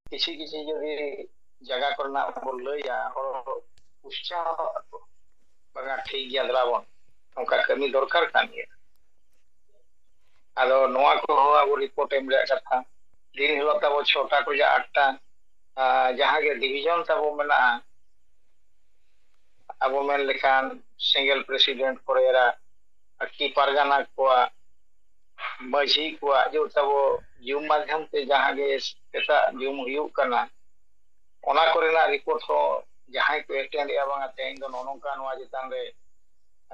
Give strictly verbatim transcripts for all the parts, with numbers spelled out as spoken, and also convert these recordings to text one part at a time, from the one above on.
ᱠᱤᱪᱷᱤ ᱠᱤᱪᱷᱤ ᱡᱩᱫᱤ ᱡᱟᱭᱜᱟ ᱠᱚᱨᱮᱱᱟᱜ ᱵᱚᱱ ᱞᱟᱹᱭᱟ, ᱦᱚᱲ ᱩᱛᱥᱟᱦᱚᱜ ᱟᱠᱚ, ᱵᱟᱝᱟ ᱴᱷᱤᱠ ᱜᱮᱭᱟ, ᱫᱮᱞᱟ ᱵᱚᱱ, ᱱᱚᱝᱠᱟ ᱠᱟᱹᱢᱤ ᱫᱚᱨᱠᱟᱨ ᱠᱟᱱ ᱜᱮᱭᱟ᱾ ᱟᱫᱚ ᱱᱚᱣᱟ ᱠᱚᱦᱚᱸ ᱟᱵᱚ ᱨᱤᱯᱳᱨᱴ ᱮᱢ ᱨᱮᱭᱟᱜ ᱠᱟᱛᱷᱟ᱾ ᱫᱤᱱ ᱦᱤᱞᱳᱜ ᱛᱟᱵᱚ ᱪᱷᱚᱴᱟ ᱠᱷᱚᱱᱟᱜ ᱟᱴᱴᱟ, ᱟᱨ ᱡᱟᱦᱟᱸ ᱜᱮ ᱰᱤᱵᱷᱤᱡᱚᱱ ᱛᱟᱵᱚ ᱢᱮᱱᱟᱜᱼᱟ, ᱟᱵᱚ ᱢᱮᱱ ᱞᱮᱠᱷᱟᱱ ᱥᱮᱸᱜᱮᱞ ᱯᱨᱮᱥᱤᱰᱮᱱᱴ ᱠᱚᱨᱮᱨᱟ ᱟᱨᱠᱤ ᱯᱟᱨᱜᱟᱱᱟ ᱠᱚᱣᱟᱜ, ᱢᱟᱹᱡᱷᱤ ᱠᱚᱣᱟᱜ ᱡᱮ ᱛᱟᱵᱚ ᱡᱩᱢ ᱢᱟᱫᱽᱫᱷᱚᱢ ᱛᱮ ᱡᱟᱦᱟᱸ ᱜᱮ ᱥᱮᱛᱟᱜ ᱡᱩᱢ ᱦᱩᱭᱩᱜ ᱠᱟᱱᱟ, ᱚᱱᱟ ᱠᱚᱨᱮᱱᱟᱜ ᱨᱤᱯᱳᱨᱴ ᱦᱚᱸ ᱡᱟᱦᱟᱸᱭ ᱠᱚ ᱮᱴᱮᱱᱰ ᱮᱫᱼᱟ, ᱵᱟᱝᱟ ᱛᱮᱦᱮᱧ ᱫᱚ ᱱᱚᱜᱼᱚ ᱱᱚᱝᱠᱟ ᱱᱚᱣᱟ ᱪᱮᱛᱟᱱ ᱨᱮ,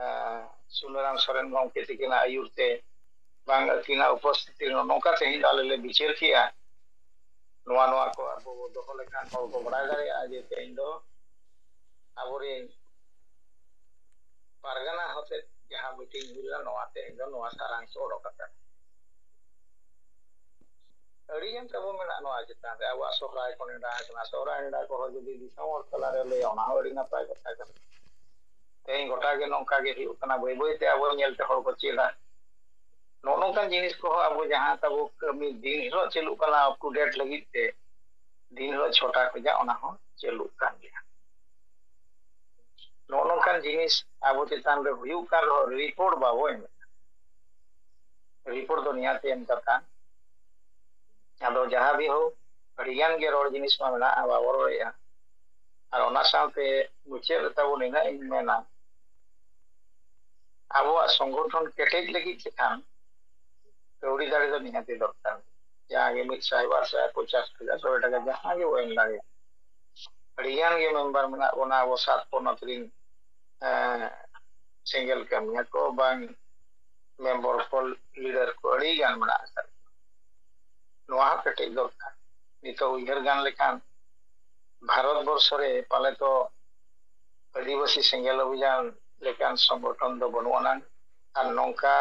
ᱟᱸ, ᱥᱩᱱᱟᱹᱨᱟᱢ ᱥᱚᱨᱮᱱ ᱜᱚᱢᱠᱮ ᱛᱤᱠᱤᱱᱟᱜ ᱟᱹᱭᱩᱨ ᱛᱮ, ᱵᱟᱝ ᱟᱹᱠᱤᱱᱟᱜ ᱩᱯᱚᱥᱛᱷᱤᱛᱤ ᱨᱮ ᱱᱚᱜᱼᱚ ᱱᱚᱝᱠᱟ ᱛᱮᱦᱮᱧ ᱫᱚ ᱟᱞᱮ ᱞᱮ ᱵᱤᱪᱟᱹᱨ ᱠᱮᱜᱼᱟ, ᱱᱚᱣᱟ ᱱᱚᱣᱟ ᱠᱚ ᱟᱵᱚ ᱵᱚ ᱫᱚᱦᱚ ᱞᱮᱠᱷᱟᱱ ᱦᱚᱲ ᱠᱚ ᱵᱟᱲᱟᱭ ᱫᱟᱲᱮᱭᱟᱜᱼᱟ ᱡᱮ ᱛᱮᱦᱮᱧ ᱫᱚ ᱟᱵᱚᱨᱮᱱ ᱯᱟᱨᱜᱟᱱᱟ ᱦᱚᱛᱮ ᱡᱟᱦᱟᱸ ᱢᱤᱴᱤᱝ ᱦᱩᱭ ᱞᱮᱱᱟ, ᱱᱚᱣᱟ ᱛᱮᱦᱮᱧ ᱫᱚ ᱱᱚᱣᱟ ᱥᱟᱨᱟᱝᱥᱚ ᱚᱰᱚᱠ ᱟᱠᱟᱱᱟ᱾ ᱟᱹᱰᱤ ᱜᱟᱱ ᱛᱟᱵᱚ ᱢᱮᱱᱟᱜᱼᱟ ᱱᱚᱣᱟ ᱪᱮᱛᱟᱱ ᱨᱮ, ᱟᱵᱚᱣᱟᱜ ᱥᱚᱦᱨᱟᱭ ᱠᱚ ᱱᱮᱰᱟ ᱟᱠᱟᱱᱟ, ᱥᱚᱦᱨᱟᱭ ᱱᱮᱰᱟ ᱠᱚᱦᱚᱸ ᱡᱩᱫᱤ ᱫᱤᱥᱚᱢ ᱦᱚᱲ ᱛᱟᱞᱟᱨᱮ ᱞᱟᱹᱭᱟ, ᱚᱱᱟ ᱦᱚᱸ ᱟᱹᱰᱤ ᱱᱟᱯᱟᱭ ᱠᱟᱛᱷᱟ ᱠᱟᱱᱟ᱾ ᱛᱮᱦᱮᱧ ᱜᱚᱴᱟ ᱜᱮ ᱱᱚᱝᱠᱟ ᱜᱮ ᱦᱩᱭᱩᱜ ᱠᱟᱱᱟ, ᱵᱟᱹᱭ ᱵᱟᱹᱭ ᱛᱮ ᱟᱵᱚ ᱧᱮᱞᱛᱮ ᱦᱚᱲ ᱠᱚ ᱪᱮᱫᱟ᱾ ᱱᱚᱜᱼᱚ ᱱᱚᱝᱠᱟᱱ ᱡᱤᱱᱤᱥ ᱠᱚᱦᱚᱸ ᱟᱵᱚ ᱡᱟᱦᱟᱸ ᱛᱟᱵᱚ ᱠᱟᱹᱢᱤ ᱫᱤᱱ ᱦᱤᱞᱳᱜ ᱪᱟᱹᱞᱩᱜ ᱠᱟᱱᱟ, up to date ᱞᱟᱹᱜᱤᱫ ᱛᱮ ᱫᱤᱱ ᱦᱤᱞᱳᱜ ᱪᱷᱚᱴᱟ ᱠᱷᱚᱱᱟᱜ ᱚᱱᱟ ᱦᱚᱸ ᱪᱟᱹᱞᱩᱜ ᱠᱟᱱ ᱜᱮᱭᱟ᱾ ᱱᱚᱜᱼᱚ ᱱᱚᱝᱠᱟᱱ ᱡᱤᱱᱤᱥ ᱟᱵᱚ ᱪᱮᱛᱟᱱ ᱨᱮ ᱦᱩᱭᱩᱜ ᱠᱟᱱ ᱨᱮᱦᱚᱸ ᱨᱤᱯᱳᱨᱴ ᱵᱟᱵᱚ ᱮᱢᱮᱫᱼᱟ᱾ ᱨᱤᱯᱳᱨᱴ ᱫᱚ ᱱᱤᱦᱟᱹᱛ ᱮᱢ ᱠᱟᱛᱷᱟ᱾ ᱟᱫᱚ ᱡᱟᱦᱟᱸ ᱜᱮ ᱦᱳᱠ, ᱟᱹᱰᱤ ᱜᱟᱱ ᱜᱮ ᱨᱚᱲ ᱡᱤᱱᱤᱥ ᱢᱟ ᱢᱮᱱᱟᱜᱼᱟ, ᱵᱟᱵᱚ ᱨᱚᱲᱮᱫᱼᱟ᱾ ᱟᱨ ᱚᱱᱟ ᱥᱟᱶᱛᱮ ᱢᱩᱪᱟᱹᱫ ᱨᱮ ᱛᱟᱵᱚ ᱱᱤᱱᱟᱹᱜ ᱤᱧ ᱢᱮᱱᱟ, ᱟᱵᱚᱣᱟᱜ ᱥᱚᱝᱜᱚᱴᱷᱚᱱ ᱠᱮᱴᱮᱡ ᱞᱟᱹᱜᱤᱫ ᱛᱮᱠᱷᱟᱱ ᱠᱟᱹᱣᱰᱤ ᱫᱟᱲᱮ ᱫᱚ ᱱᱤᱦᱟᱹᱛ ᱜᱮ ᱫᱚᱨᱠᱟᱨ᱾ ᱡᱟᱦᱟᱸ ᱜᱮ ᱢᱤᱫ ᱥᱟᱭ, ᱵᱟᱨ ᱥᱟᱭ, ᱯᱚᱧᱪᱟᱥ ᱦᱟᱡᱟᱨ, ᱥᱚ ᱴᱟᱠᱟ ᱡᱟᱦᱟᱸ ᱜᱮ ᱵᱚ ᱮᱢ ᱫᱟᱲᱮᱭᱟᱜᱼᱟ᱾ ᱟᱹᱰᱤ ᱜᱟᱱ ᱜᱮ ᱢᱮᱢᱵᱟᱨ ᱢᱮᱱᱟᱜ ᱵᱚᱱᱟ ᱟᱵᱚ ᱥᱟᱛ ᱯᱚᱱᱚᱛ ᱨᱤᱱ, ᱮᱸ, ᱥᱮᱸᱜᱮᱞ ᱠᱟᱹᱢᱤᱭᱟᱹ ᱠᱚ ᱵᱟᱝ ᱢᱮᱢᱵᱚᱨ ᱠᱚ, ᱞᱤᱰᱟᱨ ᱠᱚ ᱟᱹᱰᱤ ᱜᱟᱱ ᱢᱮᱱᱟᱜ ᱟᱠᱟᱫ ᱠᱚᱣᱟ᱾ ᱱᱚᱣᱟ ᱦᱚᱸ ᱠᱮᱴᱮᱡ ᱫᱚᱨᱠᱟᱨ᱾ ᱱᱤᱛᱚᱜ ᱩᱭᱦᱟᱹᱨ ᱜᱟᱱ ᱞᱮᱠᱷᱟᱱ ᱵᱷᱟᱨᱚᱛ ᱵᱚᱨᱥᱚ ᱨᱮ ᱯᱟᱞᱮ ᱛᱚ ᱟᱹᱫᱤᱵᱟᱹᱥᱤ ᱥᱮᱸᱜᱮᱞ ᱚᱵᱷᱤᱡᱟᱱ ᱞᱮᱠᱟᱱ ᱥᱚᱝᱜᱚᱴᱷᱚᱱ ᱫᱚ ᱵᱟᱹᱱᱩᱜ ᱟᱱᱟᱝ, ᱟᱨ ᱱᱚᱝᱠᱟ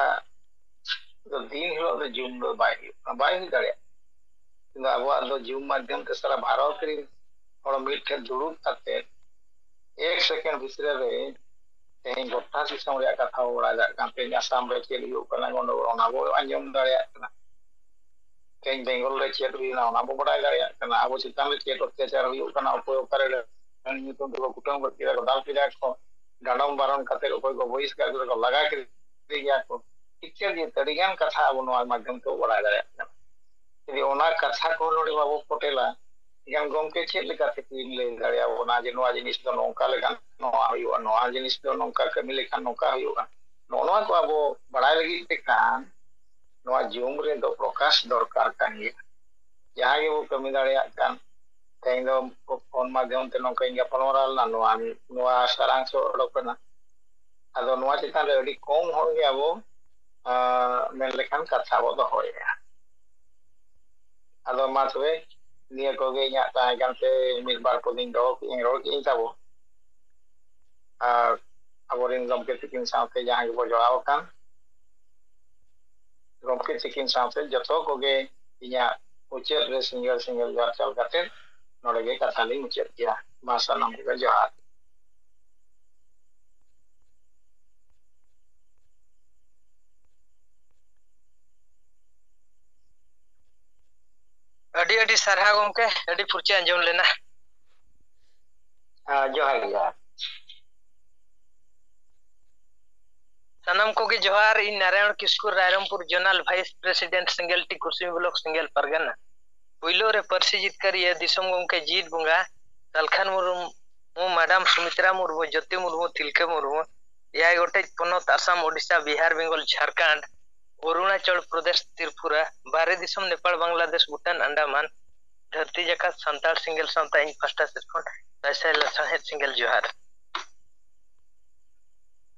ᱫᱚ ᱫᱤᱱ ᱦᱤᱞᱳᱜ ᱫᱚ ᱡᱩᱢ ᱫᱚ ᱵᱟᱭ ᱦᱩᱭᱩᱜ ᱠᱟᱱᱟ, ᱵᱟᱭ ᱦᱩᱭ ᱫᱟᱲᱮᱭᱟᱜᱼᱟ᱾ ᱠᱤᱱᱛᱩ ᱟᱵᱚᱣᱟᱜ ᱫᱚ ᱡᱩᱢ ᱢᱟᱫᱽᱫᱷᱚᱢ ᱛᱮ ᱥᱟᱨᱟ ᱵᱷᱟᱨᱚᱛ ᱨᱮᱱ ᱦᱚᱲ ᱢᱤᱫ ᱴᱷᱮᱱ ᱫᱩᱲᱩᱵ ᱠᱟᱛᱮ ᱮᱠ ᱥᱮᱠᱮᱱᱰ ᱵᱷᱤᱛᱨᱤ ᱨᱮ ᱛᱮᱦᱮᱧ ᱜᱚᱴᱟ ᱫᱤᱥᱚᱢ ᱨᱮᱭᱟᱜ ᱠᱟᱛᱷᱟ ᱵᱚ ᱵᱟᱲᱟᱭ ᱫᱟᱲᱮᱭᱟᱜ ᱠᱟᱱᱟ᱾ ᱛᱮᱦᱮᱧ ᱟᱥᱟᱢ ᱨᱮ ᱪᱮᱫ ᱦᱩᱭᱩᱜ ᱠᱟᱱᱟ, ᱜᱚᱱᱰᱚᱜᱳᱞ, ᱚᱱᱟ ᱵᱚ ᱟᱸᱡᱚᱢ ᱫᱟᱲᱮᱭᱟᱜ ᱠᱟᱱᱟ᱾ ᱛᱮᱦᱮᱧ ᱵᱮᱝᱜᱚᱞ ᱨᱮ ᱪᱮᱫ ᱦᱩᱭᱱᱟ, ᱚᱱᱟ ᱵᱚ ᱵᱟᱰᱟᱭ ᱫᱟᱲᱮᱭᱟᱜ ᱠᱟᱱᱟ᱾ ᱟᱵᱚ ᱪᱮᱛᱟᱱ ᱨᱮ ᱪᱮᱫ ᱚᱛᱛᱟᱪᱟᱨ ᱦᱩᱭᱩᱜ ᱠᱟᱱᱟ, ᱚᱠᱚᱭ ᱚᱠᱟᱨᱮ ᱧᱩᱛᱩᱢ ᱛᱮᱠᱚ ᱠᱩᱴᱟᱹᱢ ᱜᱚᱡ ᱠᱮᱫᱟ ᱠᱚ, ᱫᱟᱞ ᱠᱮᱫᱟ ᱠᱚ, ᱰᱟᱸᱰᱚᱢ ᱵᱟᱨᱚᱱ ᱠᱟᱛᱮ ᱚᱠᱚᱭ ᱠᱚ ᱵᱚᱦᱤᱥᱠᱟᱨ ᱠᱮᱫᱟ ᱠᱚ, ᱞᱟᱜᱟ ᱠᱮᱫᱮ ᱜᱮᱭᱟ ᱠᱚ, ᱤᱛᱭᱟᱫᱤ ᱟᱹᱰᱤᱜᱟᱱ ᱠᱟᱛᱷᱟ ᱟᱵᱚ ᱱᱚᱣᱟ ᱢᱟᱫᱽᱫᱷᱚᱢ ᱛᱮ ᱵᱟᱲᱟᱭ ᱫᱟᱲᱮᱭᱟᱜ ᱠᱟᱱᱟ᱾ ᱡᱩᱫᱤ ᱚᱱᱟ ᱠᱟᱛᱷᱟ ᱠᱚ ᱱᱚᱰᱮ ᱵᱟᱵᱚ ᱯᱷᱚᱴᱮᱞᱟ, ᱮᱱᱠᱷᱟᱱ ᱜᱚᱢᱠᱮ ᱪᱮᱫ ᱞᱮᱠᱟᱛᱮ ᱠᱤᱱ ᱞᱟᱹᱭ ᱫᱟᱲᱮᱭᱟᱵᱚᱱᱟ ᱡᱮ ᱱᱚᱣᱟ ᱡᱤᱱᱤᱥ ᱫᱚ ᱱᱚᱝᱠᱟ ᱞᱮᱠᱷᱟᱱ ᱱᱚᱣᱟ ᱦᱩᱭᱩᱜᱼᱟ, ᱱᱚᱣᱟ ᱡᱤᱱᱤᱥ ᱫᱚ ᱱᱚᱝᱠᱟ ᱠᱟᱹᱢᱤ ᱞᱮᱠᱷᱟᱱ ᱱᱚᱝᱠᱟ ᱦᱩᱭᱩᱜᱼᱟ? ᱱᱚᱜᱼᱚ ᱱᱚᱣᱟ ᱠᱚ ᱟᱵᱚ ᱵᱟᱲᱟᱭ ᱞᱟᱹᱜᱤᱫ ᱛᱮ ᱠᱷᱟᱱ ᱱᱚᱣᱟ ᱡᱩᱢ ᱨᱮᱫᱚ ᱯᱨᱚᱠᱟᱥ ᱫᱚᱨᱠᱟᱨ ᱠᱟᱱ ᱜᱮᱭᱟ᱾ ᱡᱟᱦᱟᱸ ᱜᱮᱵᱚ ᱠᱟᱹᱢᱤ ᱫᱟᱲᱮᱭᱟᱜ ᱠᱟᱱ, ᱛᱮᱦᱮᱧ ᱫᱚ ᱯᱷᱳᱱ ᱢᱟᱫᱽᱫᱷᱚᱢ ᱛᱮ ᱱᱚᱝᱠᱟᱧ ᱜᱟᱯᱟᱞᱢᱟᱨᱟᱣ ᱞᱮᱱᱟ, ᱱᱚᱣᱟ, ᱱᱚᱣᱟ ᱥᱟᱨᱟᱝᱥᱚ ᱚᱰᱚᱠ ᱮᱱᱟ᱾ ᱟᱫᱚ ᱱᱚᱣᱟ ᱪᱮᱛᱟᱱ ᱨᱮ ᱟᱹᱰᱤ ᱠᱚᱢ ᱦᱚᱲ ᱜᱮ ᱟᱵᱚ, ᱟᱸ, ᱢᱮᱱ ᱞᱮᱠᱷᱟᱱ ᱠᱟᱛᱷᱟ ᱵᱚ ᱫᱚᱦᱚᱭᱮᱫᱼᱟ᱾ ᱟᱫᱚ ᱢᱟ ᱛᱚᱵᱮ, ᱱᱤᱭᱟᱹ ᱠᱚᱜᱮ ᱤᱧᱟᱹᱜ ᱛᱟᱦᱮᱸ ᱠᱟᱱᱛᱮ ᱢᱤᱫ ᱵᱟᱨ ᱠᱚᱫᱤᱧ ᱫᱚᱦᱚ ᱠᱮᱫᱟᱹᱧ, ᱨᱚᱲ ᱠᱮᱫᱟᱹᱧ ᱛᱟᱵᱚ᱾ ᱟᱨ ᱟᱵᱚᱨᱮᱱ ᱜᱚᱢᱠᱮ ᱛᱤᱠᱤᱱ ᱥᱟᱶᱛᱮ ᱡᱟᱦᱟᱸ ᱜᱮᱵᱚ ᱡᱚᱲᱟᱣ ᱟᱠᱟᱱ, ᱜᱚᱢᱠᱮ ᱛᱤᱠᱤᱱ ᱥᱟᱶᱛᱮ ᱡᱚᱛᱚ ᱠᱚᱜᱮ ᱤᱧᱟᱹᱜ ᱢᱩᱪᱟᱹᱫ ᱨᱮ ᱥᱤᱸᱜᱟᱹᱲ ᱥᱤᱸᱜᱟᱹᱲ ᱡᱚᱦᱟᱨ ᱪᱟᱞ ᱠᱟᱛᱮ ᱱᱚᱰᱮ ᱜᱮ ᱠᱟᱛᱷᱟ ᱞᱤᱧ ᱢᱩᱪᱟᱹᱫ ᱜᱮᱭᱟ᱾ ᱢᱟ ᱥᱟᱱᱟᱢ ᱠᱚᱜᱮ ᱡᱚᱦᱟᱨ᱾ ᱟᱹᱰᱤ ᱟᱹᱰᱤ ᱥᱟᱨᱦᱟᱣ ᱜᱚᱢᱠᱮ, ᱟᱹᱰᱤ ᱯᱷᱩᱨᱪᱟᱹ ᱟᱸᱡᱚᱢ ᱞᱮᱱᱟ᱾ ᱦᱮᱸ, ᱡᱚᱦᱟᱨ ᱜᱮ, ᱡᱚᱦᱟᱨ᱾ ᱥᱟᱱᱟᱢ ᱠᱚᱜᱮ ᱡᱚᱦᱟᱨ᱾ ᱤᱧ Narayan Kisku, Rairangpur zonal vice president, Singelti Kusmi block, ᱥᱤᱸᱜᱮᱞ ᱯᱟᱨᱜᱟᱱᱟ᱾ ᱯᱩᱭᱞᱩ ᱨᱮ ᱯᱟᱹᱨᱥᱤ ᱡᱤᱛᱠᱟᱹᱨᱤᱭᱟᱹ ᱫᱤᱥᱚᱢ ᱜᱚᱢᱠᱮ ᱡᱤᱛ ᱵᱚᱸᱜᱟ, ᱥᱟᱞᱠᱷᱟᱱ ᱢᱩᱨᱢᱩ, ᱢᱟᱰᱟᱢ ᱥᱩᱢᱤᱛᱨᱟ ᱢᱩᱨᱢᱩ, ᱡᱳᱛᱤ ᱢᱩᱨᱢᱩ, ᱛᱤᱞᱠᱟᱹ ᱢᱩᱨᱢᱩ, ᱮᱭᱟᱭ ᱜᱚᱴᱮᱡ ᱯᱚᱱᱚᱛ, ᱟᱥᱟᱢ, ᱳᱰᱤᱥᱟ, ᱵᱤᱦᱟᱨ, ᱵᱮᱝᱜᱚᱞ, ᱡᱷᱟᱲᱠᱷᱚᱸᱰ, ᱚᱨᱩᱬᱟᱪᱚᱞ ᱯᱨᱚᱫᱮᱥ, ᱛᱨᱤᱯᱩᱨᱟ, ᱵᱟᱦᱨᱮ ᱫᱤᱥᱚᱢ, ᱱᱮᱯᱟᱲ, ᱵᱟᱝᱞᱟᱫᱮᱥ, ᱵᱷᱩᱴᱟᱱ, ᱟᱱᱰᱟᱢᱟᱱ, ᱫᱷᱟᱹᱨᱛᱤ ᱡᱟᱠᱟᱛ ᱥᱟᱱᱛᱟᱲ ᱥᱤᱸᱜᱮᱞ ᱥᱟᱶᱛᱟ ᱤᱧ ᱯᱟᱦᱴᱟ ᱥᱮᱫ ᱠᱷᱚᱱ ᱥᱟᱭ ᱥᱟᱭ ᱞᱟᱥᱟᱲᱦᱮᱫ ᱥᱤᱸᱜᱮᱞ ᱡᱚᱦᱟᱨ᱾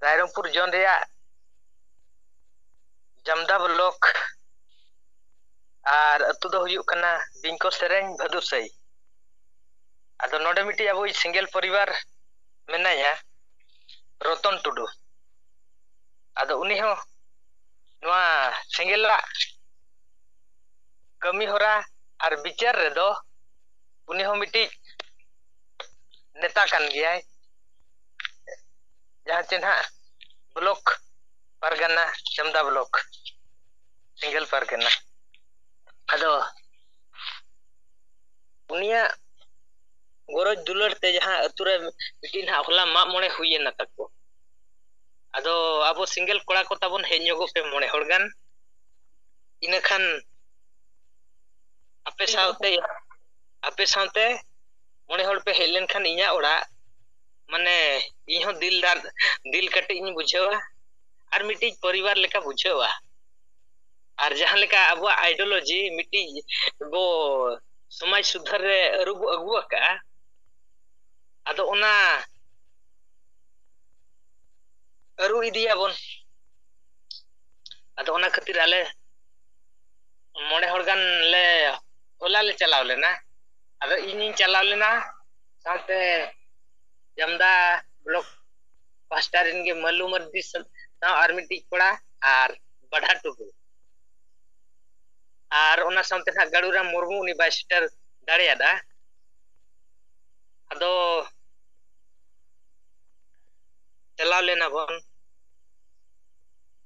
ᱨᱟᱭᱨᱚᱝᱯᱩᱨ ᱡᱳᱱ ᱨᱮᱭᱟᱜ ᱡᱟᱢᱫᱟ ᱵᱞᱚᱠ ᱟᱨ ᱟᱹᱛᱩ ᱫᱚ ᱦᱩᱭᱩᱜ ᱠᱟᱱᱟ ᱵᱤᱝᱠᱚ ᱥᱮᱨᱮᱧ, ᱵᱷᱟᱫᱩᱨ ᱥᱟᱹᱭ᱾ ᱟᱫᱚ ᱱᱚᱰᱮ ᱢᱤᱫᱴᱤᱡ ᱟᱵᱚᱭᱤᱡ ᱥᱤᱸᱜᱮᱞ ᱯᱚᱨᱤᱵᱟᱨ ᱢᱮᱱᱟᱭᱟ, ᱨᱚᱛᱚᱱ ᱴᱩᱰᱩ᱾ ᱟᱫᱚ ᱩᱱᱤ ᱦᱚᱸ ᱱᱚᱣᱟ ᱥᱮᱸᱜᱮᱞᱟᱜ ᱠᱟᱹᱢᱤ ᱦᱚᱨᱟ ᱟᱨ ᱵᱤᱪᱟᱹᱨ ᱨᱮᱫᱚ ᱩᱱᱤ ᱦᱚᱸ ᱢᱤᱫᱴᱤᱡ ᱱᱮᱛᱟ ᱠᱟᱱ ᱜᱮᱭᱟᱭ, ᱡᱟᱦᱟᱸ ᱪᱮ ᱱᱟᱦᱟᱜ ᱵᱞᱚᱠ ᱯᱟᱨᱜᱟᱱᱟ, ᱪᱟᱢᱫᱟ ᱵᱞᱚᱠ, ᱥᱮᱸᱜᱮᱞ ᱯᱟᱨᱜᱟᱱᱟ᱾ ᱟᱫᱚ ᱩᱱᱤᱭᱟᱜ ᱜᱚᱨᱚᱡᱽ ᱫᱩᱞᱟᱹᱲ ᱛᱮ ᱡᱟᱦᱟᱸ ᱟᱹᱛᱩ ᱨᱮ ᱢᱤᱫᱴᱤᱡ ᱱᱟᱦᱟᱜ ᱦᱚᱞᱟ ᱢᱟᱜ ᱢᱚᱬᱮ ᱦᱩᱭᱮᱱᱟ ᱛᱟᱠᱚ, ᱟᱫᱚ ᱟᱵᱚ ᱥᱤᱝᱜᱮᱞ ᱠᱚᱲᱟ ᱠᱚ ᱛᱟᱵᱚᱱ ᱦᱮᱡ ᱧᱚᱜᱚᱜ ᱯᱮ ᱢᱚᱬᱮ ᱦᱚᱲ ᱜᱟᱱ, ᱤᱱᱟᱹ ᱠᱷᱟᱱ ᱟᱯᱮ ᱥᱟᱶᱛᱮ ᱟᱯᱮ ᱥᱟᱶᱛᱮ ᱢᱚᱬᱮ ᱦᱚᱲ ᱯᱮ ᱦᱮᱡ ᱞᱮᱱᱠᱷᱟᱱ ᱤᱧᱟᱹᱜ ᱚᱲᱟᱜ, ᱢᱟᱱᱮ, ᱤᱧ ᱦᱚᱸ ᱫᱤᱞ ᱫᱟᱨ ᱫᱤᱞ ᱠᱟᱹᱴᱤᱡ ᱤᱧ ᱵᱩᱡᱷᱟᱹᱣᱟ ᱟᱨ ᱢᱤᱫᱴᱤᱡ ᱯᱚᱨᱤᱵᱟᱨ ᱞᱮᱠᱟ ᱵᱩᱡᱷᱟᱹᱣᱟ᱾ ᱟᱨ ᱡᱟᱦᱟᱸ ᱞᱮᱠᱟ ᱟᱵᱚᱣᱟᱜ ᱟᱭᱰᱤᱭᱳᱞᱚᱡᱤ ᱢᱤᱫᱴᱤᱡ ᱵᱚ ᱥᱚᱢᱟᱡᱽ ᱥᱩᱫᱷᱟᱹᱨ ᱨᱮ ᱟᱹᱨᱩ ᱵᱚ ᱟᱹᱜᱩ ᱟᱠᱟᱜᱼᱟ, ᱟᱫᱚ ᱚᱱᱟ ᱟᱹᱨᱩ ᱤᱫᱤᱭᱟᱵᱚᱱ᱾ ᱟᱫᱚ ᱚᱱᱟ ᱠᱷᱟᱹᱛᱤᱨ ᱟᱞᱮ ᱢᱚᱬᱮ ᱦᱚᱲ ᱜᱟᱱ ᱞᱮ ᱦᱚᱞᱟ ᱞᱮ ᱪᱟᱞᱟᱣ ᱞᱮᱱᱟ᱾ ᱟᱫᱚ ᱤᱧᱤᱧ ᱪᱟᱞᱟᱣ ᱞᱮᱱᱟ, ᱥᱟᱶᱛᱮ ᱡᱟᱢᱫᱟ ᱵᱞᱚᱠ ᱯᱟᱦᱴᱟ ᱨᱮᱱ ᱜᱮ ᱢᱟᱞᱩ ᱢᱟᱨᱰᱤ ᱥᱟᱶ ᱟᱨ ᱢᱤᱫᱴᱤᱡ ᱠᱚᱲᱟ ᱟᱨ ᱵᱟᱰᱷᱟ ᱴᱩᱰᱩ᱾ ᱟᱨ ᱚᱱᱟ ᱥᱟᱶᱛᱮ ᱱᱟᱦᱟᱜ ᱜᱟᱹᱲᱩᱨᱟᱢ ᱢᱩᱨᱢᱩ, ᱩᱱᱤ ᱵᱟᱭ ᱥᱮᱴᱮᱨ ᱫᱟᱲᱮᱭᱟᱫᱟ᱾ ᱟᱫᱚ ᱪᱟᱞᱟᱣ ᱞᱮᱱᱟ ᱵᱚᱱ᱾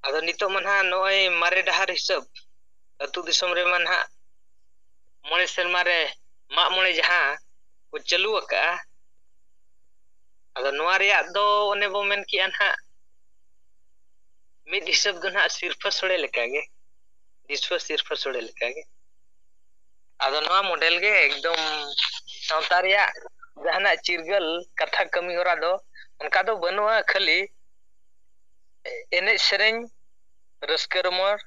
ᱟᱫᱚ ᱱᱤᱛᱚᱜ ᱢᱟ ᱱᱟᱦᱟᱜ ᱱᱚᱜᱼᱚᱭ ᱢᱟᱨᱮ ᱰᱟᱦᱟᱨ ᱦᱤᱥᱟᱹᱵ ᱟᱹᱛᱩ ᱫᱤᱥᱚᱢ ᱨᱮᱢᱟ ᱱᱟᱦᱟᱜ ᱢᱚᱬᱮ ᱥᱮᱨᱢᱟ ᱨᱮ ᱢᱟᱜ ᱢᱚᱬᱮ ᱡᱟᱦᱟᱸ ᱠᱚ ᱪᱟᱹᱞᱩ ᱟᱠᱟᱜᱼᱟ, ᱟᱫᱚ ᱱᱚᱣᱟ ᱨᱮᱭᱟᱜ ᱫᱚ ᱚᱱᱮ ᱵᱚ ᱢᱮᱱ ᱠᱮᱜᱼᱟ ᱱᱟᱦᱟᱜ, ᱢᱤᱫ ᱦᱤᱥᱟᱹᱵ ᱫᱚ ᱱᱟᱦᱟᱜ ᱥᱤᱨᱯᱷᱟᱹ ᱥᱳᱲᱮ ᱞᱮᱠᱟᱜᱮ, ᱫᱤᱥᱣᱟᱹ ᱥᱤᱨᱯᱷᱟᱹ ᱥᱳᱲᱮ ᱞᱮᱠᱟᱜᱮ᱾ ᱟᱫᱚ ᱱᱚᱣᱟ ᱢᱚᱰᱮᱞ ᱜᱮ ᱮᱠᱫᱚᱢ ᱥᱟᱶᱛᱟ ᱨᱮᱭᱟᱜ ᱡᱟᱦᱟᱱᱟᱜ ᱪᱤᱨᱜᱟᱹᱞ ᱠᱟᱛᱷᱟ ᱠᱟᱹᱢᱤ ᱦᱚᱨᱟ ᱫᱚ ᱚᱱᱠᱟ ᱫᱚ ᱵᱟᱹᱱᱩᱜᱼᱟ, ᱠᱷᱟᱹᱞᱤ ᱮᱱᱮᱡ ᱥᱮᱨᱮᱧ, ᱨᱟᱹᱥᱠᱟᱹ ᱨᱚᱢᱚᱲ,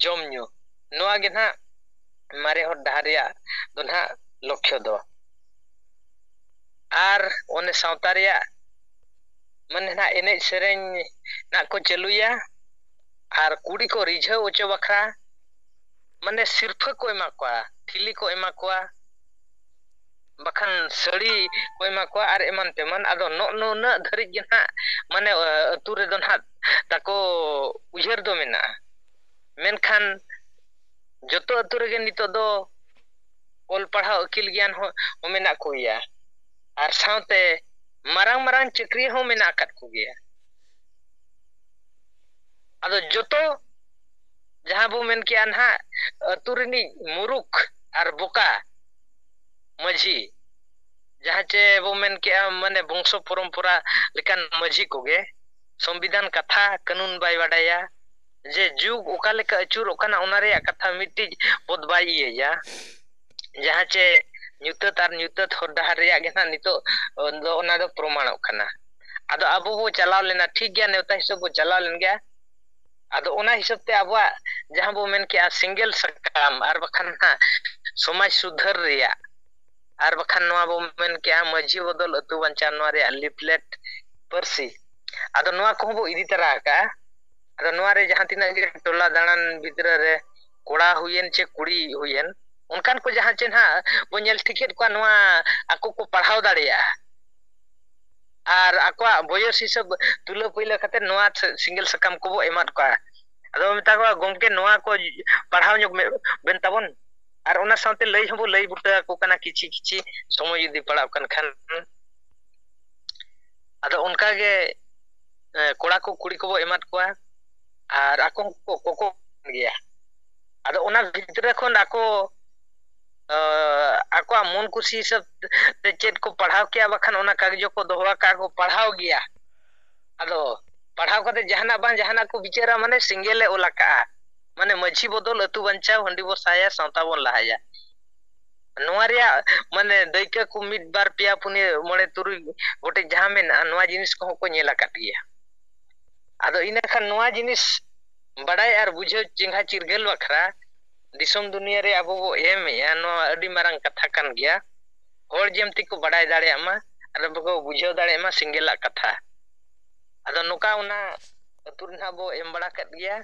ᱡᱚᱢ ᱧᱩ, ᱱᱚᱣᱟ ᱜᱮ ᱱᱟᱦᱟᱜ ᱢᱟᱨᱮ ᱦᱚᱨ ᱰᱟᱦᱟᱨ ᱨᱮᱭᱟᱜ ᱫᱚ ᱱᱟᱦᱟᱜ ᱞᱚᱠᱠᱷᱚ ᱫᱚ᱾ ᱟᱨ ᱚᱱᱮ ᱥᱟᱶᱛᱟ ᱨᱮᱭᱟᱜ ᱢᱟᱱᱮ ᱱᱟᱦᱟᱜ ᱮᱱᱮᱡ ᱥᱮᱨᱮᱧ ᱱᱟᱜ ᱠᱚ ᱪᱟᱹᱞᱩᱭᱟ, ᱟᱨ ᱠᱩᱲᱤ ᱠᱚ ᱨᱤᱡᱷᱟᱹᱣ ᱦᱚᱪᱚ ᱵᱟᱠᱷᱨᱟ ᱢᱟᱱᱮ ᱥᱤᱨᱯᱷᱟᱹ ᱠᱚ ᱮᱢᱟ ᱠᱚᱣᱟ, ᱴᱷᱤᱞᱤ ᱠᱚ ᱮᱢᱟ ᱠᱚᱣᱟ, ᱵᱟᱠᱷᱟᱱ ᱥᱟᱹᱲᱤ ᱠᱚ ᱮᱢᱟ ᱠᱚᱣᱟ ᱟᱨ ᱮᱢᱟᱱ ᱛᱮᱢᱟᱱ᱾ ᱟᱫᱚ ᱱᱚᱜᱼᱚ ᱱᱩᱱᱟᱹᱜ ᱫᱷᱟᱹᱨᱤᱡ ᱜᱮ ᱱᱟᱦᱟᱜ ᱢᱟᱱᱮ, ᱟᱹᱛᱩ ᱨᱮᱫᱚ ᱱᱟᱦᱟᱜ ᱛᱟᱠᱚ ᱩᱭᱦᱟᱹᱨ ᱫᱚ ᱢᱮᱱᱟᱜᱼᱟ᱾ ᱢᱮᱱᱠᱷᱟᱱ ᱡᱚᱛᱚ ᱟᱹᱛᱩ ᱨᱮᱜᱮ ᱱᱤᱛᱚᱜ ᱫᱚ ᱚᱞ ᱯᱟᱲᱦᱟᱣ ᱟᱹᱠᱤᱞ ᱜᱮᱭᱟᱱ ᱦᱚᱸ, ᱦᱚᱸ ᱢᱮᱱᱟᱜ ᱠᱚᱜᱮᱭᱟ, ᱟᱨ ᱥᱟᱶᱛᱮ ᱢᱟᱨᱟᱝ ᱢᱟᱨᱟᱝ ᱪᱟᱹᱠᱨᱤ ᱦᱚᱸ ᱢᱮᱱᱟᱜ ᱟᱠᱟᱫ ᱠᱚᱜᱮᱭᱟ᱾ ᱟᱫᱚ ᱡᱚᱛᱚ ᱡᱟᱦᱟᱸ ᱵᱚ ᱢᱮᱱ ᱠᱮᱜᱼᱟ ᱱᱟᱦᱟᱜ, ᱟᱹᱛᱩ ᱨᱤᱱᱤᱡ ᱢᱩᱨᱩᱠᱷ ᱟᱨ ᱵᱚᱠᱟ ᱢᱟᱹᱡᱷᱤ, ᱡᱟᱦᱟᱸ ᱪᱮ ᱵᱚ ᱢᱮᱱ ᱠᱮᱜᱼᱟ, ᱢᱟᱱᱮ, ᱵᱚᱝᱥᱚ ᱯᱚᱨᱚᱢᱯᱚᱨᱟ ᱞᱮᱠᱟᱱ ᱢᱟᱹᱡᱷᱤ ᱠᱚᱜᱮ ᱥᱚᱝᱵᱤᱫᱷᱟᱱ ᱠᱟᱛᱷᱟ ᱠᱟᱹᱱᱩᱱ ᱵᱟᱭ ᱵᱟᱰᱟᱭᱟ, ᱡᱮ ᱡᱩᱜᱽ ᱚᱠᱟ ᱞᱮᱠᱟ ᱟᱹᱪᱩᱨᱚᱜ ᱠᱟᱱᱟ, ᱚᱱᱟ ᱨᱮᱭᱟᱜ ᱠᱟᱛᱷᱟ ᱢᱤᱫᱴᱤᱡ ᱯᱚᱫ ᱵᱟᱭ ᱤᱭᱟᱹᱭᱟ᱾ ᱡᱟᱦᱟᱸ ᱪᱮ ᱧᱩᱛᱟᱹᱛ ᱟᱨ ᱧᱩᱛᱟᱹᱛ ᱦᱚᱨ ᱰᱟᱦᱟᱨ ᱨᱮᱭᱟᱜ ᱜᱮ ᱱᱟᱦᱟᱜ ᱱᱤᱛᱚᱜ ᱫᱚ ᱚᱱᱟ ᱫᱚ ᱯᱨᱚᱢᱟᱬᱚᱜ ᱠᱟᱱᱟ᱾ ᱟᱫᱚ ᱟᱵᱚ ᱵᱚ ᱪᱟᱞᱟᱣ ᱞᱮᱱᱟ, ᱴᱷᱤᱠ ᱜᱮᱭᱟ, ᱱᱮᱣᱛᱟ ᱦᱤᱥᱟᱹᱵ ᱵᱚ ᱪᱟᱞᱟᱣ ᱞᱮᱱ ᱜᱮᱭᱟ᱾ ᱟᱫᱚ ᱚᱱᱟ ᱦᱤᱥᱟᱹᱵ ᱛᱮ ᱟᱵᱚᱣᱟᱜ ᱡᱟᱦᱟᱸ ᱵᱚ ᱢᱮᱱ ᱠᱮᱜᱼᱟ ᱥᱮᱸᱜᱮᱞ ᱥᱟᱠᱟᱢ, ᱟᱨ ᱵᱟᱠᱷᱟᱱ ᱱᱟᱦᱟᱜ ᱥᱚᱢᱟᱡᱽ ᱥᱩᱫᱷᱟᱹᱨ ᱨᱮᱭᱟᱜ, ᱟᱨ ᱵᱟᱠᱷᱟᱱ ᱱᱚᱣᱟ ᱵᱚ ᱢᱮᱱ ᱠᱮᱜᱼᱟ ᱢᱟᱹᱡᱷᱤ ᱵᱚᱫᱚᱞ ᱟᱹᱛᱩ ᱵᱟᱧᱪᱟᱣ, ᱱᱚᱣᱟ ᱨᱮᱭᱟᱜ ᱞᱤᱯᱞᱮᱴ ᱯᱟᱹᱨᱥᱤ, ᱟᱫᱚ ᱱᱚᱣᱟ ᱠᱚᱦᱚᱸ ᱵᱚ ᱤᱫᱤ ᱛᱟᱨᱟ ᱟᱠᱟᱜᱼᱟ᱾ ᱟᱫᱚ ᱱᱚᱣᱟ ᱨᱮ ᱡᱟᱦᱟᱸ ᱛᱤᱱᱟᱹᱜ ᱜᱮ ᱴᱚᱞᱟ ᱫᱟᱬᱟᱱ ᱵᱷᱤᱛᱨᱤ ᱨᱮ ᱠᱚᱲᱟ ᱦᱩᱭᱮᱱ ᱪᱮ ᱠᱩᱲᱤ ᱦᱩᱭᱮᱱ, ᱚᱱᱠᱟᱱ ᱠᱚ ᱡᱟᱦᱟᱸ ᱪᱮ ᱱᱟᱦᱟᱜ ᱵᱚ ᱧᱮᱞ ᱴᱷᱤᱠᱮᱫ ᱠᱚᱣᱟ, ᱱᱚᱣᱟ ᱟᱠᱚ ᱠᱚ ᱯᱟᱲᱦᱟᱣ ᱫᱟᱲᱮᱭᱟᱜᱼᱟ᱾ ᱟᱨ ᱟᱠᱚᱣᱟᱜ ᱵᱚᱭᱚᱥ ᱦᱤᱥᱟᱹᱵ ᱛᱩᱞᱟᱹ ᱯᱟᱹᱭᱞᱟᱹ ᱠᱟᱛᱮ ᱱᱚᱣᱟ ᱥᱮᱸᱜᱮᱞ ᱥᱟᱠᱟᱢ ᱠᱚᱵᱚ ᱮᱢᱟᱫ ᱠᱚᱣᱟ᱾ ᱟᱫᱚ ᱢᱮᱛᱟ ᱠᱚᱣᱟ, "ᱜᱚᱢᱠᱮ, ᱱᱚᱣᱟ ᱠᱚ ᱯᱟᱲᱦᱟᱣ ᱧᱚᱜ ᱢᱮ-, ᱵᱮᱱ ᱛᱟᱵᱚᱱ", ᱟᱨ ᱚᱱᱟ ᱥᱟᱶᱛᱮ ᱞᱟᱹᱭ ᱦᱚᱸᱵᱚ ᱞᱟᱹᱭ ᱵᱩᱴᱟᱹ ᱟᱠᱚ ᱠᱟᱱᱟ ᱠᱤᱪᱷᱤ ᱠᱤᱪᱷᱤ ᱥᱚᱢᱚᱭ ᱡᱩᱫᱤ ᱯᱟᱲᱟᱣ ᱠᱟᱱ ᱠᱷᱟᱱ᱾ ᱟᱫᱚ ᱚᱱᱠᱟ ᱜᱮ, ᱮ, ᱠᱚᱲᱟ ᱠᱚ ᱠᱩᱲᱤ ᱠᱚᱵᱚ ᱮᱢᱟᱫ ᱠᱚᱣᱟ, ᱟᱨ ᱟᱠᱚ ᱦᱚᱸᱠᱚ ᱠᱚᱠᱚ ᱠᱟᱱ ᱜᱮᱭᱟ᱾ ᱟᱫᱚ ᱚᱱᱟ ᱵᱷᱤᱛᱨᱤ ᱠᱷᱚᱱ ᱟᱠᱚ, ᱮ, ᱟᱠᱚᱣᱟᱜ ᱢᱚᱱ ᱠᱩᱥᱤ ᱦᱤᱥᱟᱹᱵ ᱛᱮ ᱪᱮᱫ ᱠᱚ ᱯᱟᱲᱦᱟᱣ ᱠᱮᱜᱼᱟ, ᱵᱟᱠᱷᱟᱱ ᱚᱱᱟ ᱠᱟᱜᱚᱡᱽ ᱠᱚ ᱫᱚᱦᱚ ᱟᱠᱟᱫᱼᱟ, ᱠᱚ ᱯᱟᱲᱦᱟᱣ ᱜᱮᱭᱟ᱾ ᱟᱫᱚ ᱯᱟᱲᱦᱟᱣ ᱠᱟᱛᱮ ᱡᱟᱦᱟᱱᱟᱜ ᱵᱟᱝ ᱡᱟᱦᱟᱱᱟᱜ ᱠᱚ ᱵᱤᱪᱟᱹᱨᱟ, ᱢᱟᱱᱮ ᱥᱮᱸᱜᱮᱞᱮ ᱚᱞ ᱟᱠᱟᱜᱼᱟ, ᱢᱟᱱᱮ ᱢᱟᱹᱡᱷᱤ ᱵᱚᱫᱚᱞ ᱟᱹᱛᱩ ᱵᱟᱧᱪᱟᱣ, ᱦᱟᱺᱰᱤ ᱵᱚ ᱥᱟᱭᱟ, ᱥᱟᱶᱛᱟ ᱵᱚᱱ ᱞᱟᱦᱟᱭᱟ᱾ ᱱᱚᱣᱟ ᱨᱮᱭᱟᱜ, ᱢᱟᱱᱮ, ᱫᱟᱹᱭᱠᱟᱹ ᱠᱚ ᱢᱤᱫ ᱵᱟᱨ ᱯᱮᱭᱟ ᱯᱩᱱᱭᱟᱹ ᱢᱚᱬᱮ ᱛᱩᱨᱩᱭ ᱜᱚᱴᱮᱡ ᱡᱟᱦᱟᱸ ᱢᱮᱱᱟᱜᱼᱟ, ᱱᱚᱣᱟ ᱡᱤᱱᱤᱥ ᱠᱚᱦᱚᱸ ᱠᱚ ᱧᱮᱞ ᱟᱠᱟᱫ ᱜᱮᱭᱟ᱾ ᱟᱫᱚ ᱤᱱᱟᱹ ᱠᱷᱟᱱ ᱱᱚᱣᱟ ᱡᱤᱱᱤᱥ ᱵᱟᱰᱟᱭ ᱟᱨ ᱵᱩᱡᱷᱟᱹᱣ ᱪᱮᱸᱜᱷᱟ ᱪᱤᱨᱜᱟᱹᱞ ᱵᱟᱠᱷᱨᱟ ᱫᱤᱥᱚᱢ ᱫᱩᱱᱤᱭᱟᱹ ᱨᱮ ᱟᱵᱚ ᱵᱚ ᱮᱢᱮᱜᱼᱟ, ᱱᱚᱣᱟ ᱟᱹᱰᱤ ᱢᱟᱨᱟᱝ ᱠᱟᱛᱷᱟ ᱠᱟᱱ ᱜᱮᱭᱟ᱾ ᱦᱚᱲ ᱡᱮᱢᱛᱤ ᱠᱚ ᱵᱟᱰᱟᱭ ᱫᱟᱲᱮᱭᱟᱜ ᱢᱟ ᱟᱨ ᱵᱟᱠᱚ ᱵᱩᱡᱷᱟᱹᱣ ᱫᱟᱲᱮᱭᱟᱜ ᱢᱟ ᱥᱮᱸᱜᱮᱞᱟᱜ ᱠᱟᱛᱷᱟ᱾ ᱟᱫᱚ ᱱᱚᱝᱠᱟ ᱚᱱᱟ ᱟᱹᱛᱩ ᱨᱮ ᱱᱟᱦᱟᱜ ᱵᱚ ᱮᱢ ᱵᱟᱲᱟ ᱠᱮᱫ ᱜᱮᱭᱟ᱾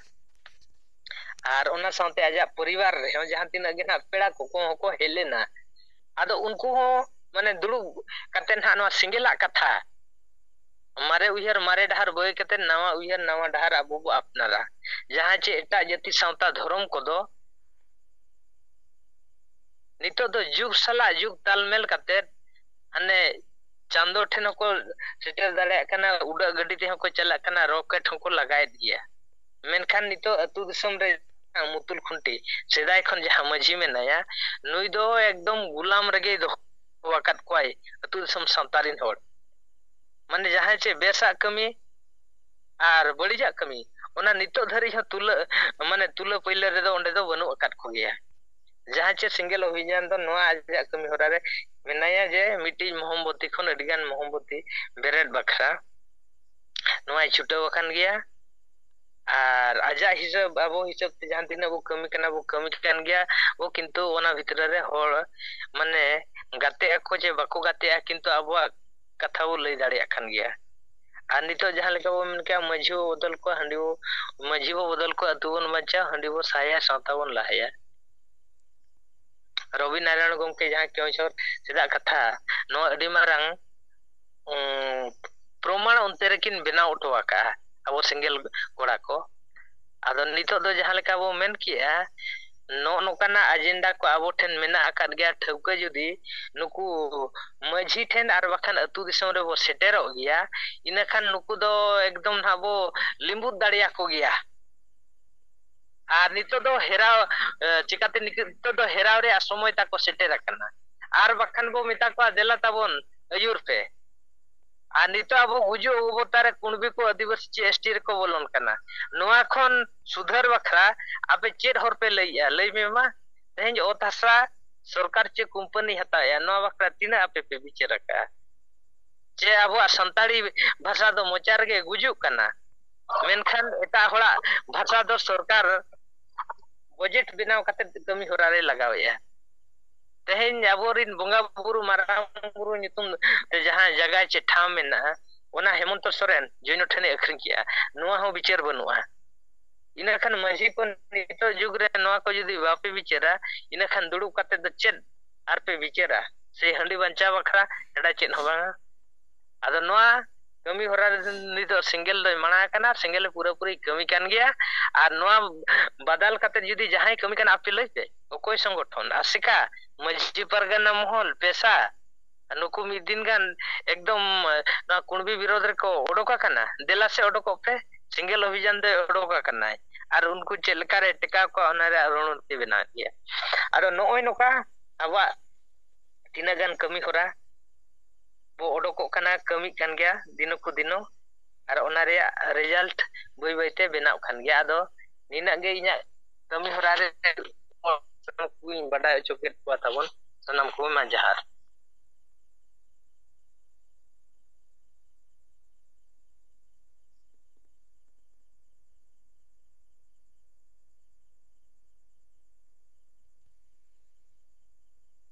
ᱟᱨ ᱚᱱᱟ ᱥᱟᱶᱛᱮ ᱟᱡᱟᱜ ᱯᱚᱨᱤᱵᱟᱨ ᱨᱮᱦᱚᱸ ᱡᱟᱦᱟᱸ ᱛᱤᱱᱟᱹᱜ ᱜᱮ ᱱᱟᱦᱟᱜ ᱯᱮᱲᱟ ᱠᱚᱠᱚ ᱦᱚᱸᱠᱚ ᱦᱮᱡ ᱞᱮᱱᱟ᱾ ᱟᱫᱚ ᱩᱱᱠᱩ ᱦᱚᱸ, ᱢᱟᱱᱮ, ᱫᱩᱲᱩᱵ ᱠᱟᱛᱮ ᱱᱟᱦᱟᱜ ᱱᱚᱣᱟ ᱥᱮᱸᱜᱮᱞᱟᱜ ᱠᱟᱛᱷᱟ, ᱢᱟᱨᱮ ᱩᱭᱦᱟᱹᱨ ᱢᱟᱨᱮ ᱰᱟᱦᱟᱨ ᱵᱟᱹᱜᱤ ᱠᱟᱛᱮ ᱱᱟᱣᱟ ᱩᱭᱦᱟᱹᱨ ᱱᱟᱣᱟ ᱰᱟᱦᱟᱨ ᱟᱵᱚ ᱵᱚ ᱟᱯᱱᱟᱨᱟ᱾ ᱡᱟᱦᱟᱸ ᱪᱮ ᱮᱴᱟᱜ ᱡᱟᱹᱛᱤ ᱥᱟᱶᱛᱟ ᱫᱷᱚᱨᱚᱢ ᱠᱚᱫᱚ ᱱᱤᱛᱚᱜ ᱫᱚ ᱡᱩᱜᱽ ᱥᱟᱞᱟᱜ ᱡᱩᱜᱽ ᱛᱟᱞᱢᱮᱞ ᱠᱟᱛᱮ ᱦᱟᱱᱮ ᱪᱟᱸᱫᱚ ᱴᱷᱮᱱ ᱦᱚᱸᱠᱚ ᱥᱮᱴᱮᱨ ᱫᱟᱲᱮᱭᱟᱜ ᱠᱟᱱᱟ, ᱩᱰᱟᱹᱜ ᱜᱟᱹᱰᱤ ᱛᱮᱦᱚᱸ ᱠᱚ ᱪᱟᱞᱟᱜ ᱠᱟᱱᱟ, ᱨᱚᱠᱮᱴ ᱦᱚᱸᱠᱚ ᱞᱟᱜᱟᱭᱮᱫ ᱜᱮᱭᱟ᱾ ᱢᱮᱱᱠᱷᱟᱱ ᱱᱤᱛᱚᱜ ᱟᱹᱛᱩ ᱫᱤᱥᱚᱢ ᱨᱮ ᱢᱩᱛᱩᱞ ᱠᱷᱩᱱᱴᱤ, ᱥᱮᱫᱟᱭ ᱠᱷᱚᱱ ᱡᱟᱦᱟᱸ ᱢᱟᱹᱡᱷᱤ ᱢᱮᱱᱟᱭᱟ, ᱱᱩᱭ ᱫᱚ ᱮᱠᱫᱚᱢ ᱜᱩᱞᱟᱢ ᱨᱮᱜᱮᱭ ᱫᱚᱦᱚ ᱟᱠᱟᱫ ᱠᱚᱣᱟᱭ ᱟᱹᱛᱩ ᱫᱤᱥᱚᱢ ᱥᱟᱶᱛᱟ ᱨᱤᱱ ᱦᱚᱲ᱾ ᱢᱟᱱᱮ ᱡᱟᱦᱟᱸᱭ ᱪᱮᱫ ᱵᱮᱥᱟᱜ ᱠᱟᱹᱢᱤ ᱟᱨ ᱵᱟᱹᱲᱤᱡᱟᱜ ᱠᱟᱹᱢᱤ, ᱚᱱᱟ ᱱᱤᱛᱚᱜ ᱫᱷᱟᱹᱨᱤᱡ ᱦᱚᱸ ᱛᱩᱞᱟᱹ, ᱢᱟᱱᱮ ᱛᱩᱞᱟᱹ ᱯᱟᱹᱭᱞᱟᱹ ᱨᱮᱫᱚ ᱚᱸᱰᱮ ᱫᱚ ᱵᱟᱹᱱᱩᱜ ᱟᱠᱟᱫ ᱠᱚᱜᱮᱭᱟ᱾ ᱡᱟᱦᱟᱸ ᱪᱮᱫ ᱥᱮᱸᱜᱮᱞ ᱚᱵᱷᱤᱡᱟᱱ ᱫᱚ ᱱᱚᱣᱟ ᱟᱡᱟᱜ ᱠᱟᱹᱢᱤ ᱦᱚᱨᱟ ᱨᱮ ᱢᱮᱱᱟᱭᱟ ᱡᱮ ᱢᱤᱫᱴᱤᱡ ᱢᱚᱦᱚᱢᱵᱚᱛᱤ ᱠᱷᱚᱱ ᱟᱹᱰᱤᱜᱟᱱ ᱢᱚᱦᱚᱢᱵᱚᱛᱤ ᱵᱮᱨᱮᱫ ᱵᱟᱠᱷᱨᱟ ᱱᱚᱣᱟᱭ ᱪᱷᱩᱴᱟᱹᱣ ᱟᱠᱟᱱ ᱜᱮᱭᱟ᱾ ᱟᱨ ᱟᱡᱟᱜ ᱦᱤᱥᱟᱹᱵ, ᱟᱵᱚ ᱦᱤᱥᱟᱹᱵ ᱛᱮ ᱡᱟᱦᱟᱸ ᱛᱤᱱᱟᱹᱜ ᱵᱚ ᱠᱟᱹᱢᱤ ᱠᱟᱱᱟ, ᱵᱚ ᱠᱟᱹᱢᱤ ᱠᱟᱱ ᱜᱮᱭᱟ ᱵᱚ, ᱠᱤᱱᱛᱩ ᱚᱱᱟ ᱵᱷᱤᱛᱨᱤ ᱨᱮ ᱦᱚᱲ ᱢᱟᱱᱮ ᱜᱟᱛᱮᱜ ᱟᱠᱚ ᱪᱮ ᱵᱟᱠᱚ ᱜᱟᱛᱮᱜᱼᱟ, ᱠᱤᱱᱛᱩ ᱟᱵᱚᱣᱟᱜ ᱠᱟᱛᱷᱟ ᱵᱚ ᱞᱟᱹᱭ ᱫᱟᱲᱮᱭᱟᱜ ᱠᱟᱱ ᱜᱮᱭᱟ᱾ ᱟᱨ ᱱᱤᱛᱚᱜ ᱡᱟᱦᱟᱸ ᱞᱮᱠᱟ ᱵᱚ ᱢᱮᱱ ᱠᱮᱜᱼᱟ, ᱢᱟᱹᱡᱷᱤ ᱵᱚ ᱵᱚᱫᱚᱞ ᱠᱚᱣᱟ, ᱦᱟᱺᱰᱤ ᱵᱚ, ᱢᱟᱹᱡᱷᱤ ᱵᱚ ᱵᱚᱫᱚᱞ ᱠᱚᱣᱟ, ᱟᱹᱛᱩ ᱵᱚᱱ ᱵᱟᱧᱪᱟᱣᱟ, ᱦᱟᱺᱰᱤ ᱵᱚ ᱥᱟᱦᱟᱭᱟ, ᱥᱟᱶᱛᱟ ᱵᱚᱱ ᱞᱟᱦᱟᱭᱟ᱾ ᱨᱚᱵᱤ ᱱᱟᱨᱟᱭᱚᱬ ᱜᱚᱢᱠᱮ ᱡᱟᱦᱟᱸ ᱠᱮᱣᱚᱱᱡᱷᱚᱨ ᱥᱮᱫᱟᱜ ᱠᱟᱛᱷᱟ, ᱱᱚᱣᱟ ᱟᱹᱰᱤ ᱢᱟᱨᱟᱝ, ᱩᱸ, ᱯᱨᱚᱢᱟᱬ ᱚᱱᱛᱮ ᱨᱮᱠᱤᱱ ᱵᱮᱱᱟᱣ ᱦᱚᱴᱚ ᱟᱠᱟᱜᱼᱟ ᱟᱵᱚ ᱥᱮᱸᱜᱮᱞ ᱠᱚᱲᱟ ᱠᱚ᱾ ᱟᱫᱚ ᱱᱤᱛᱚᱜ ᱫᱚ ᱡᱟᱦᱟᱸ ᱞᱮᱠᱟ ᱵᱚ ᱢᱮᱱ ᱠᱮᱜᱼᱟ, ᱱᱚᱜᱼᱚ ᱱᱚᱝᱠᱟᱱᱟᱜ ᱟᱡᱮᱱᱰᱟ ᱠᱚ ᱟᱵᱚ ᱴᱷᱮᱱ ᱢᱮᱱᱟᱜ ᱟᱠᱟᱫ ᱜᱮᱭᱟ ᱴᱷᱟᱹᱣᱠᱟᱹ᱾ ᱡᱩᱫᱤ ᱱᱩᱠᱩ ᱢᱟᱹᱡᱷᱤ ᱴᱷᱮᱱ ᱟᱨ ᱵᱟᱠᱷᱟᱱ ᱟᱹᱛᱩ ᱫᱤᱥᱚᱢ ᱨᱮᱵᱚ ᱥᱮᱴᱮᱨᱚᱜ ᱜᱮᱭᱟ, ᱤᱱᱟᱹᱠᱷᱟᱱ ᱱᱩᱠᱩ ᱫᱚ ᱮᱠᱫᱚᱢ ᱱᱟᱦᱟᱜ ᱵᱚ ᱞᱤᱸᱵᱩᱫ ᱫᱟᱲᱮᱭᱟᱠᱚ ᱜᱮᱭᱟ᱾ ᱟᱨ ᱱᱤᱛᱚᱜ ᱫᱚ ᱦᱮᱨᱟᱣ, ᱮ, ᱪᱤᱠᱟᱛᱮ ᱱᱤᱛᱚᱜ ᱫᱚ ᱦᱮᱨᱟᱣ ᱨᱮᱭᱟᱜ ᱥᱚᱢᱚᱭ ᱛᱟᱠᱚ ᱥᱮᱴᱮᱨ ᱟᱠᱟᱱᱟ᱾ ᱟᱨ ᱵᱟᱠᱷᱟᱱ ᱵᱚ ᱢᱮᱛᱟ ᱠᱚᱣᱟ, "ᱫᱮᱞᱟ ᱛᱟᱵᱚᱱ, ᱟᱹᱭᱩᱨ ᱯᱮ᱾" ᱟᱨ ᱱᱤᱛᱚᱜ ᱟᱵᱚ ᱜᱩᱡᱩᱜ ᱚᱵᱚᱛᱟᱨ ᱨᱮ ᱠᱩᱬᱵᱤ ᱠᱚ, ᱟᱹᱫᱤᱵᱟᱹᱥᱤ ᱪᱮ ᱮᱥ ᱴᱤ ᱨᱮᱠᱚ ᱵᱚᱞᱚᱱ ᱠᱟᱱᱟ᱾ ᱱᱚᱣᱟ ᱠᱷᱚᱱ ᱥᱩᱫᱷᱟᱹᱨ ᱵᱟᱠᱷᱨᱟ ᱟᱯᱮ ᱪᱮᱫ ᱦᱚᱨ ᱯᱮ ᱞᱟᱹᱭᱮᱜᱼᱟ? ᱞᱟᱹᱭ ᱢᱮ ᱢᱟ᱾ ᱛᱮᱦᱮᱧ ᱚᱛ ᱦᱟᱥᱟ ᱥᱚᱨᱠᱟᱨ ᱪᱮ ᱠᱳᱢᱯᱟᱱᱤ ᱦᱟᱛᱟᱣᱮᱜᱼᱟ, ᱱᱚᱣᱟ ᱵᱟᱠᱷᱨᱟ ᱛᱤᱱᱟᱹᱜ ᱟᱯᱮ ᱯᱮ ᱵᱤᱪᱟᱹᱨ ᱟᱠᱟᱜᱼᱟ? ᱪᱮ ᱟᱵᱚᱣᱟᱜ ᱥᱟᱱᱛᱟᱲᱤ ᱵᱷᱟᱥᱟ ᱫᱚ ᱢᱚᱪᱟ ᱨᱮᱜᱮ ᱜᱩᱡᱩᱜ ᱠᱟᱱᱟ, ᱢᱮᱱᱠᱷᱟᱱ ᱮᱴᱟᱜ ᱦᱚᱲᱟᱜ ᱵᱷᱟᱥᱟ ᱫᱚ ᱥᱚᱨᱠᱟᱨ ᱵᱚᱡᱮᱴ ᱵᱮᱱᱟᱣ ᱠᱟᱛᱮ ᱠᱟᱹᱢᱤ ᱦᱚᱨᱟ ᱨᱮ ᱞᱟᱜᱟᱣᱮᱜᱼᱟ᱾ ᱛᱮᱦᱮᱧ ᱟᱵᱚᱨᱤᱱ ᱵᱚᱸᱜᱟ ᱵᱩᱨᱩ, ᱢᱟᱨᱟᱝ ᱵᱩᱨᱩ ᱧᱩᱛᱩᱢ ᱛᱮ ᱡᱟᱦᱟᱸ ᱡᱟᱭᱜᱟ ᱪᱮ ᱴᱷᱟᱶ ᱢᱮᱱᱟᱜᱼᱟ, ᱚᱱᱟ ᱦᱮᱢᱚᱱᱛᱚ ᱥᱚᱨᱮᱱ ᱡᱚᱭᱱᱚ ᱴᱷᱮᱱᱮ ᱟᱹᱠᱷᱨᱤᱧ ᱠᱮᱜᱼᱟ, ᱱᱚᱣᱟ ᱦᱚᱸ ᱵᱤᱪᱟᱹᱨ ᱵᱟᱹᱱᱩᱜᱼᱟ᱾ ᱤᱱᱟᱹ ᱠᱷᱟᱱ ᱢᱟᱹᱡᱷᱤ ᱠᱚ ᱱᱤᱛᱚᱜ ᱡᱩᱜᱽ ᱨᱮ ᱱᱚᱣᱟ ᱠᱚ ᱡᱩᱫᱤ ᱵᱟᱯᱮ ᱵᱤᱪᱟᱹᱨᱟ, ᱤᱱᱟᱹ ᱠᱷᱟᱱ ᱫᱩᱲᱩᱵ ᱠᱟᱛᱮ ᱫᱚ ᱪᱮᱫ ᱟᱨᱯᱮ ᱵᱤᱪᱟᱹᱨᱟ? ᱥᱮ ᱦᱟᱺᱰᱤ ᱵᱟᱧᱪᱟᱣ ᱵᱟᱠᱷᱨᱟ ᱪᱷᱟᱰᱟ ᱪᱮᱫ ᱦᱚᱸ ᱵᱟᱝᱟ᱾ ᱟᱫᱚ ᱱᱚᱣᱟ ᱠᱟᱹᱢᱤ ᱦᱚᱨᱟ ᱨᱮ ᱱᱤᱛᱚᱜ ᱥᱮᱸᱜᱮᱞ ᱫᱚᱭ ᱢᱟᱲᱟᱝ ᱟᱠᱟᱱᱟ, ᱥᱮᱸᱜᱮᱞ ᱯᱩᱨᱟᱹᱯᱩᱨᱤ ᱠᱟᱹᱢᱤ ᱠᱟᱱ ᱜᱮᱭᱟ᱾ ᱟᱨ ᱱᱚᱣᱟ ᱵᱟᱫᱟᱞ ᱠᱟᱛᱮ ᱡᱩᱫᱤ ᱡᱟᱦᱟᱸᱭ ᱠᱟᱹᱢᱤ ᱠᱟᱱᱟ, ᱟᱯᱮ ᱞᱟᱹᱭ ᱯᱮ, ᱚᱠᱚᱭ ᱥᱚᱝᱜᱚᱴᱷᱚᱱ? ᱟᱥᱮᱠᱟ, ᱢᱟᱹᱡᱷᱤ ᱯᱟᱨᱜᱟᱱᱟ ᱢᱚᱦᱚᱞ, ᱯᱮᱥᱟ, ᱱᱩᱠᱩ ᱢᱤᱫ ᱫᱤᱱ ᱜᱟᱱ ᱮᱠᱫᱚᱢ, ᱮ, ᱱᱚᱣᱟ ᱠᱩᱬᱵᱤ ᱵᱤᱨᱳᱫᱷ ᱨᱮᱠᱚ ᱚᱰᱚᱠ ᱟᱠᱟᱱᱟ᱾ ᱫᱮᱞᱟ ᱥᱮ ᱚᱰᱚᱠᱚᱜ ᱯᱮ, ᱥᱮᱸᱜᱮᱞ ᱚᱵᱷᱤᱡᱟᱱ ᱫᱚᱭ ᱚᱰᱚᱠ ᱟᱠᱟᱱᱟᱭ᱾ ᱟᱨ ᱩᱱᱠᱩ ᱪᱮᱫ ᱞᱮᱠᱟᱨᱮ ᱴᱮᱠᱟᱣ ᱠᱚᱣᱟ, ᱚᱱᱟ ᱨᱮᱭᱟᱜ ᱨᱚᱱᱚᱲᱤ ᱵᱮᱱᱟᱣᱮᱫ ᱜᱮᱭᱟ᱾ ᱟᱫᱚ ᱱᱚᱜᱼᱚᱭ ᱱᱚᱝᱠᱟ ᱟᱵᱚᱣᱟᱜ ᱛᱤᱱᱟᱹᱜ ᱜᱟᱱ ᱠᱟᱹᱢᱤ ᱦᱚᱨᱟ ᱵᱚ ᱚᱰᱚᱠᱚᱜ ᱠᱟᱱᱟ, ᱠᱟᱹᱢᱤᱜ ᱠᱟᱱ ᱜᱮᱭᱟ ᱫᱤᱱᱚ ᱠᱚ ᱫᱤᱱᱚ, ᱟᱨ ᱚᱱᱟ ᱨᱮᱭᱟᱜ ᱨᱮᱡᱟᱞᱴ ᱵᱟᱹᱭ ᱵᱟᱹᱭᱛᱮ ᱵᱮᱱᱟᱜ ᱠᱟᱱ ᱜᱮᱭᱟ᱾ ᱟᱫᱚ ᱱᱤᱱᱟᱹᱜ ᱜᱮ ᱤᱧᱟᱹᱜ ᱠᱟᱹᱢᱤ ᱦᱚᱨᱟ ᱨᱮ ᱥᱟᱱᱟᱢ ᱠᱚᱧ ᱵᱟᱰᱟᱭ ᱦᱚᱪᱚ ᱠᱮᱫ ᱠᱚᱣᱟ ᱛᱟᱵᱚᱱ᱾ ᱥᱟᱱᱟᱢ ᱠᱚ ᱢᱟ ᱡᱚᱦᱟᱨ᱾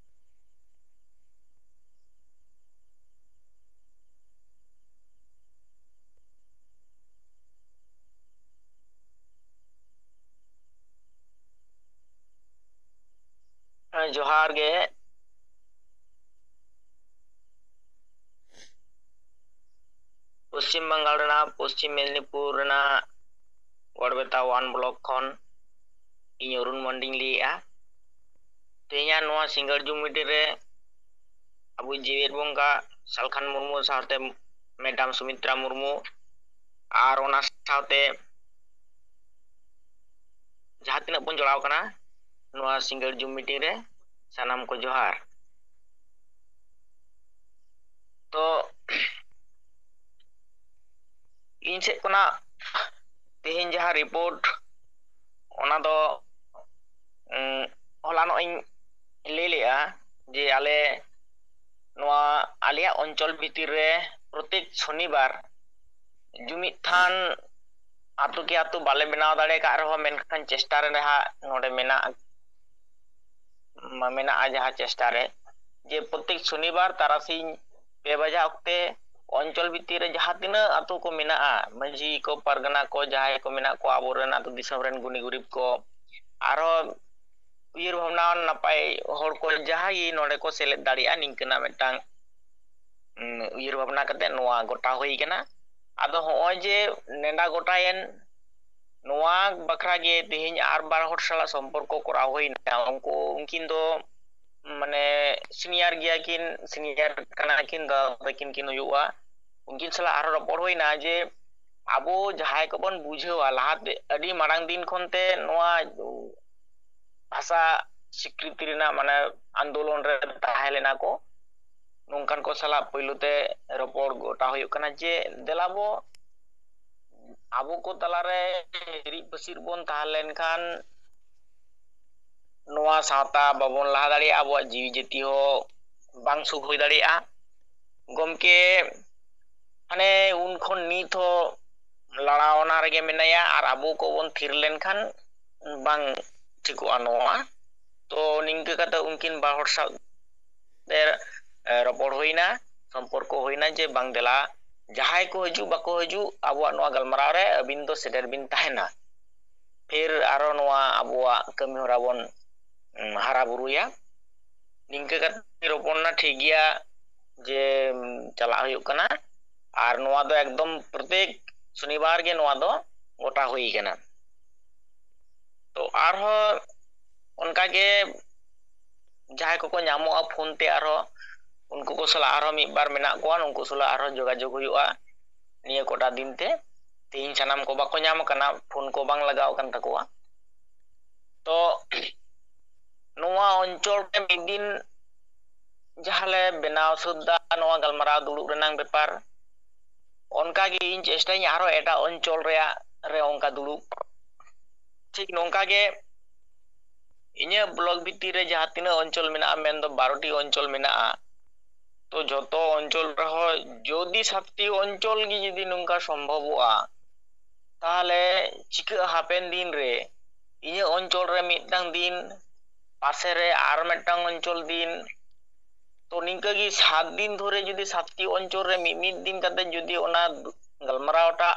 ᱦᱮᱸ, ᱡᱚᱦᱟᱨ ᱜᱮ᱾ ᱯᱚᱥᱪᱤᱢ ᱵᱟᱝᱜᱟᱞ ᱨᱮᱱᱟᱜ ᱯᱚᱥᱪᱤᱢ ᱢᱮᱫᱽᱱᱤᱯᱩᱨ ᱨᱮᱱᱟᱜ ᱜᱚᱲᱵᱮᱛᱟ ᱳᱣᱟᱱ ᱵᱞᱚᱠ ᱠᱷᱚᱱ ᱤᱧ ᱚᱨᱩᱱ ᱢᱟᱱᱰᱤᱧ ᱞᱟᱹᱭᱮᱜᱼᱟ᱾ ᱛᱮᱦᱮᱧᱟᱜ ᱱᱚᱣᱟ ᱥᱤᱸᱜᱟᱹᱲ ᱡᱩᱢ ᱢᱤᱴᱤᱝ ᱨᱮ ᱟᱵᱚ ᱡᱮᱜᱮᱛ ᱵᱚᱸᱜᱟ ᱥᱟᱞᱠᱷᱟᱱ ᱢᱩᱨᱢᱩ ᱥᱟᱶᱛᱮ ᱢᱮᱰᱟᱢ ᱥᱩᱢᱤᱛᱨᱟ ᱢᱩᱨᱢᱩ ᱟᱨ ᱚᱱᱟ ᱥᱟᱶᱛᱮ ᱡᱟᱦᱟᱸ ᱛᱤᱱᱟᱹᱜ ᱵᱚᱱ ᱡᱚᱲᱟᱣ ᱠᱟᱱᱟ ᱱᱚᱣᱟ ᱥᱤᱸᱜᱟᱹᱲ ᱡᱩᱢ ᱢᱤᱴᱤᱝ ᱨᱮ, ᱥᱟᱱᱟᱢ ᱠᱚ ᱡᱚᱦᱟᱨ᱾ ᱛᱚ, ᱤᱧ ᱥᱮᱫ ᱠᱷᱚᱱᱟᱜ ᱛᱮᱦᱮᱧ ᱡᱟᱦᱟᱸ ᱨᱤᱯᱳᱨᱴ, ᱚᱱᱟ ᱫᱚ, ᱩᱸ, ᱦᱚᱞᱟᱱᱚᱜ ᱤᱧ ᱞᱟᱹᱭ ᱞᱮᱜᱼᱟ ᱡᱮ ᱟᱞᱮ ᱱᱚᱣᱟ ᱟᱞᱮᱭᱟᱜ ᱚᱧᱪᱚᱞ ᱵᱷᱤᱛᱤᱨ ᱨᱮ ᱯᱨᱚᱛᱮᱠ ᱥᱚᱱᱤᱵᱟᱨ ᱡᱩᱢᱤᱫ ᱛᱷᱟᱱ ᱟᱛᱳ ᱠᱮ ᱟᱛᱳ ᱵᱟᱞᱮ ᱵᱮᱱᱟᱣ ᱫᱟᱲᱮ ᱟᱠᱟᱫ ᱨᱮᱦᱚᱸ, ᱢᱮᱱᱠᱷᱟᱱ ᱪᱮᱥᱴᱟ ᱨᱮ ᱱᱟᱦᱟᱜ ᱱᱚᱰᱮ ᱢᱮᱱᱟᱜ, ᱢᱟ-, ᱢᱮᱱᱟᱜᱼᱟ ᱡᱟᱦᱟᱸ ᱪᱮᱥᱴᱟ ᱨᱮ, ᱡᱮ ᱯᱨᱚᱛᱮᱠ ᱥᱚᱱᱤᱵᱟᱨ ᱛᱟᱨᱟᱥᱤᱧ ᱯᱮ ᱵᱟᱡᱟ ᱚᱠᱛᱮ ᱚᱧᱪᱚᱞ ᱵᱷᱤᱛᱤᱨ ᱨᱮ ᱡᱟᱦᱟᱸ ᱛᱤᱱᱟᱹᱜ ᱟᱛᱳ ᱠᱚ ᱢᱮᱱᱟᱜᱼᱟ, ᱢᱟᱹᱡᱷᱤ ᱠᱚ, ᱯᱟᱨᱜᱟᱱᱟ ᱠᱚ, ᱡᱟᱦᱟᱸᱭ ᱠᱚ ᱢᱮᱱᱟᱜ ᱠᱚᱣᱟ ᱟᱵᱚᱨᱮᱱ ᱟᱹᱛᱩ ᱫᱤᱥᱚᱢ ᱨᱮᱱ ᱜᱩᱱᱤ ᱜᱩᱨᱤᱵ ᱠᱚ, ᱟᱨᱦᱚᱸ ᱩᱭᱦᱟᱹᱨ ᱵᱷᱟᱵᱽᱱᱟ ᱱᱟᱯᱟᱭ ᱦᱚᱲ ᱠᱚ ᱡᱟᱦᱟᱸᱭ ᱜᱮ ᱱᱚᱰᱮ ᱠᱚ ᱥᱮᱞᱮᱫ ᱫᱟᱲᱮᱭᱟᱜᱼᱟ, ᱱᱤᱝᱠᱟᱹᱱᱟᱜ ᱢᱤᱫᱴᱟᱝ, ᱩᱸ, ᱩᱭᱦᱟᱹᱨ ᱵᱷᱟᱵᱽᱱᱟ ᱠᱟᱛᱮ ᱱᱚᱣᱟ ᱜᱚᱴᱟ ᱦᱩᱭ ᱠᱟᱱᱟ᱾ ᱟᱫᱚ ᱦᱚᱸᱜᱼᱚᱭ ᱡᱮ ᱱᱮᱰᱟ ᱜᱚᱴᱟᱭᱮᱱ, ᱱᱚᱣᱟ ᱵᱟᱠᱷᱨᱟ ᱜᱮ ᱛᱮᱦᱮᱧ ᱟᱨ ᱵᱟᱨ ᱦᱚᱲ ᱥᱟᱞᱟᱜ ᱥᱚᱢᱯᱚᱨᱠᱚ ᱠᱚᱨᱟᱣ ᱦᱩᱭᱱᱟ᱾ ᱩᱱᱠᱩ, ᱩᱱᱠᱤᱱ ᱫᱚ ᱢᱟᱱᱮ ᱥᱤᱱᱤᱭᱟᱨ ᱜᱮᱭᱟ ᱠᱤᱱ, ᱥᱤᱱᱤᱭᱟᱨ ᱠᱟᱱᱟ ᱠᱤᱱ, ᱫᱟᱫᱟ ᱛᱟᱹᱠᱤᱱ ᱠᱤᱱ ᱦᱩᱭᱩᱜᱼᱟ᱾ ᱩᱱᱠᱤᱱ ᱥᱟᱞᱟᱜ ᱟᱨᱦᱚᱸ ᱨᱚᱯᱚᱲ ᱦᱩᱭᱱᱟ ᱡᱮ ᱟᱵᱚ ᱡᱟᱦᱟᱸᱭ ᱠᱚᱵᱚᱱ ᱵᱩᱡᱷᱟᱹᱣᱟ, ᱞᱟᱦᱟᱛᱮ ᱟᱹᱰᱤ ᱢᱟᱲᱟᱝ ᱫᱤᱱ ᱠᱷᱚᱱ ᱛᱮ ᱱᱚᱣᱟ ᱵᱷᱟᱥᱟ ᱥᱤᱠᱨᱤᱛᱤ ᱨᱮᱱᱟᱜ ᱢᱟᱱᱮ ᱟᱱᱫᱳᱞᱚᱱ ᱨᱮ ᱛᱟᱦᱮᱸ ᱞᱮᱱᱟ ᱠᱚ, ᱱᱚᱝᱠᱟᱱ ᱠᱚ ᱥᱟᱞᱟᱜ ᱯᱳᱭᱞᱳ ᱛᱮ ᱨᱚᱯᱚᱲ ᱜᱚᱴᱟ ᱦᱩᱭᱩᱜ ᱠᱟᱱᱟ ᱡᱮ ᱫᱮᱞᱟ ᱵᱚ ᱟᱵᱚ ᱠᱚ ᱛᱟᱞᱟᱨᱮ ᱦᱤᱨᱤᱡ ᱯᱟᱹᱥᱤᱨ ᱵᱚᱱ ᱛᱟᱦᱮᱸ ᱞᱮᱱᱠᱷᱟᱱ ᱱᱚᱣᱟ ᱥᱟᱶᱛᱟ ᱵᱟᱵᱚᱱ ᱞᱟᱦᱟ ᱫᱟᱲᱮᱭᱟᱜᱼᱟ, ᱟᱵᱚᱣᱟᱜ ᱡᱤᱣᱤ ᱡᱟᱹᱛᱤ ᱦᱚᱸ ᱵᱟᱝ ᱥᱩᱠ ᱦᱩᱭ ᱫᱟᱲᱮᱭᱟᱜᱼᱟ᱾ ᱜᱚᱢᱠᱮ, ᱦᱟᱱᱮ ᱩᱱ ᱠᱷᱚᱱ ᱱᱤᱛ ᱦᱚᱸ ᱞᱟᱲᱟᱣᱱᱟ ᱨᱮᱜᱮ ᱢᱮᱱᱟᱭᱟ, ᱟᱨ ᱟᱵᱚ ᱠᱚᱵᱚᱱ ᱛᱷᱤᱨ ᱞᱮᱱᱠᱷᱟᱱ ᱵᱟᱝ ᱴᱷᱤᱠᱚᱜᱼᱟ ᱱᱚᱣᱟ᱾ ᱛᱚ ᱱᱤᱝᱠᱟᱹ ᱠᱟᱛᱮ ᱩᱱᱠᱤᱱ ᱵᱟᱨ ᱦᱚᱲ ᱥᱟᱶ ᱛᱮ, ᱮ, ᱨᱚᱯᱚᱲ ᱦᱩᱭᱱᱟ, ᱥᱚᱢᱯᱚᱨᱠᱚ ᱦᱩᱭᱱᱟ ᱡᱮ ᱵᱟᱝ ᱫᱮᱞᱟ, ᱡᱟᱦᱟᱸᱭ ᱠᱚ ᱦᱤᱡᱩᱜ ᱵᱟᱠᱚ ᱦᱤᱡᱩᱜ, ᱟᱵᱚᱣᱟᱜ ᱱᱚᱣᱟ ᱜᱟᱞᱢᱟᱨᱟᱣ ᱨᱮ ᱟᱹᱵᱤᱱ ᱫᱚ ᱥᱮᱴᱮᱨ ᱵᱤᱱ ᱛᱟᱦᱮᱱᱟ᱾ ᱯᱷᱤᱨ ᱟᱨᱚ ᱱᱚᱣᱟ ᱟᱵᱚᱣᱟᱜ ᱠᱟᱹᱢᱤ ᱦᱚᱨᱟ ᱵᱚᱱ, ᱩᱢ, ᱦᱟᱨᱟ ᱵᱩᱨᱩᱭᱟ᱾ ᱱᱤᱝᱠᱟᱹ ᱠᱟᱛᱮ ᱨᱚᱯᱚᱲ ᱱᱟ, ᱴᱷᱤᱠ ᱜᱮᱭᱟ ᱡᱮ, ᱩᱢ, ᱪᱟᱞᱟᱜ ᱦᱩᱭᱩᱜ ᱠᱟᱱᱟ᱾ ᱟᱨ ᱱᱚᱣᱟ ᱫᱚ ᱮᱠᱫᱚᱢ ᱯᱨᱚᱛᱮᱠ ᱥᱚᱱᱤᱵᱟᱨ ᱜᱮ ᱱᱚᱣᱟ ᱫᱚ ᱜᱚᱴᱟ ᱦᱩᱭ ᱠᱟᱱᱟ᱾ ᱛᱚ ᱟᱨᱦᱚᱸ ᱚᱱᱠᱟᱜᱮ ᱡᱟᱦᱟᱸᱭ ᱠᱚᱠᱚ ᱧᱟᱢᱚᱜᱼᱟ ᱯᱷᱳᱱ ᱛᱮ, ᱟᱨᱦᱚᱸ ᱩᱱᱠᱩ ᱠᱚ ᱥᱟᱞᱟᱜ ᱟᱨᱦᱚᱸ ᱢᱤᱫ ᱵᱟᱨ ᱢᱮᱱᱟᱜ ᱠᱚᱣᱟ, ᱩᱱᱠᱩ ᱥᱟᱞᱟᱜ ᱟᱨᱦᱚᱸ ᱡᱳᱜᱟᱡᱳᱜᱽ ᱦᱩᱭᱩᱜᱼᱟ ᱱᱤᱭᱟᱹ ᱠᱚᱴᱟ ᱫᱤᱱ ᱛᱮ᱾ ᱛᱮᱦᱤᱧ ᱥᱟᱱᱟᱢ ᱠᱚ ᱵᱟᱠᱚ ᱧᱟᱢ ᱟᱠᱟᱱᱟ, ᱯᱷᱳᱱ ᱠᱚ ᱵᱟᱝ ᱞᱟᱜᱟᱣ ᱟᱠᱟᱱ ᱛᱟᱠᱚᱣᱟ᱾ ᱛᱚ ᱱᱚᱣᱟ ᱚᱧᱪᱚᱞ ᱨᱮ ᱢᱤᱫ ᱫᱤᱱ ᱡᱟᱦᱟᱸ ᱞᱮ ᱵᱮᱱᱟᱣ ᱥᱟᱹᱛ ᱫᱟ ᱱᱚᱣᱟ ᱜᱟᱞᱢᱟᱨᱟᱣ ᱫᱩᱲᱩᱵ ᱨᱮᱱᱟᱝ ᱵᱮᱯᱟᱨ, ᱚᱱᱠᱟᱜᱮ ᱤᱧ ᱪᱮᱥᱴᱟᱭᱟᱹᱧ ᱟᱨᱦᱚᱸ ᱮᱴᱟᱜ ᱚᱧᱪᱚᱞ ᱨᱮᱭᱟᱜ ᱨᱮ ᱚᱱᱠᱟ ᱫᱩᱲᱩᱵ᱾ ᱴᱷᱤᱠ ᱱᱚᱝᱠᱟ ᱜᱮ ᱤᱧᱟᱹᱜ ᱵᱞᱚᱠ ᱵᱷᱤᱛᱤᱨ ᱨᱮ ᱡᱟᱦᱟᱸ ᱛᱤᱱᱟᱹᱜ ᱚᱧᱪᱚᱞ ᱢᱮᱱᱟᱜᱼᱟ, ᱢᱮᱱᱫᱚ ᱵᱟᱨᱚᱴᱤ ᱚᱧᱪᱚᱞ ᱢᱮᱱᱟᱜᱼᱟ, ᱛᱚ ᱡᱷᱚᱛᱚ ᱚᱧᱪᱚᱞ ᱨᱮᱦᱚᱸ ᱡᱩᱫᱤ ᱥᱟᱛᱴᱤ ᱚᱧᱪᱚᱞ ᱜᱮ ᱡᱩᱫᱤ ᱱᱚᱝᱠᱟ ᱥᱚᱢᱵᱷᱚᱵᱚᱜᱼᱟ, ᱛᱟᱦᱚᱞᱮ ᱪᱤᱠᱟᱹᱜᱼᱟ ᱦᱟᱯᱮᱱ ᱫᱤᱱ ᱨᱮ ᱤᱧᱟᱹᱜ ᱚᱧᱪᱚᱞ ᱨᱮ ᱢᱤᱫᱴᱟᱝ ᱫᱤᱱ, ᱯᱟᱥᱮ ᱨᱮ ᱟᱨ ᱢᱤᱫᱴᱟᱝ ᱚᱧᱪᱚᱞ ᱫᱤᱱ, ᱛᱚ ᱱᱤᱝᱠᱟᱹ ᱜᱮ ᱥᱟᱛ ᱫᱤᱱ ᱫᱷᱚᱨᱮ ᱡᱩᱫᱤ ᱥᱟᱛᱴᱤ ᱚᱧᱪᱚᱞ ᱨᱮ ᱢᱤᱫ ᱢᱤᱫ ᱫᱤᱱ ᱠᱟᱛᱮ ᱡᱩᱫᱤ ᱚᱱᱟ ᱜᱟᱞᱢᱟᱨᱟᱣᱴᱟᱜ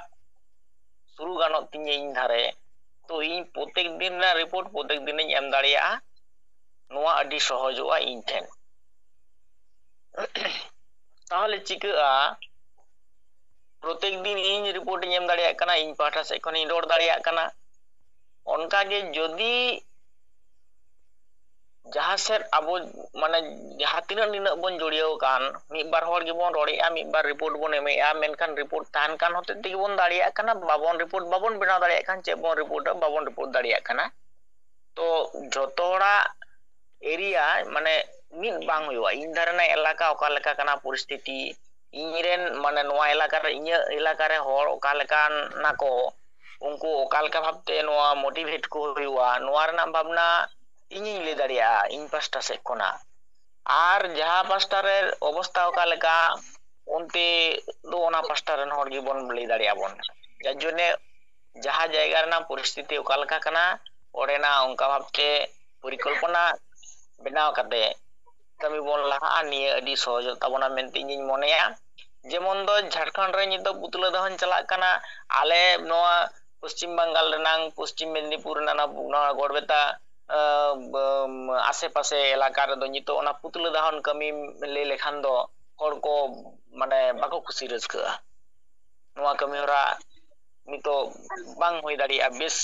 ᱥᱩᱨᱩ ᱜᱟᱱᱚᱜ ᱛᱤᱧᱟᱹ ᱤᱧ ᱫᱷᱟᱨᱮ, ᱛᱚ ᱤᱧ ᱯᱨᱚᱛᱮᱠ ᱫᱤᱱ ᱨᱮᱱᱟᱜ ᱨᱤᱯᱳᱨᱴ ᱯᱨᱚᱛᱮᱠ ᱫᱤᱱᱤᱧ ᱮᱢ ᱫᱟᱲᱮᱭᱟᱜᱼᱟ᱾ ᱱᱚᱣᱟ ᱟᱹᱰᱤ ᱥᱚᱦᱚᱡᱚᱜᱼᱟ ᱤᱧ ᱴᱷᱮᱱ᱾ ᱛᱟᱦᱚᱞᱮ ᱪᱤᱠᱟᱹᱜᱼᱟ, ᱯᱨᱚᱛᱮᱠ ᱫᱤᱱ ᱤᱧ ᱨᱤᱯᱳᱨᱴ ᱤᱧ ᱮᱢ ᱫᱟᱲᱮᱭᱟᱜ ᱠᱟᱱᱟ, ᱤᱧ ᱯᱟᱦᱴᱟ ᱥᱮᱫ ᱠᱷᱚᱱᱤᱧ ᱨᱚᱲ ᱫᱟᱲᱮᱭᱟᱜ ᱠᱟᱱᱟ᱾ ᱚᱱᱠᱟᱜᱮ ᱡᱩᱫᱤ ᱡᱟᱦᱟᱸ ᱥᱮᱫ ᱟᱵᱚ ᱢᱟᱱᱮ ᱡᱟᱦᱟᱸ ᱛᱤᱱᱟᱹᱜ ᱱᱤᱱᱟᱹᱜ ᱵᱚᱱ ᱡᱚᱲᱤᱭᱟᱹᱣ ᱟᱠᱟᱱ, ᱢᱤᱫ ᱵᱟᱨ ᱦᱚᱲ ᱜᱮᱵᱚᱱ ᱨᱚᱲᱮᱫᱼᱟ, ᱢᱤᱫ ᱵᱟᱨ ᱨᱤᱯᱳᱨᱴ ᱵᱚᱱ ᱮᱢᱮᱫᱼᱟ, ᱢᱮᱱᱠᱷᱟᱱ ᱨᱤᱯᱳᱨᱴ ᱛᱟᱦᱮᱱ ᱠᱟᱱ ᱦᱚᱛᱮᱡ ᱛᱮᱜᱮ ᱵᱚᱱ ᱫᱟᱲᱮᱭᱟᱜ ᱠᱟᱱᱟ, ᱵᱟᱵᱚᱱ ᱨᱤᱯᱳᱨᱴ ᱵᱟᱵᱚᱱ ᱵᱮᱱᱟᱣ ᱫᱟᱲᱮᱭᱟᱜ ᱠᱷᱟᱱ ᱪᱮᱫ ᱵᱚᱱ ᱨᱤᱯᱳᱨᱴᱟ? ᱵᱟᱵᱚᱱ ᱨᱤᱯᱳᱨᱴ ᱫᱟᱲᱮᱭᱟᱜ ᱠᱟᱱᱟ᱾ ᱛᱚ ᱡᱷᱚᱛᱚ ᱦᱚᱲᱟᱜ ᱮᱨᱤᱭᱟ ᱢᱟᱱᱮ ᱢᱤᱫ ᱵᱟᱝ ᱦᱩᱭᱩᱜᱼᱟ᱾ ᱤᱧ ᱫᱷᱟᱨᱮᱱᱟᱜ ᱮᱞᱟᱠᱟ ᱚᱠᱟ ᱞᱮᱠᱟ ᱠᱟᱱᱟ ᱯᱚᱨᱤᱥᱛᱷᱤᱛᱤ, ᱤᱧ ᱨᱮᱱ ᱢᱟᱱᱮ ᱱᱚᱣᱟ ᱮᱞᱟᱠᱟ ᱨᱮ, ᱤᱧᱟᱹᱜ ᱮᱞᱟᱠᱟ ᱨᱮ ᱦᱚᱲ ᱚᱠᱟ ᱞᱮᱠᱟᱱᱟ ᱠᱚ, ᱩᱱᱠᱩ ᱚᱠᱟ ᱞᱮᱠᱟ ᱵᱷᱟᱵᱛᱮ ᱱᱚᱣᱟ ᱢᱳᱴᱤᱵᱷᱮᱴ ᱠᱚ ᱦᱩᱭᱩᱜᱼᱟ, ᱱᱚᱣᱟ ᱨᱮᱱᱟᱜ ᱵᱷᱟᱵᱽᱱᱟ ᱤᱧᱤᱧ ᱞᱟᱹᱭ ᱫᱟᱲᱮᱭᱟᱜᱼᱟ ᱤᱧ ᱯᱟᱥᱴᱟ ᱥᱮᱫ ᱠᱷᱚᱱᱟᱜ᱾ ᱟᱨ ᱡᱟᱦᱟᱸ ᱯᱟᱥᱴᱟ ᱨᱮ ᱚᱵᱚᱥᱛᱷᱟ ᱚᱠᱟ ᱞᱮᱠᱟ, ᱚᱱᱛᱮ ᱫᱚ ᱚᱱᱟ ᱯᱟᱥᱴᱟ ᱨᱮᱱ ᱦᱚᱲ ᱜᱮᱵᱚᱱ ᱞᱟᱹᱭ ᱫᱟᱲᱮᱭᱟᱜᱼᱟ ᱵᱚᱱ᱾ ᱡᱟᱨ ᱡᱚᱱᱱᱮ ᱡᱟᱦᱟᱸ ᱡᱟᱭᱜᱟ ᱨᱮᱱᱟᱜ ᱯᱚᱨᱤᱥᱛᱷᱤᱛᱤ ᱚᱠᱟ ᱞᱮᱠᱟ ᱠᱟᱱᱟ, ᱚᱸᱰᱮᱱᱟᱜ ᱚᱱᱠᱟ ᱵᱷᱟᱵᱛᱮ ᱯᱚᱨᱤᱠᱚᱞᱯᱚᱱᱟ ᱵᱮᱱᱟᱣ ᱠᱟᱛᱮ ᱠᱟᱹᱢᱤ ᱵᱚᱱ ᱞᱟᱦᱟᱜᱼᱟ, ᱱᱤᱭᱟᱹ ᱟᱹᱰᱤ ᱥᱚᱦᱚᱡᱚᱜ ᱛᱟᱵᱚᱱᱟ ᱢᱮᱱᱛᱮ ᱤᱧᱤᱧ ᱢᱚᱱᱮᱭᱟ᱾ ᱡᱮᱢᱚᱱ ᱫᱚ ᱡᱷᱟᱲᱠᱷᱚᱸᱰ ᱨᱮ ᱱᱤᱛᱚᱜ ᱯᱩᱛᱞᱟᱹ ᱫᱟᱦᱚᱱ ᱪᱟᱞᱟᱜ ᱠᱟᱱᱟ, ᱟᱞᱮ ᱱᱚᱣᱟ ᱯᱚᱥᱪᱤᱢ ᱵᱟᱝᱜᱟᱞ ᱨᱮᱱᱟᱝ, ᱯᱚᱥᱪᱤᱢ ᱢᱮᱫᱽᱱᱤᱯᱩᱨ ᱨᱮᱱᱟᱜ ᱱᱚᱣᱟ, ᱱᱚᱣᱟ ᱜᱚᱲᱵᱮᱛᱟ, ᱟᱸ, ᱵᱟᱢ, ᱟᱥᱮ ᱯᱟᱥᱮ ᱮᱞᱟᱠᱟ ᱨᱮᱫᱚ ᱱᱤᱛᱚᱜ ᱚᱱᱟ ᱯᱩᱛᱞᱟᱹ ᱫᱟᱦᱚᱱ ᱠᱟᱹᱢᱤ ᱞᱟᱹᱭ ᱞᱮᱠᱷᱟᱱ ᱫᱚ ᱦᱚᱲ ᱠᱚ ᱢᱟᱱᱮ ᱵᱟᱠᱚ ᱠᱩᱥᱤ ᱨᱟᱹᱥᱠᱟᱹᱜᱼᱟ᱾ ᱱᱚᱣᱟ ᱠᱟᱹᱢᱤ ᱦᱚᱨᱟ ᱱᱤᱛᱚᱜ ᱵᱟᱝ ᱦᱩᱭ ᱫᱟᱲᱮᱭᱟᱜᱼᱟ᱾ ᱵᱮᱥ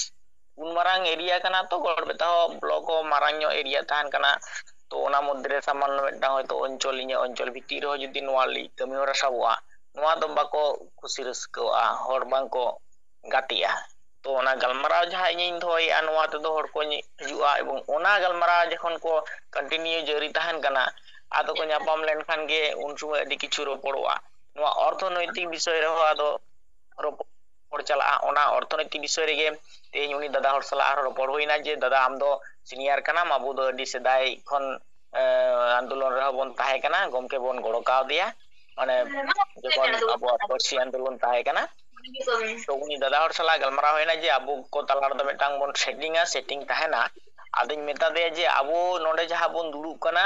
ᱩᱱ ᱢᱟᱨᱟᱝ ᱮᱨᱤᱭᱟ ᱠᱟᱱᱟ ᱛᱚ, ᱜᱚᱲᱵᱮᱛᱟ ᱦᱚᱸ ᱵᱞᱚᱠ ᱦᱚᱸ ᱢᱟᱨᱟᱝ ᱧᱚᱜ ᱮᱨᱤᱭᱟ ᱛᱟᱦᱮᱱ ᱠᱟᱱᱟ᱾ ᱛᱚ ᱚᱱᱟ ᱢᱚᱫᱽᱫᱷᱮ ᱨᱮ ᱥᱟᱢᱟᱱᱱᱚ ᱢᱤᱫᱴᱟᱝ ᱦᱚᱭᱛᱳ ᱚᱧᱪᱚᱞ, ᱤᱧᱟᱹᱜ ᱚᱧᱪᱚᱞ ᱵᱷᱤᱛᱤᱨ ᱨᱮᱦᱚᱸ ᱡᱩᱫᱤ ᱱᱚᱣᱟ ᱞᱟᱹᱜᱤᱫ ᱠᱟᱹᱢᱤ ᱦᱚᱨᱟ ᱥᱟᱵᱚᱜᱼᱟ, ᱱᱚᱣᱟ ᱫᱚ ᱵᱟᱠᱚ ᱠᱩᱥᱤ ᱨᱟᱹᱥᱠᱟᱹᱣᱟᱜᱼᱟ, ᱦᱚᱲ ᱵᱟᱝ ᱠᱚ ᱜᱟᱛᱮᱜᱼᱟ᱾ ᱛᱚ ᱚᱱᱟ ᱜᱟᱞᱢᱟᱨᱟᱣ ᱡᱟᱦᱟᱸ ᱤᱧᱤᱧ ᱫᱚᱦᱚᱭᱮᱫᱼᱟ, ᱱᱚᱣᱟ ᱛᱮᱫᱚ ᱦᱚᱲ ᱠᱚ ᱧᱮ-, ᱦᱤᱡᱩᱜᱼᱟ, ᱮᱵᱚᱝ ᱚᱱᱟ ᱜᱟᱞᱢᱟᱨᱟᱣ ᱡᱚᱠᱷᱚᱱ ᱠᱚ ᱠᱚᱱᱴᱤᱱᱤᱭᱩ ᱡᱟᱹᱨᱤ ᱛᱟᱦᱮᱱ ᱠᱟᱱᱟ, ᱟᱫᱚ ᱠᱚ ᱧᱟᱯᱟᱢ ᱞᱮᱱᱠᱷᱟᱱ ᱜᱮ ᱩᱱ ᱥᱚᱢᱚᱭ ᱟᱹᱰᱤ ᱠᱤᱪᱷᱩ ᱨᱚᱯᱚᱲᱚᱜᱼᱟ᱾ ᱱᱚᱣᱟ ᱚᱨᱛᱷᱚᱱᱳᱭᱛᱤᱠ ᱵᱤᱥᱚᱭ ᱨᱮᱦᱚᱸ ᱟᱫᱚ ᱨᱚᱯᱚᱲ ᱪᱟᱞᱟᱜᱼᱟ᱾ ᱚᱱᱟ ᱚᱨᱛᱷᱚᱱᱳᱭᱛᱤᱠ ᱵᱤᱥᱚᱭ ᱨᱮᱜᱮ ᱛᱮᱦᱮᱧ ᱩᱱᱤ ᱫᱟᱫᱟ ᱦᱚᱲ ᱥᱟᱞᱟᱜ ᱟᱨᱦᱚᱸ ᱨᱚᱯᱚᱲ ᱦᱩᱭᱱᱟ ᱡᱮ, "ᱫᱟᱫᱟ, ᱟᱢ ᱫᱚ ᱥᱤᱱᱤᱭᱟᱨ ᱠᱟᱱᱟᱢ, ᱟᱵᱚ ᱫᱚ ᱟᱹᱰᱤ ᱥᱮᱫᱟᱭ ᱠᱷᱚᱱ, ᱮ, ᱟᱱᱫᱳᱞᱚᱱ ᱨᱮᱦᱚᱸ ᱵᱚᱱ ᱛᱟᱦᱮᱸ ᱠᱟᱱᱟ, ᱜᱚᱢᱠᱮ ᱵᱚᱱ ᱜᱚᱲᱚ ᱠᱟᱣᱫᱮᱭᱟ, ᱢᱟᱱᱮ ᱡᱚᱠᱷᱚᱱ ᱟᱵᱚᱣᱟᱜ ᱯᱟᱹᱨᱥᱤ ᱟᱱᱫᱳᱞᱚᱱ ᱛᱟᱦᱮᱸ ᱠᱟᱱᱟ᱾" ᱛᱚ ᱩᱱᱤ ᱫᱟᱫᱟ ᱦᱚᱲ ᱥᱟᱞᱟᱜ ᱜᱟᱞᱢᱟᱨᱟᱣ ᱦᱩᱭᱱᱟ ᱡᱮ ᱟᱵᱚ ᱠᱚ ᱛᱟᱞᱟ ᱨᱮᱫᱚ ᱢᱤᱫᱴᱟᱝ ᱵᱚᱱ ᱥᱮᱴᱤᱝᱟ, ᱥᱮᱴᱤᱝ ᱛᱟᱦᱮᱱᱟ᱾ ᱟᱫᱚᱧ ᱢᱮᱛᱟ ᱫᱮᱭᱟ ᱡᱮ ᱟᱵᱚ ᱱᱚᱰᱮ ᱡᱟᱦᱟᱸ ᱵᱚᱱ ᱫᱩᱲᱩᱵ ᱠᱟᱱᱟ,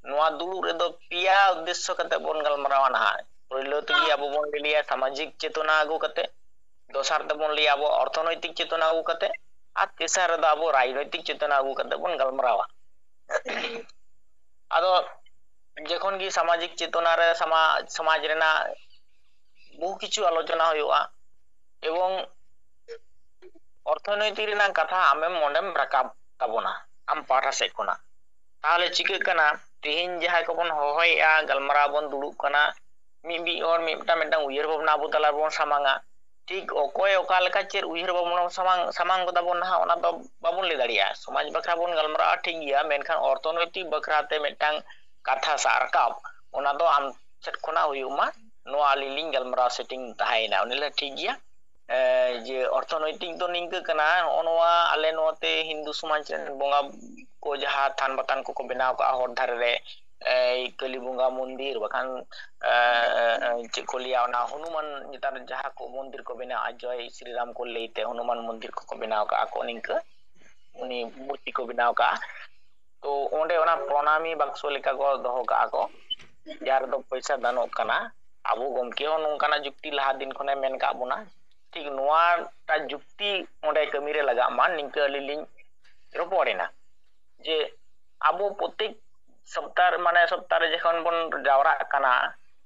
ᱱᱚᱣᱟ ᱫᱩᱲᱩᱵ ᱨᱮᱫᱚ ᱯᱮᱭᱟ ᱩᱫᱽᱫᱮᱥᱥᱚ ᱠᱟᱛᱮ ᱵᱚᱱ ᱜᱟᱞᱢᱟᱨᱟᱣᱟ ᱱᱟᱦᱟᱜ᱾ ᱯᱳᱭᱞᱳ ᱛᱮᱜᱮ ᱟᱵᱚ ᱵᱚᱱ ᱞᱟᱹᱭᱟ ᱥᱟᱢᱟᱡᱤᱠ ᱪᱮᱛᱚᱱᱟ ᱟᱹᱜᱩ ᱠᱟᱛᱮ, ᱫᱚᱥᱟᱨ ᱛᱮᱵᱚᱱ ᱞᱟᱹᱭᱟ ᱟᱵᱚ ᱚᱨᱛᱷᱚᱱᱳᱭᱛᱤᱠ ᱪᱮᱛᱚᱱᱟ ᱟᱹᱜᱩ ᱠᱟᱛᱮ, ᱟᱨ ᱛᱮᱥᱟᱨ ᱨᱮᱫᱚ ᱟᱵᱚ ᱨᱟᱡᱽᱱᱳᱭᱛᱤᱠ ᱪᱮᱛᱚᱱᱟ ᱟᱹᱜᱩ ᱠᱟᱛᱮ ᱵᱚᱱ ᱜᱟᱞᱢᱟᱨᱟᱣᱟ᱾ ᱟᱫᱚ ᱡᱚᱠᱷᱚᱱ ᱜᱮ ᱥᱟᱢᱟᱡᱤᱠ ᱪᱮᱛᱚᱱᱟ ᱨᱮ ᱥᱟᱢᱟ-, ᱥᱚᱢᱟᱡᱽ ᱨᱮᱱᱟᱜ ᱵᱚᱦᱩ ᱠᱤᱪᱷᱩ ᱟᱞᱳᱪᱚᱱᱟ ᱦᱩᱭᱩᱜᱼᱟ, ᱮᱵᱚᱝ ᱚᱨᱛᱷᱚᱱᱳᱭᱛᱤᱠ ᱨᱮᱱᱟᱜ ᱠᱟᱛᱷᱟ ᱟᱢᱮᱢ ᱚᱸᱰᱮᱢ ᱨᱟᱠᱟᱵ ᱛᱟᱵᱚᱱᱟ ᱟᱢ ᱯᱟᱦᱴᱟ ᱥᱮᱫ ᱠᱷᱚᱱᱟᱜ᱾ ᱛᱟᱦᱚᱞᱮ ᱪᱤᱠᱟᱹᱜ ᱠᱟᱱᱟ, ᱛᱮᱦᱮᱧ ᱡᱟᱦᱟᱸᱭ ᱠᱚᱵᱚᱱ ᱦᱚᱦᱚᱭᱮᱜᱼᱟ, ᱜᱟᱞᱢᱟᱨᱟᱣ ᱵᱚᱱ ᱫᱩᱲᱩᱵ ᱠᱟᱱᱟ, ᱢᱤᱫ ᱢᱤᱫ ᱦᱚᱲ ᱢᱤᱫᱴᱟᱝ ᱢᱤᱫᱴᱟᱝ ᱩᱭᱦᱟᱹᱨ ᱵᱷᱟᱵᱽᱱᱟ ᱟᱵᱚ ᱛᱟᱞᱟ ᱨᱮᱵᱚᱱ ᱥᱟᱢᱟᱝᱟ᱾ ᱴᱷᱤᱠ ᱚᱠᱚᱭ ᱚᱠᱟ ᱞᱮᱠᱟ ᱪᱮᱫ ᱩᱭᱦᱟᱹᱨ ᱵᱷᱟᱵᱽᱱᱟ ᱥᱟᱢᱟᱝ ᱥᱟᱢᱟᱝ ᱜᱚᱫᱟ ᱵᱚᱱ ᱱᱟᱦᱟᱜ, ᱚᱱᱟ ᱫᱚ ᱵᱟᱵᱚᱱ ᱞᱟᱹᱭ ᱫᱟᱲᱮᱭᱟᱜᱼᱟ᱾ ᱥᱚᱢᱟᱡᱽ ᱵᱟᱠᱷᱨᱟ ᱵᱚᱱ ᱜᱟᱞᱢᱟᱨᱟᱜᱼᱟ, ᱴᱷᱤᱠ ᱜᱮᱭᱟ, ᱢᱮᱱᱠᱷᱟᱱ ᱚᱨᱛᱷᱚᱱᱳᱭᱛᱤᱠ ᱵᱟᱠᱷᱨᱟ ᱛᱮ ᱢᱤᱫᱴᱟᱝ ᱠᱟᱛᱷᱟ ᱥᱟᱵ ᱨᱟᱠᱟᱵ, ᱚᱱᱟ ᱫᱚ ᱟᱢ ᱥᱮᱫ ᱠᱷᱚᱱᱟᱜ ᱦᱩᱭᱩᱜ ᱢᱟ, ᱱᱚᱣᱟ ᱟᱹᱞᱤᱧ ᱞᱤᱧ ᱜᱟᱞᱢᱟᱨᱟᱣ ᱥᱮᱴᱤᱝ ᱛᱟᱦᱮᱸᱭᱮᱱᱟ᱾ ᱩᱱᱤ ᱞᱟᱹᱭ, ᱴᱷᱤᱠ ᱜᱮᱭᱟ᱾ ᱮ, ᱡᱮ ᱚᱨᱛᱷᱚᱱᱳᱭᱛᱤᱠ ᱫᱚ ᱱᱤᱝᱠᱟᱹ ᱠᱟᱱᱟ, ᱱᱚᱜᱼᱚ ᱱᱚᱣᱟ ᱟᱞᱮ ᱱᱚᱣᱟᱛᱮ ᱦᱤᱱᱫᱩ ᱥᱚᱢᱟᱡᱽ ᱨᱮᱱ ᱵᱚᱸᱜᱟ ᱠᱚ ᱡᱟᱦᱟᱸ ᱛᱷᱟᱱ ᱵᱟᱛᱟᱱ ᱠᱚᱠᱚ ᱵᱮᱱᱟᱣ ᱠᱟᱜᱼᱟ ᱦᱚᱨ ᱫᱷᱟᱨᱮ ᱨᱮ, ᱮ, ᱠᱟᱹᱞᱤ ᱵᱚᱸᱜᱟ ᱢᱚᱱᱫᱤᱨ, ᱵᱟᱠᱷᱟᱱ, ᱮ, ᱮ, ᱪᱮᱫ ᱠᱚ ᱞᱟᱹᱭᱟ, ᱚᱱᱟ ᱦᱚᱱᱩᱢᱟᱱ ᱱᱮᱛᱟᱨ ᱡᱟᱦᱟᱸ ᱠᱚ ᱢᱚᱱᱫᱤᱨ ᱠᱚ ᱵᱮᱱᱟᱣᱟ, ᱡᱚᱭ ᱥᱨᱤᱨᱟᱢ ᱠᱚ ᱞᱟᱹᱭᱛᱮ ᱦᱚᱱᱩᱢᱟᱱ ᱢᱚᱱᱫᱤᱨ ᱠᱚᱠᱚ ᱵᱮᱱᱟᱣ ᱠᱟᱜᱼᱟ ᱠᱚ ᱱᱤᱝᱠᱟᱹ, ᱩᱱᱤ ᱢᱩᱨᱛᱤ ᱠᱚ ᱵᱮᱱᱟᱣ ᱠᱟᱜᱼᱟ᱾ ᱛᱚ ᱚᱸᱰᱮ ᱚᱱᱟ ᱯᱨᱚᱱᱟᱢᱤ ᱵᱟᱠᱥᱚ ᱞᱮᱠᱟ ᱠᱚ ᱫᱚᱦᱚ ᱠᱟᱜᱼᱟ ᱠᱚ, ᱡᱟᱦᱟᱸ ᱨᱮᱫᱚ ᱯᱚᱭᱥᱟ ᱫᱟᱱᱚᱜ ᱠᱟᱱᱟ᱾ ᱟᱵᱚ ᱜᱚᱢᱠᱮ ᱦᱚᱸ ᱱᱚᱝᱠᱟᱱᱟᱜ ᱡᱩᱠᱛᱤ ᱞᱟᱦᱟ ᱫᱤᱱ ᱠᱷᱚᱱᱮ ᱢᱮᱱ ᱠᱟᱜ ᱵᱚᱱᱟ, ᱴᱷᱤᱠ ᱱᱚᱣᱟᱴᱟᱜ ᱡᱩᱠᱛᱤ ᱚᱸᱰᱮ ᱠᱟᱹᱢᱤᱨᱮ ᱞᱟᱜᱟᱜ ᱢᱟ, ᱱᱤᱝᱠᱟᱹ ᱟᱹᱞᱤᱧ ᱞᱤᱧ ᱨᱚᱯᱚᱲᱮᱱᱟ᱾ ᱡᱮ ᱟᱵᱚ ᱯᱨᱚᱛᱮᱠ ᱥᱚᱯᱛᱟᱦ ᱨᱮ, ᱢᱟᱱᱮ ᱥᱚᱯᱛᱟᱦ ᱨᱮ ᱡᱚᱠᱷᱚᱱ ᱵᱚᱱ ᱡᱟᱣᱨᱟᱜ ᱠᱟᱱᱟ,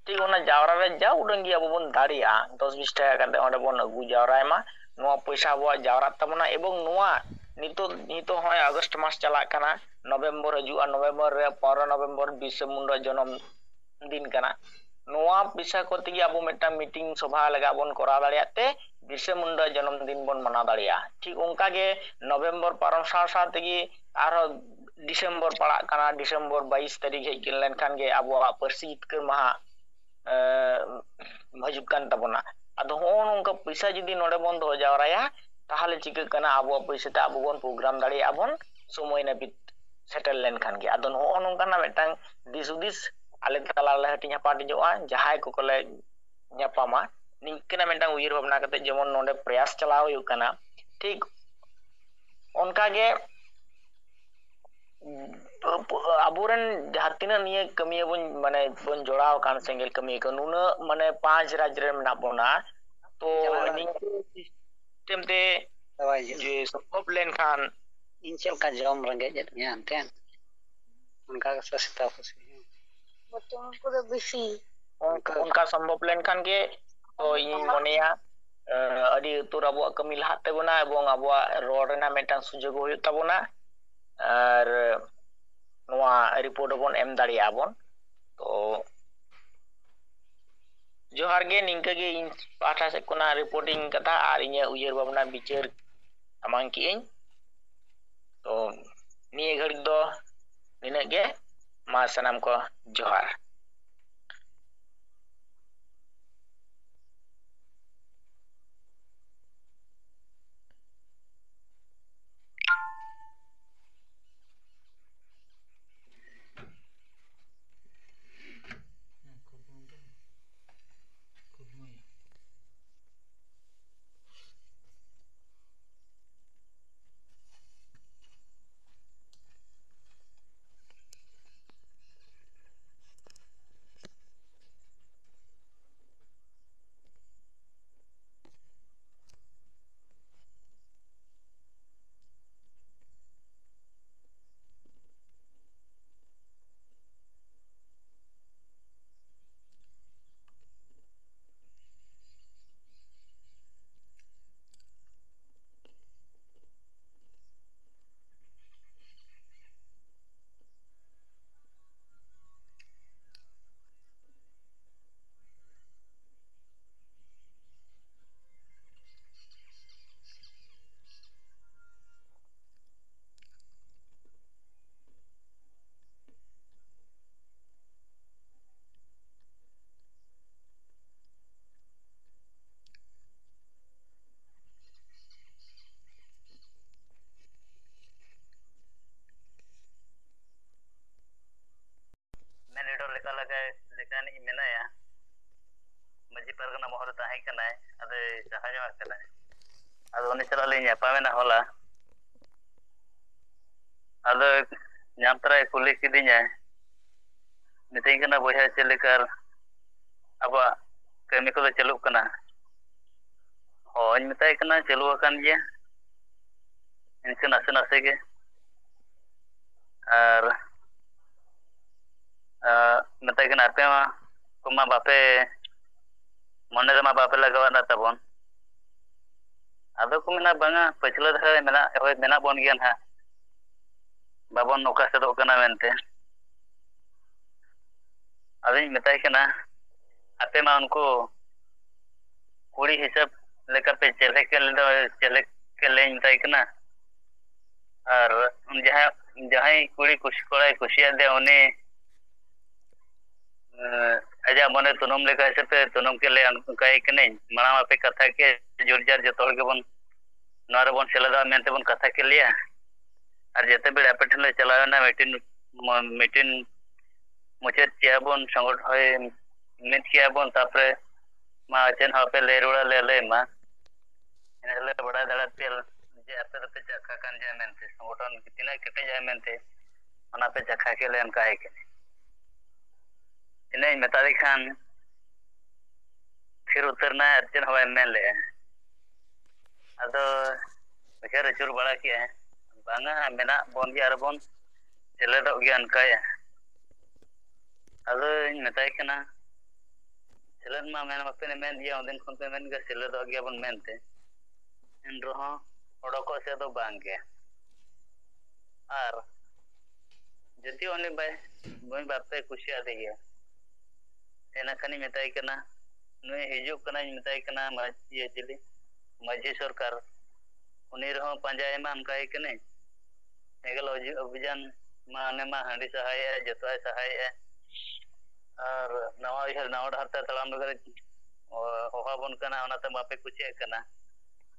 ᱴᱷᱤᱠ ᱚᱱᱟ ᱡᱟᱣᱨᱟ ᱨᱮ ᱡᱟ ᱩᱰᱟᱹᱝ ᱜᱮ ᱟᱵᱚ ᱵᱚᱱ ᱫᱟᱲᱮᱭᱟᱜᱼᱟ, ᱫᱚᱥ ᱵᱤᱥ ᱴᱟᱠᱟ ᱠᱟᱛᱮ ᱚᱸᱰᱮ ᱵᱚᱱ ᱟᱹᱜᱩ ᱡᱟᱣᱨᱟᱭ ᱢᱟ᱾ ᱱᱚᱣᱟ ᱯᱚᱭᱥᱟ ᱟᱵᱚᱣᱟᱜ ᱡᱟᱣᱨᱟᱜ ᱛᱟᱵᱚᱱᱟ᱾ ᱮᱵᱚᱝ ᱱᱚᱣᱟ ᱱᱤᱛᱚᱜ, ᱱᱤᱛᱚᱜ ᱦᱚᱸᱜᱼᱚᱭ ᱟᱜᱚᱥᱴ ᱢᱟᱥ ᱪᱟᱞᱟᱜ ᱠᱟᱱᱟ, ᱱᱚᱵᱷᱮᱢᱵᱚᱨ ᱦᱤᱡᱩᱜᱼᱟ, ᱱᱚᱵᱷᱮᱢᱵᱚᱨ ᱨᱮ ᱯᱚᱱᱨᱚ ᱱᱚᱵᱷᱮᱢᱵᱚᱨ ᱵᱤᱨᱥᱟ ᱢᱩᱱᱰᱟ ᱡᱚᱱᱚᱢ ᱫᱤᱱ ᱠᱟᱱᱟ᱾ ᱱᱚᱣᱟ ᱯᱚᱭᱥᱟ ᱠᱚ ᱛᱮᱜᱮ ᱟᱵᱚ ᱢᱤᱫᱴᱟᱝ ᱢᱤᱴᱤᱝ ᱥᱚᱵᱷᱟ ᱞᱮᱠᱟ ᱵᱚᱱ ᱠᱚᱨᱟᱣ ᱫᱟᱲᱮᱭᱟᱜ ᱛᱮ ᱵᱤᱨᱥᱟ ᱢᱩᱱᱰᱟ ᱡᱚᱱᱚᱢ ᱫᱤᱱ ᱵᱚᱱ ᱢᱟᱱᱟᱣ ᱫᱟᱲᱮᱭᱟᱜᱼᱟ᱾ ᱴᱷᱤᱠ ᱚᱱᱠᱟ ᱜᱮ ᱱᱚᱵᱷᱮᱢᱵᱚᱨ ᱯᱟᱨᱚᱢ ᱥᱟᱶ ᱥᱟᱶ ᱛᱮᱜᱮ ᱟᱨᱦᱚᱸ ᱰᱤᱥᱮᱢᱵᱚᱨ ᱯᱟᱲᱟᱜ ᱠᱟᱱᱟ, ᱰᱤᱥᱮᱢᱵᱚᱨ ᱵᱟᱭᱤᱥ ᱛᱟᱹᱨᱤᱠᱷ ᱦᱮᱡ ᱞᱮᱱᱠᱷᱟᱱ ᱜᱮ ᱟᱵᱚᱣᱟᱜ ᱯᱟᱹᱨᱥᱤ ᱡᱤᱛᱠᱟᱹᱨ ᱢᱟᱦᱟ, ᱮ, ᱦᱤᱡᱩᱜ ᱠᱟᱱ ᱛᱟᱵᱚᱱᱟ᱾ ᱟᱫᱚ ᱦᱚᱸᱜᱼᱚ ᱱᱚᱝᱠᱟ ᱯᱚᱭᱥᱟ ᱡᱩᱫᱤ ᱱᱚᱰᱮ ᱵᱚᱱ ᱫᱚᱦᱚ ᱡᱟᱣᱨᱟᱭᱟ, ᱛᱟᱦᱚᱞᱮ ᱪᱤᱠᱟᱹᱜ ᱠᱟᱱᱟ, ᱟᱵᱚᱣᱟᱜ ᱯᱚᱭᱥᱟ ᱛᱮ ᱟᱵᱚ ᱵᱚᱱ ᱯᱨᱳᱜᱨᱟᱢ ᱫᱟᱲᱮᱭᱟᱜᱼᱟ ᱵᱚᱱ ᱥᱚᱢᱚᱭ ᱱᱟᱹᱯᱤᱛ ᱥᱮᱴᱮᱨ ᱞᱮᱱᱠᱷᱟᱱ ᱜᱮ᱾ ᱟᱫᱚ ᱱᱚᱜᱼᱚ ᱱᱚᱝᱠᱟᱱᱟᱜ ᱢᱤᱫᱴᱟᱝ ᱫᱤᱥ ᱦᱩᱫᱤᱥ ᱟᱞᱮ ᱛᱟᱞᱟ ᱨᱮᱞᱮ ᱦᱟᱹᱴᱤᱧ ᱦᱟᱯᱟᱴᱤᱧᱚᱜᱼᱟ, ᱡᱟᱦᱟᱸᱭ ᱠᱚᱠᱚ ᱞᱮ ᱧᱟᱯᱟᱢᱟ, ᱱᱤᱝᱠᱟᱹᱱᱟᱜ ᱢᱤᱫᱴᱟᱝ ᱩᱭᱦᱟᱹᱨ ᱵᱷᱟᱵᱽᱱᱟ ᱠᱟᱛᱮ ᱡᱮᱢᱚᱱ ᱱᱚᱰᱮ ᱯᱨᱚᱭᱟᱥ ᱪᱟᱞᱟᱣ ᱦᱩᱭᱩᱜ ᱠᱟᱱᱟ, ᱴᱷᱤᱠ ᱚᱱᱠᱟᱜᱮ ᱟᱵᱚᱨᱮᱱ ᱡᱟᱦᱟᱸ ᱛᱤᱱᱟᱹᱜ ᱱᱤᱭᱟᱹ ᱠᱟᱹᱢᱤᱭᱟᱹ ᱵᱚᱱ, ᱢᱟᱱᱮ, ᱵᱚᱱ ᱡᱚᱲᱟᱣ ᱟᱠᱟᱱ ᱥᱮᱸᱜᱮᱞ ᱠᱟᱹᱢᱤᱭᱟᱹ ᱠᱚ, ᱱᱩᱱᱟᱹᱜ, ᱢᱟᱱᱮ, ᱯᱟᱸᱪ ᱨᱟᱡᱽ ᱨᱮ ᱢᱮᱱᱟᱜ ᱵᱚᱱᱟ, ᱛᱚ ᱡᱟᱦᱟᱸ ᱱᱤᱝᱠᱟᱹ ᱥᱤᱥᱴᱮᱢ ᱛᱮ ᱪᱟᱵᱟᱭ ᱦᱩᱭᱩᱜᱼᱟ᱾ ᱡᱮ ᱥᱚᱢᱵᱷᱚᱵ ᱞᱮᱱᱠᱷᱟᱱ ᱤᱧ ᱪᱮᱫ ᱞᱮᱠᱟ ᱡᱚᱢ ᱨᱮᱸᱜᱮᱡ ᱮᱫ ᱢᱮᱭᱟ ᱮᱱᱛᱮ? ᱚᱱᱠᱟ ᱜᱮ ᱥᱮ ᱥᱮᱛᱟ ᱯᱩᱥᱤ ᱦᱚᱸ᱾ ᱵᱚᱨᱛᱚᱢᱟᱱ ᱠᱚᱫᱚ ᱵᱮᱥᱤ᱾ ᱚᱱᱠᱟ, ᱚᱱᱠᱟ ᱥᱚᱢᱵᱷᱚᱵ ᱞᱮᱱᱠᱷᱟᱱ ᱜᱮ, ᱛᱚ ᱤᱧᱤᱧ ᱢᱚᱱᱮᱭᱟ, ᱮ, ᱟᱹᱰᱤ ᱩᱛᱟᱹᱨ ᱟᱵᱚᱣᱟᱜ ᱠᱟᱹᱢᱤ ᱞᱟᱦᱟᱜ ᱛᱟᱵᱚᱱᱟ ᱮᱵᱚᱝ ᱟᱵᱚᱣᱟᱜ ᱨᱚᱲ ᱨᱮᱱᱟᱜ ᱢᱤᱫᱴᱟᱝ ᱥᱩᱡᱳᱜᱽ ᱦᱩᱭᱩᱜ ᱛᱟᱵᱚᱱᱟ᱾ ᱟᱨ ᱱᱚᱣᱟ ᱨᱤᱯᱳᱨᱴ ᱦᱚᱸᱵᱚᱱ ᱮᱢ ᱫᱟᱲᱮᱭᱟᱜᱼᱟ ᱵᱚᱱ᱾ ᱛᱚ ᱡᱚᱦᱟᱨ ᱜᱮ, ᱱᱤᱝᱠᱟᱹ ᱜᱮ ᱤᱧ ᱯᱟᱦᱴᱟ ᱥᱮᱫ ᱠᱷᱚᱱᱟᱜ ᱨᱤᱯᱳᱨᱴᱤᱝ ᱠᱟᱛᱷᱟ ᱟᱨ ᱤᱧᱟᱹᱜ ᱩᱭᱦᱟᱹᱨ ᱵᱷᱟᱵᱽᱱᱟ ᱵᱤᱪᱟᱹᱨ ᱥᱟᱢᱟᱝ ᱠᱮᱜᱼᱟᱹᱧ᱾ ᱛᱚ ᱱᱤᱭᱟᱹ ᱜᱷᱟᱹᱲᱤᱡ ᱫᱚ ᱱᱤᱱᱟᱹᱜ ᱜᱮ᱾ ᱢᱟ ᱥᱟᱱᱟᱢ ᱠᱚ ᱡᱚᱦᱟᱨ᱾ ᱢᱮᱱ ᱞᱮᱠᱟ ᱞᱮᱠᱟ ᱞᱮᱠᱟᱱᱤᱡ ᱢᱮᱱᱟᱭᱟ᱾ ᱢᱟᱹᱡᱷᱤ ᱯᱟᱨᱜᱟᱱᱟ ᱢᱚᱦᱚᱞ ᱨᱮ ᱛᱟᱦᱮᱸ ᱠᱟᱱᱟᱭ, ᱟᱫᱚᱭ ᱥᱟᱦᱟ ᱧᱚᱜ ᱟᱠᱟᱱᱟᱭ᱾ ᱟᱫᱚ ᱩᱱᱤ ᱥᱟᱞᱟᱜ ᱞᱤᱧ ᱧᱟᱯᱟᱢᱮᱱᱟ ᱦᱚᱞᱟ᱾ ᱟᱫᱚ ᱧᱟᱢ ᱛᱚᱨᱟᱭ ᱠᱩᱞᱤ ᱠᱤᱫᱤᱧᱟᱭ, ᱢᱤᱛᱟᱹᱧ ᱠᱟᱱᱟ, "ᱵᱚᱭᱦᱟ, ᱪᱮᱫ ᱞᱮᱠᱟ ᱟᱵᱚᱣᱟᱜ ᱠᱟᱹᱢᱤ ᱠᱚᱫᱚ ᱪᱟᱹᱞᱩᱜ ᱠᱟᱱᱟ?" ᱦᱳᱭ, ᱢᱮᱛᱟᱭ ᱠᱟᱱᱟ, "ᱪᱟᱹᱞᱩ ᱟᱠᱟᱱ ᱜᱮᱭᱟ, ᱤᱱᱠᱟᱹ ᱱᱟᱥᱮ ᱱᱟᱥᱮ ᱜᱮ᱾" ᱟᱨ ᱟᱨ ᱢᱮᱛᱟᱭ ᱠᱟᱱᱟ, "ᱟᱯᱮ ᱢᱟ, ᱠᱚᱢᱟ ᱵᱟᱯᱮ, ᱢᱚᱱᱮ ᱨᱮᱢᱟ ᱵᱟᱯᱮ ᱞᱟᱜᱟᱣ ᱮᱫᱟ ᱛᱟᱵᱚᱱ?" ᱟᱫᱚ ᱠᱚ ᱢᱮᱱᱟ, "ᱵᱟᱝᱟ, ᱯᱟᱹᱪᱷᱞᱟᱹ ᱫᱷᱟᱨᱟ ᱨᱮ ᱢᱮᱱᱟᱜ, ᱦᱳᱭ, ᱢᱮᱱᱟᱜ ᱵᱚᱱ ᱜᱮᱭᱟ ᱱᱟᱦᱟᱜ, ᱵᱟᱵᱚᱱ ᱚᱠᱟ ᱥᱮᱫᱚᱜ ᱠᱟᱱᱟ ᱢᱮᱱᱛᱮ᱾ ᱟᱫᱚᱧ ᱢᱮᱛᱟᱭ ᱠᱟᱱᱟ, ᱟᱯᱮ ᱢᱟ ᱩᱱᱠᱩ ᱠᱩᱲᱤ ᱦᱤᱥᱟᱹᱵ ᱞᱮᱠᱟᱯᱮ ᱪᱮᱞᱮ ᱠᱮᱞ ᱫᱚ, ᱪᱮᱞᱮ ᱠᱮᱞᱮᱧ ᱢᱮᱛᱟᱭ ᱠᱟᱱᱟ᱾ ᱟᱨ ᱡᱟᱦᱟᱸᱭ, ᱡᱟᱦᱟᱸᱭ ᱠᱩᱲᱤ ᱠᱩᱥᱤ, ᱠᱚᱲᱟᱭ ᱠᱩᱥᱤᱭᱟᱫᱮᱭᱟ, ᱩᱱᱤ, ᱮᱸ, ᱟᱡᱟᱜ ᱢᱚᱱᱮ ᱛᱩᱱᱩᱢ ᱞᱮᱠᱟ ᱦᱤᱥᱟᱹᱵ ᱛᱮ ᱛᱩᱱᱩᱢ ᱠᱮᱫ ᱞᱮᱭᱟ, ᱚᱱᱠᱟᱭ ᱠᱟᱹᱱᱟᱹᱧ᱾ ᱢᱟᱲᱟᱝ ᱟᱯᱮ ᱠᱟᱛᱷᱟ ᱠᱮᱫ, ᱡᱳᱨ ᱡᱟᱨ ᱡᱚᱛᱚ ᱦᱚᱲ ᱜᱮᱵᱚᱱ ᱱᱚᱣᱟ ᱨᱮᱵᱚᱱ ᱥᱮᱞᱮᱫᱚᱜᱼᱟ ᱢᱮᱱᱛᱮ ᱵᱚᱱ ᱠᱟᱛᱷᱟ ᱠᱮᱫ ᱞᱮᱭᱟ᱾ ᱟᱨ ᱡᱮᱛᱮ ᱵᱮᱲᱟ ᱟᱯᱮ ᱴᱷᱮᱱ ᱞᱮ ᱪᱟᱞᱟᱣ ᱮᱱᱟ, ᱢᱤᱴᱤᱝ, ᱢᱤᱴᱤᱝ ᱢᱩᱪᱟᱹᱫ ᱠᱮᱜᱼᱟ ᱵᱚᱱ, ᱥᱚᱝᱜᱚᱴ-, ᱳᱭ ᱢᱤᱫ ᱠᱮᱜᱼᱟ ᱵᱚᱱ, ᱛᱟᱯᱚᱨᱮ ᱢᱟ ᱪᱮᱫ ᱦᱚᱸ ᱵᱟᱯᱮ ᱞᱟᱹᱭ ᱨᱩᱣᱟᱹᱲ ᱟᱞᱮᱭᱟ, ᱞᱟᱹᱭ ᱢᱟ᱾ ᱮᱱ ᱦᱤᱞᱳᱜ ᱞᱮ ᱵᱟᱲᱟᱭ ᱫᱟᱲᱮᱭᱟᱫ ᱯᱮᱭᱟ ᱡᱮ ᱟᱯᱮ ᱫᱚᱯᱮ ᱪᱟᱠᱷᱟ ᱠᱟᱱ ᱜᱮᱭᱟ ᱢᱮᱱᱛᱮ, ᱥᱚᱝᱜᱚᱴᱷᱚᱱ ᱛᱤᱱᱟᱹᱜ ᱠᱮᱴᱮᱡᱟ ᱢᱮᱱᱛᱮ, ᱚᱱᱟ ᱯᱮ ᱪᱟᱠᱷᱟ ᱠᱮᱫ ᱞᱮ ᱚᱱᱠᱟ ᱟᱭ ᱠᱟᱱᱟ᱾ ᱤᱱᱟᱹᱧ ᱢᱮᱛᱟ ᱫᱮ ᱠᱷᱟᱱ ᱛᱷᱤᱨ ᱩᱛᱟᱹᱨ ᱮᱱᱟᱭ ᱟᱨ ᱪᱮᱫ ᱦᱚᱸ ᱵᱟᱭ ᱢᱮᱱ ᱞᱮᱜᱼᱟ᱾ ᱟᱫᱚ ᱩᱭᱦᱟᱹᱨ ᱟᱹᱪᱩᱨ ᱵᱟᱲᱟ ᱠᱮᱜᱼᱟᱭ, ᱵᱟᱝᱟ ᱢᱮᱱᱟᱜ ᱵᱚᱱ ᱜᱮ ᱟᱨ ᱵᱚᱱ ᱥᱮᱞᱮᱫᱚᱜ ᱜᱮᱭᱟ ᱚᱱᱠᱟᱭᱟ᱾ ᱟᱫᱚᱧ ᱢᱮᱛᱟᱭ ᱠᱟᱱᱟ, ᱥᱮᱞᱮᱫ ᱢᱟ ᱢᱮᱱ ᱢᱟᱯᱮ ᱢᱮᱱ ᱜᱮᱭᱟ, ᱩᱱᱫᱤᱱ ᱠᱷᱚᱱ ᱯᱮ ᱢᱮᱱ ᱜᱮᱭᱟ ᱥᱮᱞᱮᱫᱚᱜ ᱜᱮᱭᱟᱵᱚᱱ ᱢᱮᱱᱛᱮ, ᱮᱱ ᱨᱮᱦᱚᱸ ᱚᱰᱚᱠᱚᱜ ᱥᱮᱫ ᱫᱚ ᱵᱟᱝ ᱜᱮ᱾ ᱟᱨ ᱡᱩᱫᱤ ᱩᱱᱤ ᱵᱟᱭ, ᱱᱩᱭ ᱵᱟᱯᱮ ᱠᱩᱥᱤᱭᱟᱫᱮ ᱜᱮᱭᱟ, ᱮᱱᱠᱷᱟᱱᱤᱧ ᱢᱮᱛᱟᱭ ᱠᱟᱱᱟ, ᱱᱩᱭ ᱦᱤᱡᱩᱜ ᱠᱟᱱᱟᱧ ᱢᱮᱛᱟᱭ ᱠᱟᱱᱟ ᱢᱟᱹᱡᱷᱤ, ᱤᱭᱟᱹ ᱪᱤᱞᱤ, ᱢᱟᱹᱡᱷᱤ ᱥᱚᱨᱠᱟᱨ, ᱩᱱᱤ ᱨᱮᱦᱚᱸ ᱯᱟᱸᱡᱟᱭᱮ ᱢᱟ ᱚᱱᱠᱟᱭ ᱠᱟᱹᱱᱟᱹᱧ᱾ ᱮᱸᱜᱮᱞ ᱚᱡᱤ-, ᱚᱵᱷᱤᱡᱟᱱ ᱢᱟ ᱚᱱᱮ ᱢᱟ ᱦᱟᱺᱰᱤ ᱥᱟᱦᱟᱭᱮᱜᱼᱟ, ᱡᱚᱛᱚᱣᱟᱭ ᱥᱟᱦᱟᱭᱮᱜᱼᱟ᱾ ᱟᱨ ᱱᱟᱣᱟ ᱩᱭᱦᱟᱹᱨ, ᱱᱟᱣᱟ ᱰᱟᱦᱟᱨ ᱛᱮ ᱛᱟᱲᱟᱢ ᱞᱟᱹᱜᱤᱫ ᱦᱚᱦᱚ ᱟᱵᱚᱱ ᱠᱟᱱᱟ, ᱚᱱᱟᱛᱮ ᱵᱟᱯᱮ ᱠᱩᱥᱤᱭᱟᱜ ᱠᱟᱱᱟ᱾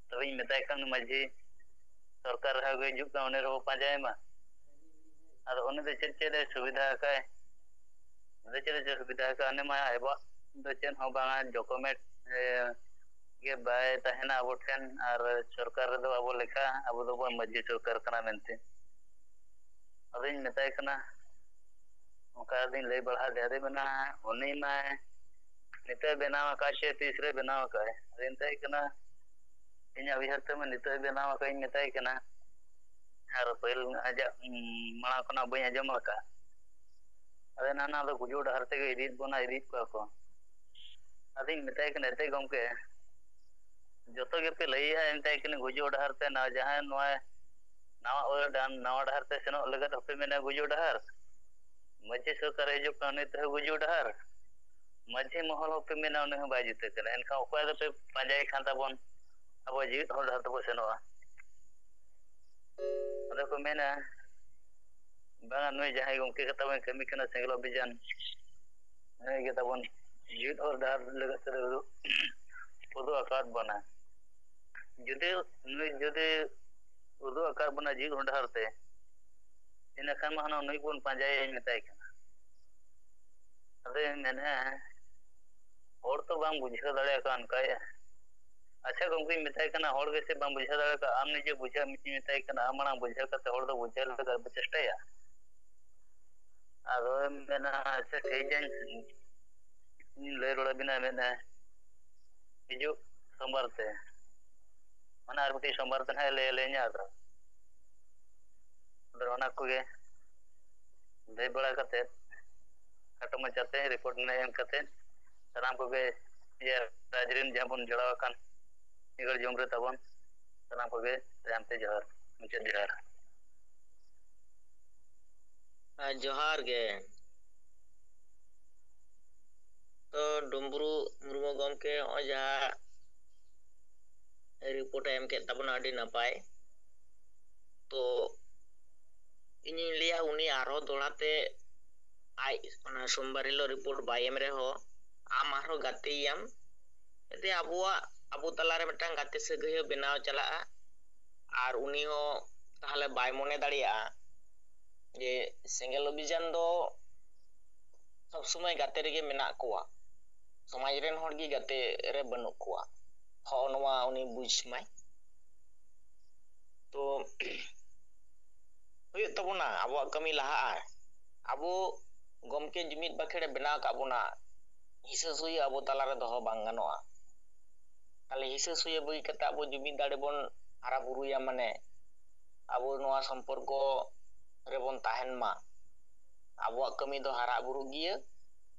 ᱛᱚᱵᱮᱧ ᱢᱮᱛᱟᱭ ᱠᱟᱱ ᱢᱟᱹᱡᱷᱤ ᱥᱚᱨᱠᱟᱨ ᱨᱮᱦᱚᱸ ᱜᱮ ᱦᱤᱡᱩᱜ ᱠᱟᱱ, ᱩᱱᱤ ᱨᱮᱦᱚᱸ ᱯᱟᱸᱡᱟᱭᱮ ᱢᱟ᱾ ᱟᱫᱚ ᱩᱱᱤ ᱫᱚ ᱪᱮᱫ ᱪᱮᱫ ᱮ ᱥᱩᱵᱤᱫᱷᱟ ᱟᱠᱟᱫ? ᱟᱫᱚ ᱪᱮᱫ ᱮ ᱥᱩᱵᱤᱫᱷᱟ ᱟᱠᱟᱫ? ᱩᱱᱤ ᱢᱟ ᱟᱵᱚᱣᱟᱜ ᱫᱚ ᱪᱮᱫ ᱦᱚᱸ ᱵᱟᱝᱟ, ᱰᱚᱠᱩᱢᱮᱱᱴ, ᱮ, ᱜᱮ ᱵᱟᱭ ᱛᱟᱦᱮᱱᱟ ᱟᱵᱚ ᱴᱷᱮᱱ, ᱟᱨ ᱥᱚᱨᱠᱟᱨ ᱨᱮᱫᱚ ᱟᱵᱚ ᱞᱮᱠᱷᱟ, ᱟᱵᱚ ᱫᱚᱵᱚᱱ ᱢᱟᱹᱡᱷᱤ ᱥᱚᱨᱠᱟᱨ ᱠᱟᱱᱟ ᱢᱮᱱᱛᱮ᱾ ᱟᱫᱚᱧ ᱢᱮᱛᱟᱭ ᱠᱟᱱᱟ, ᱚᱱᱠᱟ ᱫᱚᱧ ᱞᱟᱹᱭ ᱵᱟᱲᱟ ᱟᱫᱮᱭᱟ, ᱟᱫᱚᱭ ᱢᱮᱱᱟ, ᱩᱱᱤ ᱢᱟᱭ ᱱᱤᱛᱚᱜ ᱵᱮᱱᱟᱣ ᱟᱠᱟᱫ ᱥᱮ ᱛᱤᱥ ᱨᱮ ᱵᱮᱱᱟᱣ ᱟᱠᱟᱫ? ᱟᱫᱚᱧ ᱢᱮᱛᱟᱭ ᱠᱟᱱᱟ, ᱤᱧᱟᱹᱜ ᱩᱭᱦᱟᱹᱨ ᱛᱮᱢᱟ ᱱᱤᱛᱚᱜ ᱮ ᱵᱮᱱᱟᱣ ᱟᱠᱟᱫ, ᱤᱧ ᱢᱮᱛᱟᱭ ᱠᱟᱱᱟ, ᱟᱨ ᱯᱟᱹᱦᱤᱞ ᱟᱡᱟᱜ, ᱩᱸ, ᱢᱟᱲᱟᱝ ᱠᱷᱚᱱᱟᱜ ᱵᱟᱹᱧ ᱟᱸᱡᱚᱢ ᱟᱠᱟᱫ᱾ ᱟᱫᱚ ᱱᱟᱦᱟᱜ ᱱᱚᱣᱟ ᱫᱚ ᱜᱩᱡᱩᱜ ᱰᱟᱦᱟᱨ ᱛᱮᱜᱮ ᱤᱫᱤᱭᱮᱫ ᱵᱚᱱᱟ, ᱤᱫᱤᱭᱮᱫ ᱠᱚᱣᱟ ᱠᱚ᱾ ᱟᱫᱚᱧ ᱢᱮᱛᱟᱭ ᱠᱟᱱᱟ, ᱮᱱᱛᱮ ᱜᱚᱢᱠᱮ, ᱡᱚᱛᱚ ᱜᱮᱯᱮ ᱞᱟᱹᱭᱮᱜᱼᱟ, ᱮᱱᱛᱮ ᱠᱤᱱ ᱜᱩᱡᱩᱜ ᱰᱟᱦᱟᱨ ᱛᱮ ᱱᱚᱣᱟ ᱡᱟᱦᱟᱸ ᱱᱚᱣᱟ ᱱᱟᱣᱟ ᱚᱲᱟᱜ ᱰᱟᱦᱟᱨ, ᱱᱟᱣᱟ ᱰᱟᱦᱟᱨ ᱛᱮ ᱥᱮᱱᱚᱜ ᱞᱟᱹᱜᱤᱫ ᱦᱚᱸᱯᱮ ᱢᱮᱱᱟ ᱜᱩᱡᱩᱜ ᱰᱟᱦᱟᱨ᱾ ᱢᱟᱹᱡᱷᱤ ᱥᱚᱨᱠᱟᱨᱮ ᱦᱤᱡᱩᱜ ᱠᱟᱱᱟ, ᱩᱱᱤ ᱛᱮᱦᱚᱸ ᱜᱩᱡᱩᱜ ᱰᱟᱦᱟᱨ᱾ ᱢᱟᱹᱡᱷᱤ ᱢᱚᱦᱚᱞ ᱦᱚᱸᱯᱮ ᱢᱮᱱᱟ ᱩᱱᱤ ᱦᱚᱸ ᱵᱟᱭ ᱡᱩᱛᱟᱹ ᱠᱟᱱᱟ᱾ ᱮᱱᱠᱷᱟᱱ ᱚᱠᱚᱭ ᱫᱚᱯᱮ ᱯᱟᱸᱡᱟᱭ ᱠᱷᱟᱱ ᱛᱟᱵᱚᱱ ᱟᱵᱚ ᱡᱤᱣᱤᱫ ᱦᱚᱨ ᱰᱟᱦᱟᱨ ᱛᱮᱵᱚ ᱥᱮᱱᱚᱜᱼᱟ? ᱟᱫᱚ ᱠᱚ ᱢᱮᱱᱟ, ᱵᱟᱝᱟ, ᱱᱩᱭ ᱡᱟᱦᱟᱸᱭ ᱜᱚᱢᱠᱮ ᱠᱟᱛᱷᱟ ᱵᱚᱱ ᱠᱟᱹᱢᱤ ᱠᱟᱱᱟ, ᱥᱮᱸᱜᱮᱞ ᱚᱵᱷᱤᱡᱟᱱ, ᱱᱩᱭ ᱜᱮ ᱛᱟᱵᱚᱱ ᱡᱤᱣᱤᱫ ᱦᱚᱨ ᱰᱟᱦᱟᱨ ᱞᱟᱹᱜᱤᱫ ᱛᱮᱫᱚ ᱩᱫᱩᱜ ᱟᱠᱟᱫ ᱵᱚᱱᱟ᱾ ᱡᱩᱫᱤ ᱱᱩᱭ ᱡᱩᱫᱤ ᱩᱫᱩᱜ ᱟᱠᱟᱫ ᱵᱚᱱᱟ ᱡᱤᱣᱤᱫ ᱦᱚᱨ ᱰᱟᱦᱟᱨ ᱛᱮ, ᱤᱱᱟᱹ ᱠᱷᱟᱱ ᱢᱟ ᱦᱟᱱᱟ ᱱᱩᱭ ᱵᱚᱱ ᱯᱟᱸᱡᱟᱭᱟ ᱢᱮᱛᱟᱭ ᱠᱟᱱᱟ᱾ ᱟᱫᱚᱭ ᱢᱮᱱᱮᱫᱼᱟ, ᱦᱚᱲ ᱛᱚ ᱵᱟᱝ ᱵᱩᱡᱷᱟᱹᱣ ᱫᱟᱲᱮᱭᱟᱜ ᱠᱟᱱ ᱚᱱᱠᱟᱭᱮᱫᱼᱟ᱾ ᱟᱪᱪᱷᱟ ᱜᱚᱢᱠᱮᱧ ᱢᱮᱛᱟᱭ ᱠᱟᱱᱟ, ᱦᱚᱲ ᱜᱮᱥᱮ ᱵᱟᱢ ᱵᱩᱡᱷᱟᱹᱣ ᱫᱟᱲᱮᱭᱟᱜ ᱠᱟᱱᱟ, ᱟᱢ ᱱᱤᱡᱮ ᱵᱩᱡᱷᱟᱹᱣ ᱢᱮᱛᱟᱭ ᱠᱟᱱᱟ, ᱟᱢ ᱢᱟᱲᱟᱝ ᱵᱩᱡᱷᱟᱹᱣ ᱠᱟᱛᱮ ᱦᱚᱲ ᱫᱚ ᱵᱩᱡᱷᱟᱹᱣ ᱞᱟᱹᱜᱤᱫ ᱟᱵᱚ ᱪᱮᱥᱴᱟᱭᱟ᱾ ᱟᱫᱚᱭ ᱢᱮᱱᱟ, ᱟᱪᱪᱷᱟ ᱴᱷᱤᱠ ᱜᱮᱭᱟ, ᱤᱧ ᱞᱟᱹᱭ ᱨᱩᱣᱟᱹᱲ ᱟᱵᱤᱱᱟ, ᱢᱮᱱᱟ ᱦᱤᱡᱩᱜ ᱥᱳᱢᱵᱟᱨ ᱛᱮ, ᱢᱟᱱᱮ ᱟᱨ ᱢᱤᱫᱴᱤᱡ ᱥᱳᱢᱵᱟᱨ ᱛᱮ ᱱᱟᱦᱟᱜ ᱞᱟᱹᱭ ᱟᱞᱮᱧᱟ᱾ ᱟᱫᱚ ᱟᱫᱚ ᱚᱱᱟ ᱠᱚᱜᱮ ᱞᱟᱹᱭ ᱵᱟᱲᱟ ᱠᱟᱛᱮᱫ, ᱠᱷᱟᱴᱚ ᱢᱟᱪᱷᱟᱛᱮ ᱨᱤᱯᱳᱨᱴ ᱱᱟᱦᱟᱜ ᱮᱢ ᱠᱟᱛᱮᱫ, ᱥᱟᱱᱟᱢ ᱠᱚᱜᱮ ᱤᱭᱟᱹ ᱨᱟᱡᱽ ᱨᱮᱱ ᱡᱟᱦᱟᱸ ᱵᱚᱱ ᱡᱚᱲᱟᱣ ᱟᱠᱟᱱ ᱱᱤᱜᱚᱲ ᱡᱚᱢ ᱨᱮ ᱛᱟᱵᱚᱱ, ᱥᱟᱱᱟᱢ ᱠᱚᱜᱮ ᱛᱟᱭᱚᱢ ᱛᱮ ᱡᱚᱦᱟᱨ, ᱢᱩᱪᱟᱹᱫ ᱡᱚᱦᱟᱨ᱾ ᱟᱨ ᱡᱚᱦᱟᱨ ᱜᱮ᱾ ᱛᱚ ᱰᱩᱢᱵᱩᱨᱩ ᱢᱩᱨᱢᱩ ᱜᱚᱢᱠᱮ ᱱᱚᱜᱼᱚᱭ ᱡᱟᱦᱟᱸ ᱨᱤᱯᱳᱨᱴ ᱮ ᱮᱢ ᱠᱮᱫ ᱛᱟᱵᱚᱱᱟ, ᱟᱹᱰᱤ ᱱᱟᱯᱟᱭ᱾ ᱛᱚ ᱤᱧᱤᱧ ᱞᱟᱹᱭᱟ, ᱩᱱᱤ ᱟᱨᱦᱚᱸ ᱫᱚᱦᱲᱟ ᱛᱮ ᱟᱡ ᱚᱱᱟ ᱥᱳᱢᱵᱟᱨ ᱦᱤᱞᱳᱜ ᱨᱤᱯᱳᱨᱴ ᱵᱟᱭ ᱮᱢ ᱨᱮᱦᱚᱸ, ᱟᱢ ᱟᱨᱦᱚᱸ ᱜᱟᱛᱮᱭᱟᱢ, ᱡᱟᱛᱮ ᱟᱵᱚᱣᱟᱜ, ᱟᱵᱚ ᱛᱟᱞᱟᱨᱮ ᱢᱤᱫᱴᱟᱝ ᱜᱟᱛᱮ ᱥᱟᱹᱜᱟᱹᱭ ᱦᱚᱸ ᱵᱮᱱᱟᱣ ᱪᱟᱞᱟᱜᱼᱟ᱾ ᱟᱨ ᱩᱱᱤ ᱦᱚᱸ ᱛᱟᱦᱚᱞᱮ ᱵᱟᱭ ᱢᱚᱱᱮ ᱫᱟᱲᱮᱭᱟᱜᱼᱟ ᱡᱮ ᱥᱮᱸᱜᱮᱞ ᱚᱵᱷᱤᱡᱟᱱ ᱫᱚ ᱥᱚᱵ ᱥᱚᱢᱚᱭ ᱜᱟᱛᱮ ᱨᱮᱜᱮ ᱢᱮᱱᱟᱜ ᱠᱚᱣᱟ, ᱥᱚᱢᱟᱡᱽ ᱨᱮᱱ ᱦᱚᱲ ᱜᱮ ᱜᱟᱛᱮ ᱨᱮ ᱵᱟᱹᱱᱩᱜ ᱠᱚᱣᱟ᱾ ᱦᱚᱸᱜᱼᱚ ᱱᱚᱣᱟ ᱩᱱᱤ ᱵᱩᱡᱽ ᱢᱟᱭ᱾ ᱛᱚ ᱦᱩᱭᱩᱜ ᱛᱟᱵᱚᱱᱟ, ᱟᱵᱚᱣᱟᱜ ᱠᱟᱹᱢᱤ ᱞᱟᱦᱟᱜᱼᱟ᱾ ᱟᱵᱚ ᱜᱚᱢᱠᱮ ᱡᱩᱢᱤᱫ ᱵᱟᱠᱷᱮᱲ ᱮ ᱵᱮᱱᱟᱣ ᱟᱠᱟᱫ ᱵᱚᱱᱟ, ᱦᱤᱥᱟᱹ ᱥᱩᱭᱟᱹ ᱟᱵᱚ ᱛᱟᱞᱟᱨᱮ ᱫᱚᱦᱚ ᱵᱟᱝ ᱜᱟᱱᱚᱜᱼᱟ᱾ ᱛᱟᱦᱞᱮ ᱦᱤᱥᱟᱹ ᱥᱩᱭᱟᱹ ᱵᱟᱹᱜᱤ ᱠᱟᱛᱮ ᱟᱵᱚ ᱡᱩᱢᱤᱫ ᱫᱟᱲᱮ ᱵᱚᱱ ᱦᱟᱨᱟ ᱵᱩᱨᱩᱭᱟ, ᱢᱟᱱᱮ ᱟᱵᱚ ᱱᱚᱣᱟ ᱥᱚᱢᱯᱚᱨᱠᱚ ᱨᱮᱵᱚᱱ ᱛᱟᱦᱮᱱ ᱢᱟ᱾ ᱟᱵᱚᱣᱟᱜ ᱠᱟᱹᱢᱤ ᱫᱚ ᱦᱟᱨᱟ ᱵᱩᱨᱩᱜ ᱜᱮᱭᱟ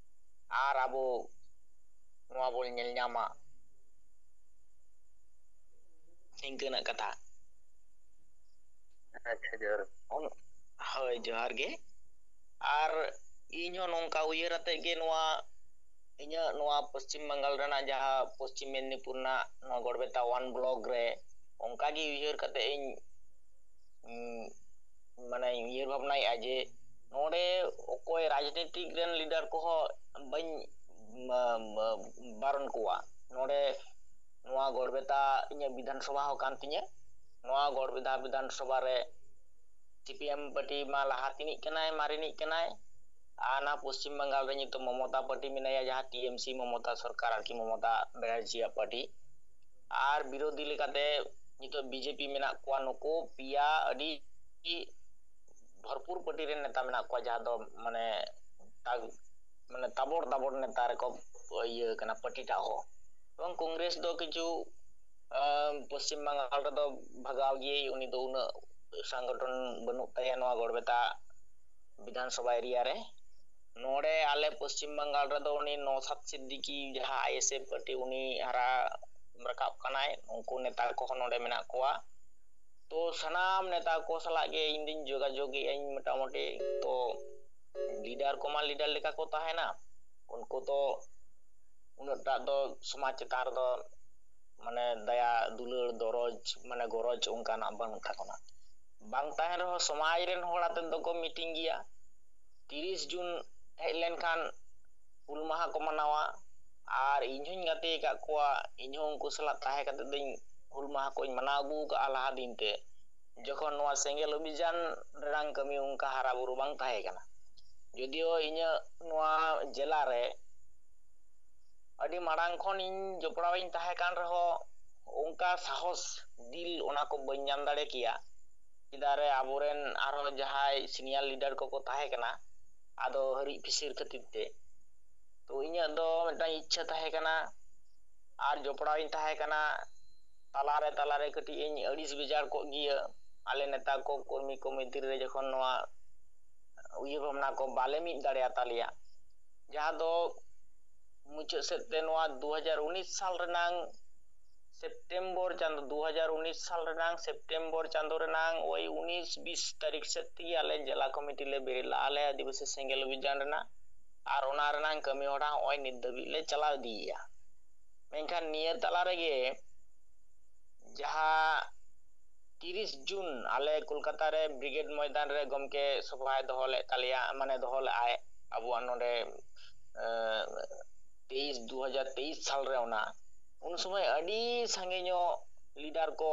ᱟᱨ ᱟᱵᱚ ᱱᱚᱣᱟ ᱵᱚᱱ ᱧᱮᱞ ᱧᱟᱢᱟ, ᱱᱤᱝᱠᱟᱹᱱᱟᱜ ᱠᱟᱛᱷᱟ᱾ ᱟᱪᱪᱷᱟ, ᱡᱚᱦᱟᱨ᱾ ᱦᱳᱭ, ᱡᱚᱦᱟᱨ ᱜᱮ᱾ ᱟᱨ ᱤᱧ ᱦᱚᱸ ᱱᱚᱝᱠᱟ ᱩᱭᱦᱟᱹᱨ ᱟᱛᱮᱫ ᱜᱮ ᱱᱚᱣᱟ ᱤᱧᱟᱹᱜ ᱱᱚᱣᱟ ᱯᱚᱥᱪᱤᱢ ᱵᱟᱝᱜᱟᱞ ᱨᱮᱱᱟᱜ ᱡᱟᱦᱟᱸ ᱯᱚᱥᱪᱤᱢ ᱢᱮᱫᱽᱱᱤᱯᱩᱨ ᱨᱮᱱᱟᱜ ᱱᱚᱣᱟ ᱜᱚᱲᱵᱮᱛᱟ ᱚᱣᱟᱱ ᱵᱞᱚᱠ ᱨᱮ ᱚᱱᱠᱟ ᱜᱮ ᱩᱭᱦᱟᱹᱨ ᱠᱟᱛᱮᱫ ᱤᱧ, ᱩᱸ, ᱢᱟᱱᱮ ᱩᱭᱦᱟᱹᱨ ᱵᱷᱟᱵᱽᱱᱟᱭᱮᱫᱼᱟ ᱡᱮ ᱱᱚᱰᱮ ᱚᱠᱚᱭ ᱨᱟᱡᱽᱱᱤᱛᱤᱠ ᱨᱮᱱ ᱞᱤᱰᱟᱨ ᱠᱚᱦᱚᱸ ᱵᱟᱹᱧ, ᱢᱟ-, ᱢᱟ-, ᱵᱟᱨᱚᱱ ᱠᱚᱣᱟ᱾ ᱱᱚᱰᱮ ᱱᱚᱣᱟ ᱜᱚᱲᱵᱮᱛᱟ ᱤᱧᱟᱹᱜ ᱵᱤᱫᱷᱟᱱ ᱥᱚᱵᱷᱟ ᱦᱚᱸ ᱠᱟᱱ ᱛᱤᱧᱟᱹ᱾ ᱱᱚᱣᱟ ᱜᱚᱲᱵᱮᱛᱟ ᱵᱤᱫᱷᱟᱱ ᱥᱚᱵᱷᱟ ᱨᱮ ᱥᱤ ᱯᱤ ᱮᱢ ᱯᱟᱨᱴᱤ ᱢᱟ ᱞᱟᱦᱟ ᱛᱤᱱᱤᱡ ᱠᱟᱱᱟᱭ, ᱢᱟᱨᱮᱱᱤᱡ ᱠᱟᱱᱟᱭ᱾ ᱟᱨ ᱚᱱᱟ ᱯᱚᱥᱪᱤᱢ ᱵᱟᱝᱜᱟᱞ ᱨᱮ ᱱᱤᱛᱚᱜ ᱢᱚᱢᱚᱛᱟ ᱯᱟᱨᱴᱤ ᱢᱮᱱᱟᱭᱟ, ᱡᱟᱦᱟᱸ ᱴᱤ ᱮᱢ ᱥᱤ ᱢᱚᱢᱚᱛᱟ ᱥᱚᱨᱠᱟᱨ ᱟᱨᱠᱤ, ᱢᱚᱢᱚᱛᱟ ᱵᱮᱱᱟᱨᱡᱤᱭᱟᱜ ᱯᱟᱨᱴᱤ᱾ ᱟᱨ ᱵᱤᱨᱳᱫᱷᱤ ᱞᱮᱠᱟᱛᱮ ᱱᱤᱛᱚᱜ ᱵᱤ ᱡᱮ ᱯᱤ ᱢᱮᱱᱟᱜ ᱠᱚᱣᱟ᱾ ᱱᱩᱠᱩ ᱯᱮᱭᱟ ᱟᱹᱰᱤ ᱵᱷᱚᱨᱯᱩᱨ ᱯᱟᱨᱴᱤ ᱨᱮᱱ ᱱᱮᱛᱟ ᱢᱮᱱᱟᱜ ᱠᱚᱣᱟ, ᱡᱟᱦᱟᱸ ᱫᱚ ᱢᱟᱱᱮ ᱛᱟᱜ-, ᱢᱟᱱᱮ ᱛᱟᱵᱚᱲ ᱛᱟᱵᱚᱲ ᱱᱮᱛᱟ ᱨᱮᱠᱚ ᱤᱭᱟᱹ ᱠᱟᱱᱟ ᱯᱟᱨᱴᱤ ᱴᱟᱜ ᱦᱚᱸ᱾ ᱮᱵᱚᱝ ᱠᱚᱝᱜᱨᱮᱥ ᱫᱚ ᱠᱤᱪᱷᱩ, ᱟᱸ, ᱯᱚᱥᱪᱤᱢ ᱵᱟᱝᱜᱟᱞ ᱨᱮᱫᱚ ᱵᱷᱟᱜᱟᱣ ᱜᱮᱭᱟᱭ, ᱩᱱᱤ ᱫᱚ ᱩᱱᱟᱹᱜ ᱥᱚᱝᱜᱚᱴᱷᱚᱱ ᱵᱟᱹᱱᱩᱜ ᱛᱟᱭᱟ ᱱᱚᱣᱟ ᱜᱚᱲᱵᱮᱛᱟ ᱵᱤᱫᱷᱟᱱ ᱥᱚᱵᱷᱟ ᱮᱨᱤᱭᱟ ᱨᱮ᱾ ᱱᱚᱰᱮ ᱟᱞᱮ ᱯᱚᱥᱪᱤᱢ ᱵᱟᱝᱜᱟᱞ ᱨᱮᱫᱚ ᱩᱱᱤ ᱱᱚᱣᱥᱟᱫ ᱥᱤᱫᱫᱤᱠᱤ, ᱡᱟᱦᱟᱸ ᱟᱭ ᱮᱥ ᱮᱯᱷ ᱯᱟᱨᱴᱤ, ᱩᱱᱤ ᱦᱟᱨᱟ ᱨᱟᱠᱟᱵ ᱠᱟᱱᱟᱭ᱾ ᱩᱱᱠᱩ ᱱᱮᱛᱟ ᱠᱚᱦᱚᱸ ᱱᱚᱰᱮ ᱢᱮᱱᱟᱜ ᱠᱚᱣᱟ᱾ ᱛᱚ ᱥᱟᱱᱟᱢ ᱱᱮᱛᱟ ᱠᱚ ᱥᱟᱞᱟᱜ ᱜᱮ ᱤᱧ ᱫᱩᱧ ᱡᱳᱜᱟᱡᱳᱜᱽ ᱮᱫᱟᱹᱧ ᱢᱚᱴᱟᱢᱩᱴᱤ᱾ ᱛᱚ ᱞᱤᱰᱟᱨ ᱠᱚᱢᱟ ᱞᱤᱰᱟᱨ ᱞᱮᱠᱟ ᱠᱚ ᱛᱟᱦᱮᱱᱟ, ᱩᱱᱠᱩ ᱛᱚ ᱩᱱᱟᱹᱜ ᱴᱟᱜ ᱫᱚ ᱥᱚᱢᱟᱡᱽ ᱪᱮᱛᱟᱱ ᱨᱮᱫᱚ ᱢᱟᱱᱮ ᱫᱟᱭᱟ ᱫᱩᱞᱟᱹᱲ ᱫᱚᱨᱚᱡᱽ, ᱢᱟᱱᱮ ᱜᱚᱨᱚᱡᱽ ᱚᱱᱠᱟᱱᱟᱜ ᱵᱟᱹᱱᱩᱜ ᱛᱟᱠᱚᱣᱟ᱾ ᱵᱟᱝ ᱛᱟᱦᱮᱱ ᱨᱮᱦᱚᱸ ᱥᱚᱢᱟᱡᱽ ᱨᱮᱱ ᱦᱚᱲ ᱟᱛᱮᱫ ᱫᱚᱠᱚ ᱢᱤᱴᱤᱝ ᱜᱮᱭᱟ᱾ ᱛᱤᱨᱤᱥ ᱡᱩᱱ ᱦᱮᱡ ᱞᱮᱱᱠᱷᱟᱱ ᱦᱩᱞ ᱢᱟᱦᱟ ᱠᱚ ᱢᱟᱱᱟᱣᱟ᱾ ᱟᱨ ᱤᱧ ᱦᱚᱧ ᱜᱟᱛᱮ ᱟᱠᱟᱫ ᱠᱚᱣᱟ, ᱤᱧ ᱦᱚᱸ ᱩᱱᱠᱩ ᱥᱟᱞᱟᱜ ᱛᱟᱦᱮᱸ ᱠᱟᱛᱮᱫ ᱫᱚᱧ ᱦᱩᱞ ᱢᱟᱦᱟ ᱠᱚᱧ ᱢᱟᱱᱟᱣ ᱟᱹᱜᱩ ᱟᱠᱟᱫᱼᱟ ᱞᱟᱦᱟ ᱫᱤᱱ ᱛᱮ, ᱡᱚᱠᱷᱚᱱ ᱱᱚᱣᱟ ᱥᱮᱸᱜᱮᱞ ᱚᱵᱷᱤᱡᱟᱱ ᱨᱮᱱᱟᱝ ᱠᱟᱹᱢᱤ ᱚᱱᱠᱟ ᱦᱟᱨᱟ ᱵᱩᱨᱩ ᱵᱟᱝ ᱛᱟᱦᱮᱸ ᱠᱟᱱᱟ᱾ ᱡᱚᱫᱤᱭᱳ ᱤᱧᱟᱹᱜ ᱱᱚᱣᱟ ᱡᱮᱞᱟ ᱨᱮ ᱟᱹᱰᱤ ᱢᱟᱲᱟᱝ ᱠᱷᱚᱱ ᱤᱧ ᱡᱚᱯᱲᱟᱣ ᱤᱧ ᱛᱟᱦᱮᱸ ᱠᱟᱱ ᱨᱮᱦᱚᱸ, ᱚᱱᱠᱟ ᱥᱟᱦᱚᱥ, ᱫᱤᱞ, ᱚᱱᱟ ᱠᱚ ᱵᱟᱹᱧ ᱧᱟᱢ ᱫᱟᱲᱮ ᱠᱮᱭᱟ᱾ ᱪᱮᱫᱟᱜ ᱨᱮ ᱟᱵᱚᱨᱮᱱ ᱟᱨᱦᱚᱸ ᱡᱟᱦᱟᱸᱭ ᱥᱤᱱᱤᱭᱟᱨ ᱞᱤᱰᱟᱨ ᱠᱚᱠᱚ ᱛᱟᱦᱮᱸ ᱠᱟᱱᱟ, ᱟᱫᱚ ᱦᱟᱹᱨᱤᱡ ᱯᱤᱥᱤᱨ ᱠᱷᱟᱹᱛᱤᱨ ᱛᱮ᱾ ᱛᱚ ᱤᱧᱟᱹᱜ ᱫᱚ ᱢᱤᱫᱴᱟᱝ ᱤᱪᱪᱷᱟᱹ ᱛᱟᱦᱮᱸ ᱠᱟᱱᱟ ᱟᱨ ᱡᱚᱯᱲᱟᱣ ᱤᱧ ᱛᱟᱦᱮᱸ ᱠᱟᱱᱟ᱾ ᱛᱟᱞᱟᱨᱮ, ᱛᱟᱞᱟᱨᱮ ᱠᱟᱹᱴᱤᱡ ᱤᱧ ᱟᱹᱲᱤᱥ ᱵᱮᱡᱟᱨ ᱠᱚᱜ ᱜᱮᱭᱟ᱾ ᱟᱞᱮ ᱱᱮᱛᱟ ᱠᱚ, ᱠᱚᱨᱢᱤ ᱠᱚ ᱢᱚᱫᱽᱫᱷᱮ ᱨᱮ ᱡᱚᱠᱷᱚᱱ ᱱᱚᱣᱟ ᱩᱭᱦᱟᱹᱨ ᱵᱷᱟᱵᱽᱱᱟ ᱠᱚ ᱵᱟᱞᱮ ᱢᱤᱫ ᱫᱟᱲᱮᱭᱟ ᱛᱟᱞᱮᱭᱟ, ᱡᱟᱦᱟᱸ ᱫᱚ ᱢᱩᱪᱟᱹᱫ ᱥᱮᱫ ᱛᱮ ᱱᱚᱣᱟ ᱫᱩ ᱦᱟᱡᱟᱨ ᱩᱱᱤᱥ ᱥᱟᱞ ᱨᱮᱱᱟᱝ ᱥᱮᱯᱴᱮᱢᱵᱚᱨ ᱪᱟᱸᱫᱚ, ᱫᱩ ᱦᱟᱡᱟᱨ ᱩᱱᱤᱥ ᱥᱟᱞ ᱨᱮᱱᱟᱝ ᱥᱮᱯᱴᱮᱢᱵᱚᱨ ᱪᱟᱸᱫᱚ ᱨᱮᱱᱟᱝ ᱳᱭ ᱩᱱᱤᱥ ᱵᱤᱥ ᱛᱟᱹᱨᱤᱠᱷ ᱥᱮᱫ ᱛᱮᱜᱮ ᱟᱞᱮ ᱡᱮᱞᱟ ᱠᱚᱢᱤᱴᱤ ᱞᱮ ᱵᱮᱨᱮᱫ ᱞᱟᱜᱼᱟ, ᱟᱞᱮ ᱟᱹᱫᱤᱵᱟᱹᱥᱤ ᱥᱮᱸᱜᱮᱞ ᱚᱵᱷᱤᱡᱟᱱ ᱨᱮᱱᱟᱜ᱾ ᱟᱨ ᱚᱱᱟ ᱨᱮᱱᱟᱝ ᱠᱟᱹᱢᱤ ᱦᱚᱨᱟ ᱦᱚᱸᱜᱼᱚᱭ ᱱᱤᱛ ᱫᱷᱟᱹᱵᱤᱡ ᱞᱮ ᱪᱟᱞᱟᱣ ᱤᱫᱤᱭᱮᱫᱼᱟ᱾ ᱢᱮᱱᱠᱷᱟᱱ ᱱᱤᱭᱟᱹ ᱛᱟᱞᱟ ᱨᱮᱜᱮ ᱡᱟᱦᱟᱸ ᱛᱤᱨᱤᱥ ᱡᱩᱱ ᱟᱞᱮ ᱠᱳᱞᱠᱟᱛᱟ ᱨᱮ ᱵᱨᱤᱜᱮᱰ ᱢᱚᱭᱫᱟᱱ ᱨᱮ ᱜᱚᱢᱠᱮ ᱥᱚᱵᱷᱟᱭ ᱫᱚᱦᱚ ᱞᱮᱫ ᱛᱟᱞᱮᱭᱟ, ᱢᱟᱱᱮ ᱫᱚᱦᱚ ᱞᱮᱫᱼᱟᱭ ᱟᱵᱚᱣᱟᱜ ᱱᱚᱰᱮ, ᱮᱸ, ᱛᱮᱭᱤᱥ, ᱫᱩ ᱦᱟᱡᱟᱨ ᱛᱮᱭᱤᱥ ᱥᱟᱞ ᱨᱮ ᱚᱱᱟ᱾ ᱩᱱ ᱥᱚᱢᱚᱭ ᱟᱹᱰᱤ ᱥᱟᱸᱜᱮ ᱧᱚᱜ ᱞᱤᱰᱟᱨ ᱠᱚ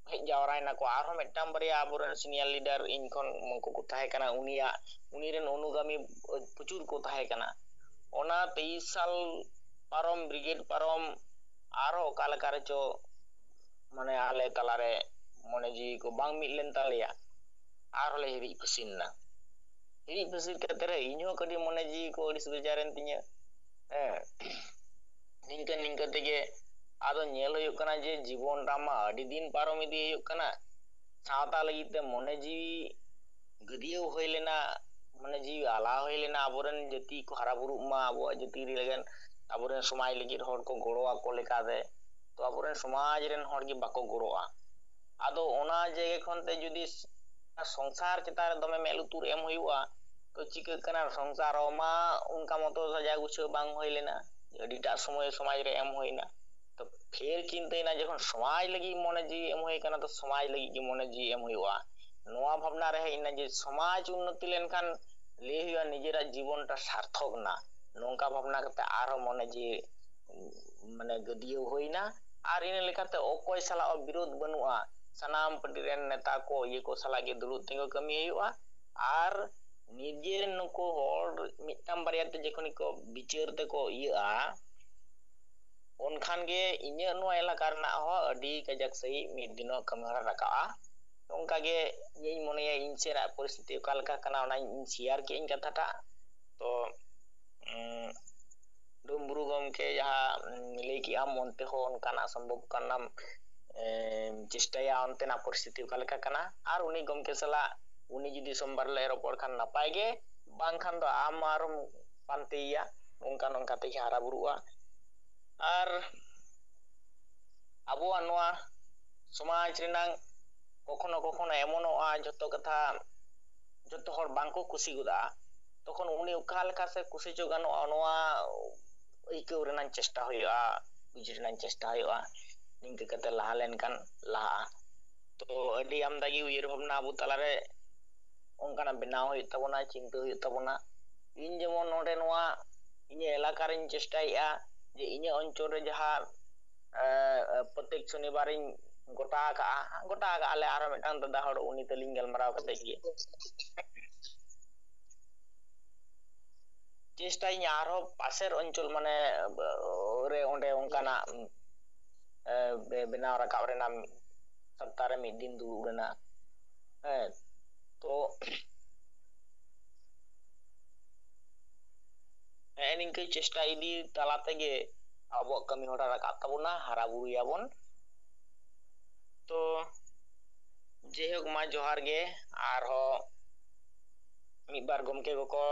ᱦᱮᱡ ᱡᱟᱣᱨᱟᱭᱮᱱᱟ ᱠᱚ᱾ ᱟᱨᱦᱚᱸ ᱢᱤᱫᱴᱟᱝ ᱵᱟᱨᱭᱟ ᱟᱵᱚᱨᱮᱱ ᱥᱤᱱᱤᱭᱟᱨ ᱞᱤᱰᱟᱨ ᱤᱧ ᱠᱷᱚᱱ ᱩᱱᱠᱩ ᱠᱚ ᱛᱟᱦᱮᱸ ᱠᱟᱱᱟ, ᱩᱱᱤᱭᱟᱜ, ᱩᱱᱤ ᱨᱮᱱ ᱚᱱᱩᱜᱟᱢᱤ ᱯᱨᱚᱪᱩᱨ ᱠᱚ ᱛᱟᱦᱮᱸ ᱠᱟᱱᱟ᱾ ᱚᱱᱟ ᱛᱮᱭᱤᱥ ᱥᱟᱞ ᱯᱟᱨᱚᱢ, ᱵᱨᱤᱜᱮᱰ ᱯᱟᱨᱚᱢ, ᱟᱨᱦᱚᱸ ᱚᱠᱟ ᱞᱮᱠᱟ ᱨᱮᱪᱚ, ᱢᱟᱱᱮ, ᱟᱞᱮ ᱛᱟᱞᱟᱨᱮ ᱢᱚᱱᱮ ᱡᱤᱣᱤ ᱠᱚ ᱵᱟᱝ ᱢᱤᱫ ᱞᱮᱱ ᱛᱟᱞᱮᱭᱟ᱾ ᱟᱨᱦᱚᱸ ᱞᱮ ᱦᱤᱨᱤᱡ ᱯᱟᱹᱥᱤᱨ ᱮᱱᱟ᱾ ᱦᱤᱨᱤᱡ ᱯᱟᱹᱥᱤᱨ ᱠᱟᱛᱮ ᱨᱮ ᱤᱧᱦᱚᱸ ᱠᱟᱹᱴᱤᱡ ᱢᱚᱱᱮ ᱡᱤᱣᱤ ᱠᱚ ᱟᱹᱲᱤᱥ ᱵᱮᱡᱟᱨᱮᱱ ᱛᱤᱧᱟᱹ᱾ ᱦᱮᱸ, ᱱᱤᱝᱠᱟᱹ ᱱᱤᱝᱠᱟᱹ ᱛᱮᱜᱮ ᱟᱫᱚ ᱧᱮᱞ ᱦᱩᱭᱩᱜ ᱠᱟᱱᱟ ᱡᱮ ᱡᱤᱵᱚᱱ ᱴᱟᱜ ᱢᱟ ᱟᱹᱰᱤ ᱫᱤᱱ ᱯᱟᱨᱚᱢ ᱤᱫᱤ ᱦᱩᱭᱩᱜ ᱠᱟᱱᱟ᱾ ᱥᱟᱶᱛᱟ ᱞᱟᱹᱜᱤᱫ ᱛᱮ ᱢᱚᱱᱮ ᱡᱤᱣᱤ ᱜᱟᱹᱫᱭᱟᱹᱣ ᱦᱩᱭ ᱞᱮᱱᱟ, ᱢᱚᱱᱮ ᱡᱤᱣᱤ ᱟᱞᱟ ᱦᱩᱭ ᱞᱮᱱᱟ᱾ ᱟᱵᱚᱨᱮᱱ ᱡᱟᱹᱛᱤ ᱠᱚ ᱦᱟᱨᱟ ᱵᱩᱨᱩᱜ ᱢᱟ, ᱟᱵᱚᱣᱟᱜ ᱡᱟᱹᱛᱤ ᱞᱟᱹᱜᱤᱫ, ᱟᱵᱚᱨᱮᱱ ᱥᱚᱢᱟᱡᱽ ᱞᱟᱹᱜᱤᱫ ᱦᱚᱲ ᱠᱚ ᱜᱚᱲᱚ ᱟᱠᱚ ᱞᱮᱠᱟᱛᱮ᱾ ᱛᱚ ᱟᱵᱚᱨᱮᱱ ᱥᱚᱢᱟᱡᱽ ᱨᱮᱱ ᱦᱚᱲ ᱜᱮ ᱵᱟᱠᱚ ᱜᱚᱲᱚᱜᱼᱟ᱾ ᱟᱫᱚ ᱚᱱᱟ ᱡᱟᱭᱜᱟ ᱠᱷᱚᱱ ᱛᱮ ᱡᱩᱫᱤ ᱥᱚᱝᱥᱟᱨ ᱪᱮᱛᱟᱱ ᱨᱮ ᱫᱚᱢᱮ ᱢᱮᱫ ᱞᱩᱛᱩᱨ ᱮᱢ ᱦᱩᱭᱩᱜᱼᱟ, ᱛᱚ ᱪᱤᱠᱟᱹᱜ ᱠᱟᱱᱟ, ᱥᱚᱝᱥᱟᱨ ᱨᱮᱦᱚᱸ ᱢᱟ ᱚᱱᱠᱟ ᱢᱚᱛᱚ ᱥᱟᱡᱟᱣ ᱜᱩᱪᱷᱟᱹᱣ ᱵᱟᱝ ᱦᱩᱭ ᱞᱮᱱᱟ, ᱟᱹᱰᱤᱴᱟᱜ ᱥᱚᱢᱚᱭ ᱥᱚᱢᱟᱡᱽ ᱨᱮ ᱮᱢ ᱦᱩᱭᱱᱟ᱾ ᱛᱚ ᱯᱷᱮᱨ ᱪᱤᱱᱛᱟᱹᱭᱮᱱᱟ, ᱡᱚᱠᱷᱚᱱ ᱥᱚᱢᱟᱡᱽ ᱞᱟᱹᱜᱤᱫ ᱢᱚᱱᱮ ᱡᱤᱣᱤ ᱮᱢ ᱦᱩᱭ ᱠᱟᱱᱟ, ᱛᱚ ᱥᱚᱢᱟᱡᱽ ᱞᱟᱹᱜᱤᱫ ᱜᱮ ᱢᱚᱱᱮ ᱡᱤᱣᱤ ᱮᱢ ᱦᱩᱭᱩᱜᱼᱟ᱾ ᱱᱚᱣᱟ ᱵᱷᱟᱵᱽᱱᱟ ᱨᱮ ᱦᱮᱡ ᱮᱱᱟ ᱡᱮ ᱥᱚᱢᱟᱡᱽ ᱩᱱᱱᱚᱛᱤ ᱞᱮᱱᱠᱷᱟᱱ ᱞᱟᱹᱭ ᱦᱩᱭᱩᱜᱼᱟ ᱱᱤᱡᱮᱨᱟᱜ ᱡᱤᱵᱚᱱᱴᱟ ᱥᱟᱨᱛᱷᱚᱠ ᱮᱱᱟ᱾ ᱱᱚᱝᱠᱟ ᱵᱷᱟᱵᱽᱱᱟ ᱠᱟᱛᱮ ᱟᱨᱦᱚᱸ ᱢᱚᱱᱮ ᱡᱤᱣᱤ, ᱢᱟᱱᱮ, ᱜᱟᱹᱫᱭᱟᱹᱣ ᱦᱩᱭᱱᱟ᱾ ᱟᱨ ᱤᱱᱟᱹ ᱞᱮᱠᱟᱛᱮ ᱚᱠᱚᱭ ᱥᱟᱞᱟᱜ ᱦᱚᱸ ᱵᱤᱨᱳᱫᱷ ᱵᱟᱹᱱᱩᱜᱼᱟ, ᱥᱟᱱᱟᱢ ᱯᱟᱹᱴᱤ ᱨᱮᱱ ᱱᱮᱛᱟ ᱠᱚ, ᱤᱭᱟᱹ ᱠᱚ ᱥᱟᱞᱟᱜ ᱜᱮ ᱫᱩᱲᱩᱵ ᱛᱤᱸᱜᱩ ᱠᱟᱹᱢᱤ ᱦᱩᱭᱩᱜᱼᱟ᱾ ᱟᱨ ᱱᱤᱡᱮ ᱱᱩᱠᱩ ᱦᱚᱲ ᱢᱤᱫᱴᱟᱝ ᱵᱟᱨᱭᱟ ᱛᱮ ᱡᱚᱠᱷᱚᱱ ᱠᱚ ᱵᱤᱪᱟᱹᱨ ᱛᱮᱠᱚ ᱤᱭᱟᱹᱜᱼᱟ, ᱩᱱᱠᱷᱟᱱ ᱜᱮ ᱤᱧᱟᱹᱜ ᱱᱚᱣᱟ ᱮᱞᱟᱠᱟ ᱨᱮᱱᱟᱜ ᱦᱚᱸ ᱟᱹᱰᱤ ᱠᱟᱡᱟᱠ ᱥᱟᱺᱦᱤᱡ ᱢᱤᱫ ᱫᱤᱱᱚᱜ ᱠᱟᱹᱢᱤ ᱦᱚᱨᱟ ᱨᱟᱠᱟᱵᱼᱟ᱾ ᱚᱱᱠᱟ ᱜᱮ ᱤᱧᱤᱧ ᱢᱚᱱᱮᱭᱟ, ᱤᱧ ᱥᱮᱫᱟᱜ ᱯᱚᱨᱤᱥᱛᱷᱤᱛᱤ ᱚᱠᱟ ᱞᱮᱠᱟ ᱠᱟᱱᱟ, ᱚᱱᱟᱧ ᱤᱧ ᱥᱮᱭᱟᱨ ᱠᱮᱫ ᱟᱹᱧ ᱠᱟᱛᱷᱟᱴᱟᱜ᱾ ᱛᱚ, ᱩᱸ, ᱰᱩᱢᱵᱩᱨᱩ ᱜᱚᱢᱠᱮ ᱡᱟᱦᱟᱸ, ᱩᱸ, ᱞᱟᱹᱭ ᱠᱮᱜ ᱟᱢ, ᱚᱱᱛᱮ ᱦᱚᱸ ᱚᱱᱠᱟᱱᱟᱜ ᱥᱚᱢᱵᱷᱚᱵ ᱠᱟᱱᱟᱢ, ᱮᱸ, ᱪᱮᱥᱴᱟᱭᱟ ᱚᱱᱛᱮᱱᱟᱜ ᱯᱚᱨᱤᱥᱛᱷᱤᱛᱤ ᱚᱠᱟ ᱞᱮᱠᱟ ᱠᱟᱱᱟ᱾ ᱟᱨ ᱩᱱᱤ ᱜᱚᱢᱠᱮ ᱥᱟᱞᱟᱜ ᱩᱱᱤ ᱡᱩᱫᱤ ᱥᱳᱢᱵᱟᱨ ᱦᱤᱞᱳᱜ ᱮ ᱨᱚᱯᱚᱲ ᱠᱷᱟᱱ ᱱᱟᱯᱟᱭ ᱜᱮ, ᱵᱟᱝᱠᱷᱟᱱ ᱫᱚ ᱟᱢ ᱟᱨᱦᱚᱸᱢ ᱯᱟᱱᱛᱮᱭᱮᱭᱟ᱾ ᱚᱱᱠᱟ ᱱᱚᱝᱠᱟ ᱛᱮᱜᱮ ᱦᱟᱨᱟ ᱵᱩᱨᱩᱜᱼᱟ᱾ ᱟᱨ ᱟᱵᱚᱣᱟᱜ ᱱᱚᱣᱟ ᱥᱚᱢᱟᱡᱽ ᱨᱮᱱᱟᱝ ᱠᱚᱠᱷᱚᱱᱚ ᱠᱚᱠᱷᱚᱱᱚ ᱮᱢᱚᱱᱚᱜᱼᱟ, ᱡᱷᱚᱛᱚ ᱠᱟᱛᱷᱟ ᱡᱷᱚᱛᱚ ᱦᱚᱲ ᱵᱟᱝᱠᱚ ᱠᱩᱥᱤ ᱜᱚᱫᱚᱜᱼᱟ, ᱛᱚᱠᱷᱚᱱ ᱩᱱᱤ ᱚᱠᱟ ᱞᱮᱠᱟ ᱥᱮ ᱠᱩᱥᱤ ᱦᱚᱪᱚ ᱜᱟᱱᱚᱜᱼᱟ, ᱱᱚᱣᱟ ᱟᱹᱭᱠᱟᱹᱣ ᱨᱮᱱᱟᱜ ᱪᱮᱥᱴᱟ ᱦᱩᱭᱩᱜᱼᱟ, ᱵᱩᱡᱽ ᱨᱮᱱᱟᱜ ᱪᱮᱥᱴᱟ ᱦᱩᱭᱩᱜᱼᱟ᱾ ᱱᱤᱝᱠᱟᱹ ᱠᱟᱛᱮ ᱞᱟᱦᱟ ᱞᱮᱱᱠᱷᱟᱱ ᱞᱟᱦᱟᱜᱼᱟ᱾ ᱛᱚ ᱟᱹᱰᱤ ᱟᱢᱫᱟ ᱜᱮ ᱩᱭᱦᱟᱹᱨ ᱵᱷᱟᱵᱽᱱᱟ ᱟᱵᱚ ᱛᱟᱞᱟᱨᱮ ᱚᱱᱠᱟᱱᱟᱜ ᱵᱮᱱᱟᱣ ᱦᱩᱭᱩᱜ ᱛᱟᱵᱚᱱᱟ, ᱪᱤᱱᱛᱟᱹ ᱦᱩᱭᱩᱜ ᱛᱟᱵᱚᱱᱟ᱾ ᱤᱧ ᱡᱮᱢᱚᱱ ᱱᱚᱰᱮ ᱱᱚᱣᱟ ᱤᱧᱟᱹᱜ ᱮᱞᱟᱠᱟ ᱨᱤᱧ ᱪᱮᱥᱴᱟᱭᱮᱫᱼᱟ ᱡᱮ ᱤᱧᱟᱹᱜ ᱚᱧᱪᱚᱞ ᱨᱮ ᱡᱟᱦᱟᱸ, ᱮ, ᱮ, ᱯᱨᱚᱛᱮᱠ ᱥᱚᱱᱤᱵᱟᱨᱤᱧ ᱜᱚᱴᱟ ᱟᱠᱟᱜᱼᱟ, ᱜᱚᱴᱟ ᱟᱠᱟᱜᱼᱟ ᱞᱮ, ᱟᱨᱚ ᱢᱤᱫᱴᱟᱝ ᱫᱟᱫᱟ ᱦᱚᱲ ᱩᱱᱤ ᱛᱟᱹᱞᱤᱧ ᱜᱟᱞᱢᱟᱨᱟᱣ ᱠᱟᱛᱮ ᱜᱮ ᱪᱮᱥᱴᱟᱭᱟᱹᱧ ᱟᱨᱦᱚᱸ ᱯᱟᱥᱮᱨ ᱚᱧᱪᱚᱞ ᱢᱟᱱᱮ, ᱮ, ᱨᱮ ᱚᱸᱰᱮ ᱚᱱᱠᱟᱱᱟᱜ, ᱮ, ᱵᱮ-, ᱵᱮᱱᱟᱣ ᱨᱟᱠᱟᱵ ᱨᱮᱱᱟᱜ, ᱥᱚᱯᱛᱟᱦᱚ ᱨᱮ ᱢᱤᱫ ᱫᱤᱱ ᱫᱩᱲᱩᱵ ᱨᱮᱱᱟᱜ᱾ ᱦᱮᱸ, ᱛᱚ ᱦᱮᱸ, ᱱᱤᱝᱠᱟᱹ ᱪᱮᱥᱴᱟ ᱤᱫᱤ ᱛᱟᱞᱟ ᱛᱮᱜᱮ ᱟᱵᱚᱣᱟᱜ ᱠᱟᱹᱢᱤ ᱦᱚᱨᱟ ᱨᱟᱠᱟᱵ ᱛᱟᱵᱚᱱᱟ, ᱦᱟᱨᱟ ᱵᱩᱨᱩᱭᱟᱵᱚᱱ᱾ ᱛᱚ ᱡᱟᱭᱦᱳᱠ, ᱢᱟ ᱡᱚᱦᱟᱨ ᱜᱮ᱾ ᱟᱨᱦᱚᱸ ᱢᱤᱫ ᱵᱟᱨ ᱜᱚᱢᱠᱮ ᱠᱚᱠᱚ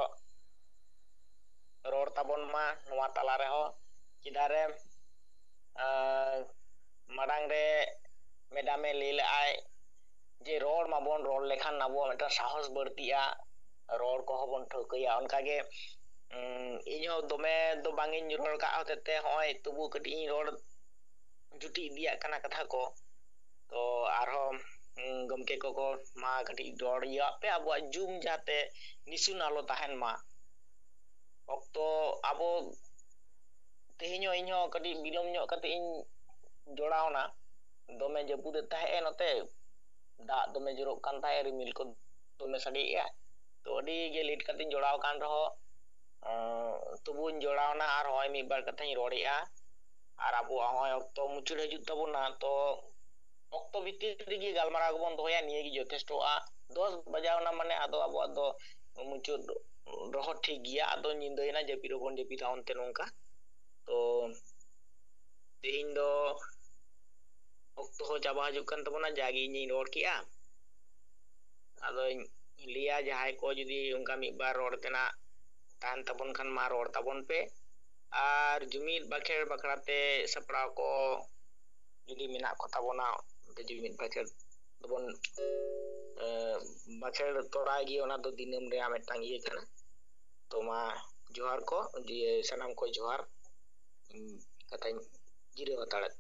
ᱨᱚᱲ ᱛᱟᱵᱚᱱ ᱢᱟ ᱱᱚᱣᱟ ᱛᱟᱞᱟ ᱨᱮᱦᱚᱸ᱾ ᱪᱮᱫᱟᱜ ᱨᱮ, ᱟᱸ, ᱢᱟᱲᱟᱝ ᱨᱮ ᱢᱮᱰᱟᱢᱮ ᱞᱟᱹᱭ ᱞᱮᱫᱼᱟᱭ ᱡᱮ ᱨᱚᱲ ᱢᱟᱵᱚᱱ, ᱨᱚᱲ ᱞᱮᱠᱷᱟᱱ ᱟᱵᱚᱣᱟᱜ ᱢᱤᱫᱴᱟᱝ ᱥᱟᱦᱚᱥ ᱵᱟᱹᱲᱛᱤᱜᱼᱟ, ᱨᱚᱲ ᱠᱚᱦᱚᱸ ᱵᱚᱱ ᱴᱷᱟᱹᱣᱠᱟᱹᱭᱟ᱾ ᱚᱱᱠᱟᱜᱮ, ᱩᱸ, ᱤᱧᱦᱚᱸ ᱫᱚᱢᱮ ᱫᱚ ᱵᱟᱝ ᱤᱧ ᱨᱚᱲ ᱠᱟᱜ ᱦᱚᱛᱮᱡ ᱛᱮ ᱦᱚᱸᱜᱼᱚᱭ ᱛᱚᱵᱩ ᱠᱟᱹᱴᱤᱡ ᱤᱧ ᱨᱚᱲ ᱡᱩᱴᱤᱡ ᱤᱫᱤᱭᱟᱜ ᱠᱟᱱᱟ ᱠᱟᱛᱷᱟ ᱠᱚ᱾ ᱛᱚ ᱟᱨᱦᱚᱸ, ᱩᱸ, ᱜᱚᱢᱠᱮ ᱠᱚᱠᱚ ᱢᱟ ᱠᱟᱹᱴᱤᱡ ᱨᱚᱲ ᱤᱭᱟᱹᱣᱟᱜ ᱯᱮ, ᱟᱵᱚᱣᱟᱜ ᱡᱩᱢ ᱡᱟᱛᱮ ᱱᱤᱥᱩᱱ ᱟᱞᱚ ᱛᱟᱦᱮᱱ ᱢᱟ᱾ ᱚᱠᱛᱚ ᱟᱵᱚ ᱛᱮᱦᱮᱧ ᱦᱚᱸ ᱤᱧ ᱦᱚᱸ ᱠᱟᱹᱴᱤᱡ ᱵᱤᱞᱚᱢ ᱧᱚᱜ ᱠᱟᱛᱮ ᱤᱧ ᱡᱚᱲᱟᱣ ᱮᱱᱟ᱾ ᱫᱚᱢᱮ ᱡᱟᱹᱯᱩᱫ ᱮᱫ ᱛᱟᱦᱮᱸᱜ ᱮ ᱱᱚᱛᱮ, ᱫᱟᱜ ᱫᱚᱢᱮ ᱡᱚᱨᱚᱜ ᱠᱟᱱ ᱛᱟᱦᱮᱸᱜ, ᱨᱤᱢᱤᱞ ᱠᱚ ᱫᱚᱢᱮ ᱥᱟᱰᱮᱭᱮᱜᱼᱟ᱾ ᱛᱚ ᱟᱹᱰᱤ ᱜᱮ ᱞᱮᱴ ᱠᱟᱛᱮᱧ ᱡᱚᱲᱟᱣ ᱟᱠᱟᱱ ᱨᱮᱦᱚᱸ, ᱟᱸ, ᱛᱚᱵᱩᱧ ᱡᱚᱲᱟᱣ ᱮᱱᱟ ᱟᱨ ᱦᱚᱸᱜᱼᱚᱭ ᱢᱤᱫ ᱵᱟᱨ ᱠᱟᱛᱷᱟᱧ ᱨᱚᱲᱮᱜᱼᱟ᱾ ᱟᱨ ᱟᱵᱚᱣᱟᱜ ᱦᱚᱸᱜᱼᱚᱭ ᱚᱠᱛᱚ ᱢᱩᱪᱟᱹᱫ ᱦᱤᱡᱩᱜ ᱛᱟᱵᱚᱱᱟ, ᱛᱚ ᱚᱠᱛᱚ ᱵᱷᱤᱛᱤᱨ ᱨᱮᱜᱮ ᱜᱟᱞᱢᱟᱨᱟᱣ ᱜᱮᱵᱚᱱ ᱫᱚᱦᱚᱭᱟ, ᱱᱤᱭᱟᱹ ᱜᱮ ᱡᱚᱛᱷᱮᱥᱴᱚᱜᱼᱟ᱾ ᱫᱚᱥ ᱵᱟᱡᱟᱣ ᱮᱱᱟ ᱢᱟᱱᱮ ᱟᱫᱚ ᱟᱵᱚᱣᱟᱜ ᱫᱚ ᱢᱩᱪᱟᱹᱫ ᱨᱮᱦᱚᱸ ᱴᱷᱤᱠ ᱜᱮᱭᱟ, ᱟᱫᱚ ᱧᱤᱫᱟᱹᱭᱮᱱᱟ, ᱡᱟᱹᱯᱤᱫ ᱦᱚᱸᱵᱚᱱ ᱡᱟᱹᱯᱤᱫᱟ ᱚᱱᱛᱮ ᱱᱚᱝᱠᱟ᱾ ᱛᱚ ᱛᱮᱦᱮᱧ ᱫᱚ ᱚᱠᱛᱚ ᱦᱚᱸ ᱪᱟᱵᱟ ᱦᱤᱡᱩᱜ ᱠᱟᱱ ᱛᱟᱵᱚᱱᱟ, ᱡᱟᱜᱮ ᱤᱧᱤᱧ ᱨᱚᱲ ᱠᱮᱜᱼᱟ᱾ ᱟᱫᱚᱧ ᱞᱟᱹᱭᱟ, ᱡᱟᱦᱟᱸᱭ ᱠᱚ ᱡᱩᱫᱤ ᱚᱱᱠᱟ ᱢᱤᱫ ᱵᱟᱨ ᱨᱚᱲ ᱛᱮᱱᱟᱜ ᱛᱟᱦᱮᱱ ᱛᱟᱵᱚᱱ ᱠᱷᱟᱱ ᱢᱟ ᱨᱚᱲ ᱛᱟᱵᱚᱱ ᱯᱮ᱾ ᱟᱨ ᱡᱩᱢᱤᱫ ᱵᱟᱠᱷᱮᱲ ᱵᱟᱠᱷᱨᱟ ᱛᱮ ᱥᱟᱯᱲᱟᱣ ᱠᱚ ᱡᱩᱫᱤ ᱢᱮᱱᱟᱜ ᱠᱚ ᱛᱟᱵᱚᱱᱟ, ᱚᱱᱛᱮ ᱡᱩᱫᱤ ᱢᱤᱫ ᱵᱟᱠᱷᱮᱲ ᱫᱚᱵᱚᱱ, ᱮ, ᱵᱟᱠᱷᱮᱲ ᱛᱚᱨᱟᱭ ᱜᱮ, ᱚᱱᱟ ᱫᱚ ᱫᱤᱱᱟᱹᱢ ᱨᱮᱭᱟᱜ ᱢᱤᱫᱴᱟᱝ ᱤᱭᱟᱹ ᱠᱟᱱᱟ᱾ ᱛᱚ ᱢᱟ ᱡᱚᱦᱟᱨ ᱠᱚ, ᱡᱮ ᱥᱟᱱᱟᱢ ᱠᱚ ᱡᱚᱦᱟᱨ᱾ ᱩᱸ, ᱠᱟᱛᱷᱟᱧ ᱡᱤᱨᱟᱹᱣ ᱦᱟᱛᱟᱲᱮᱫ᱾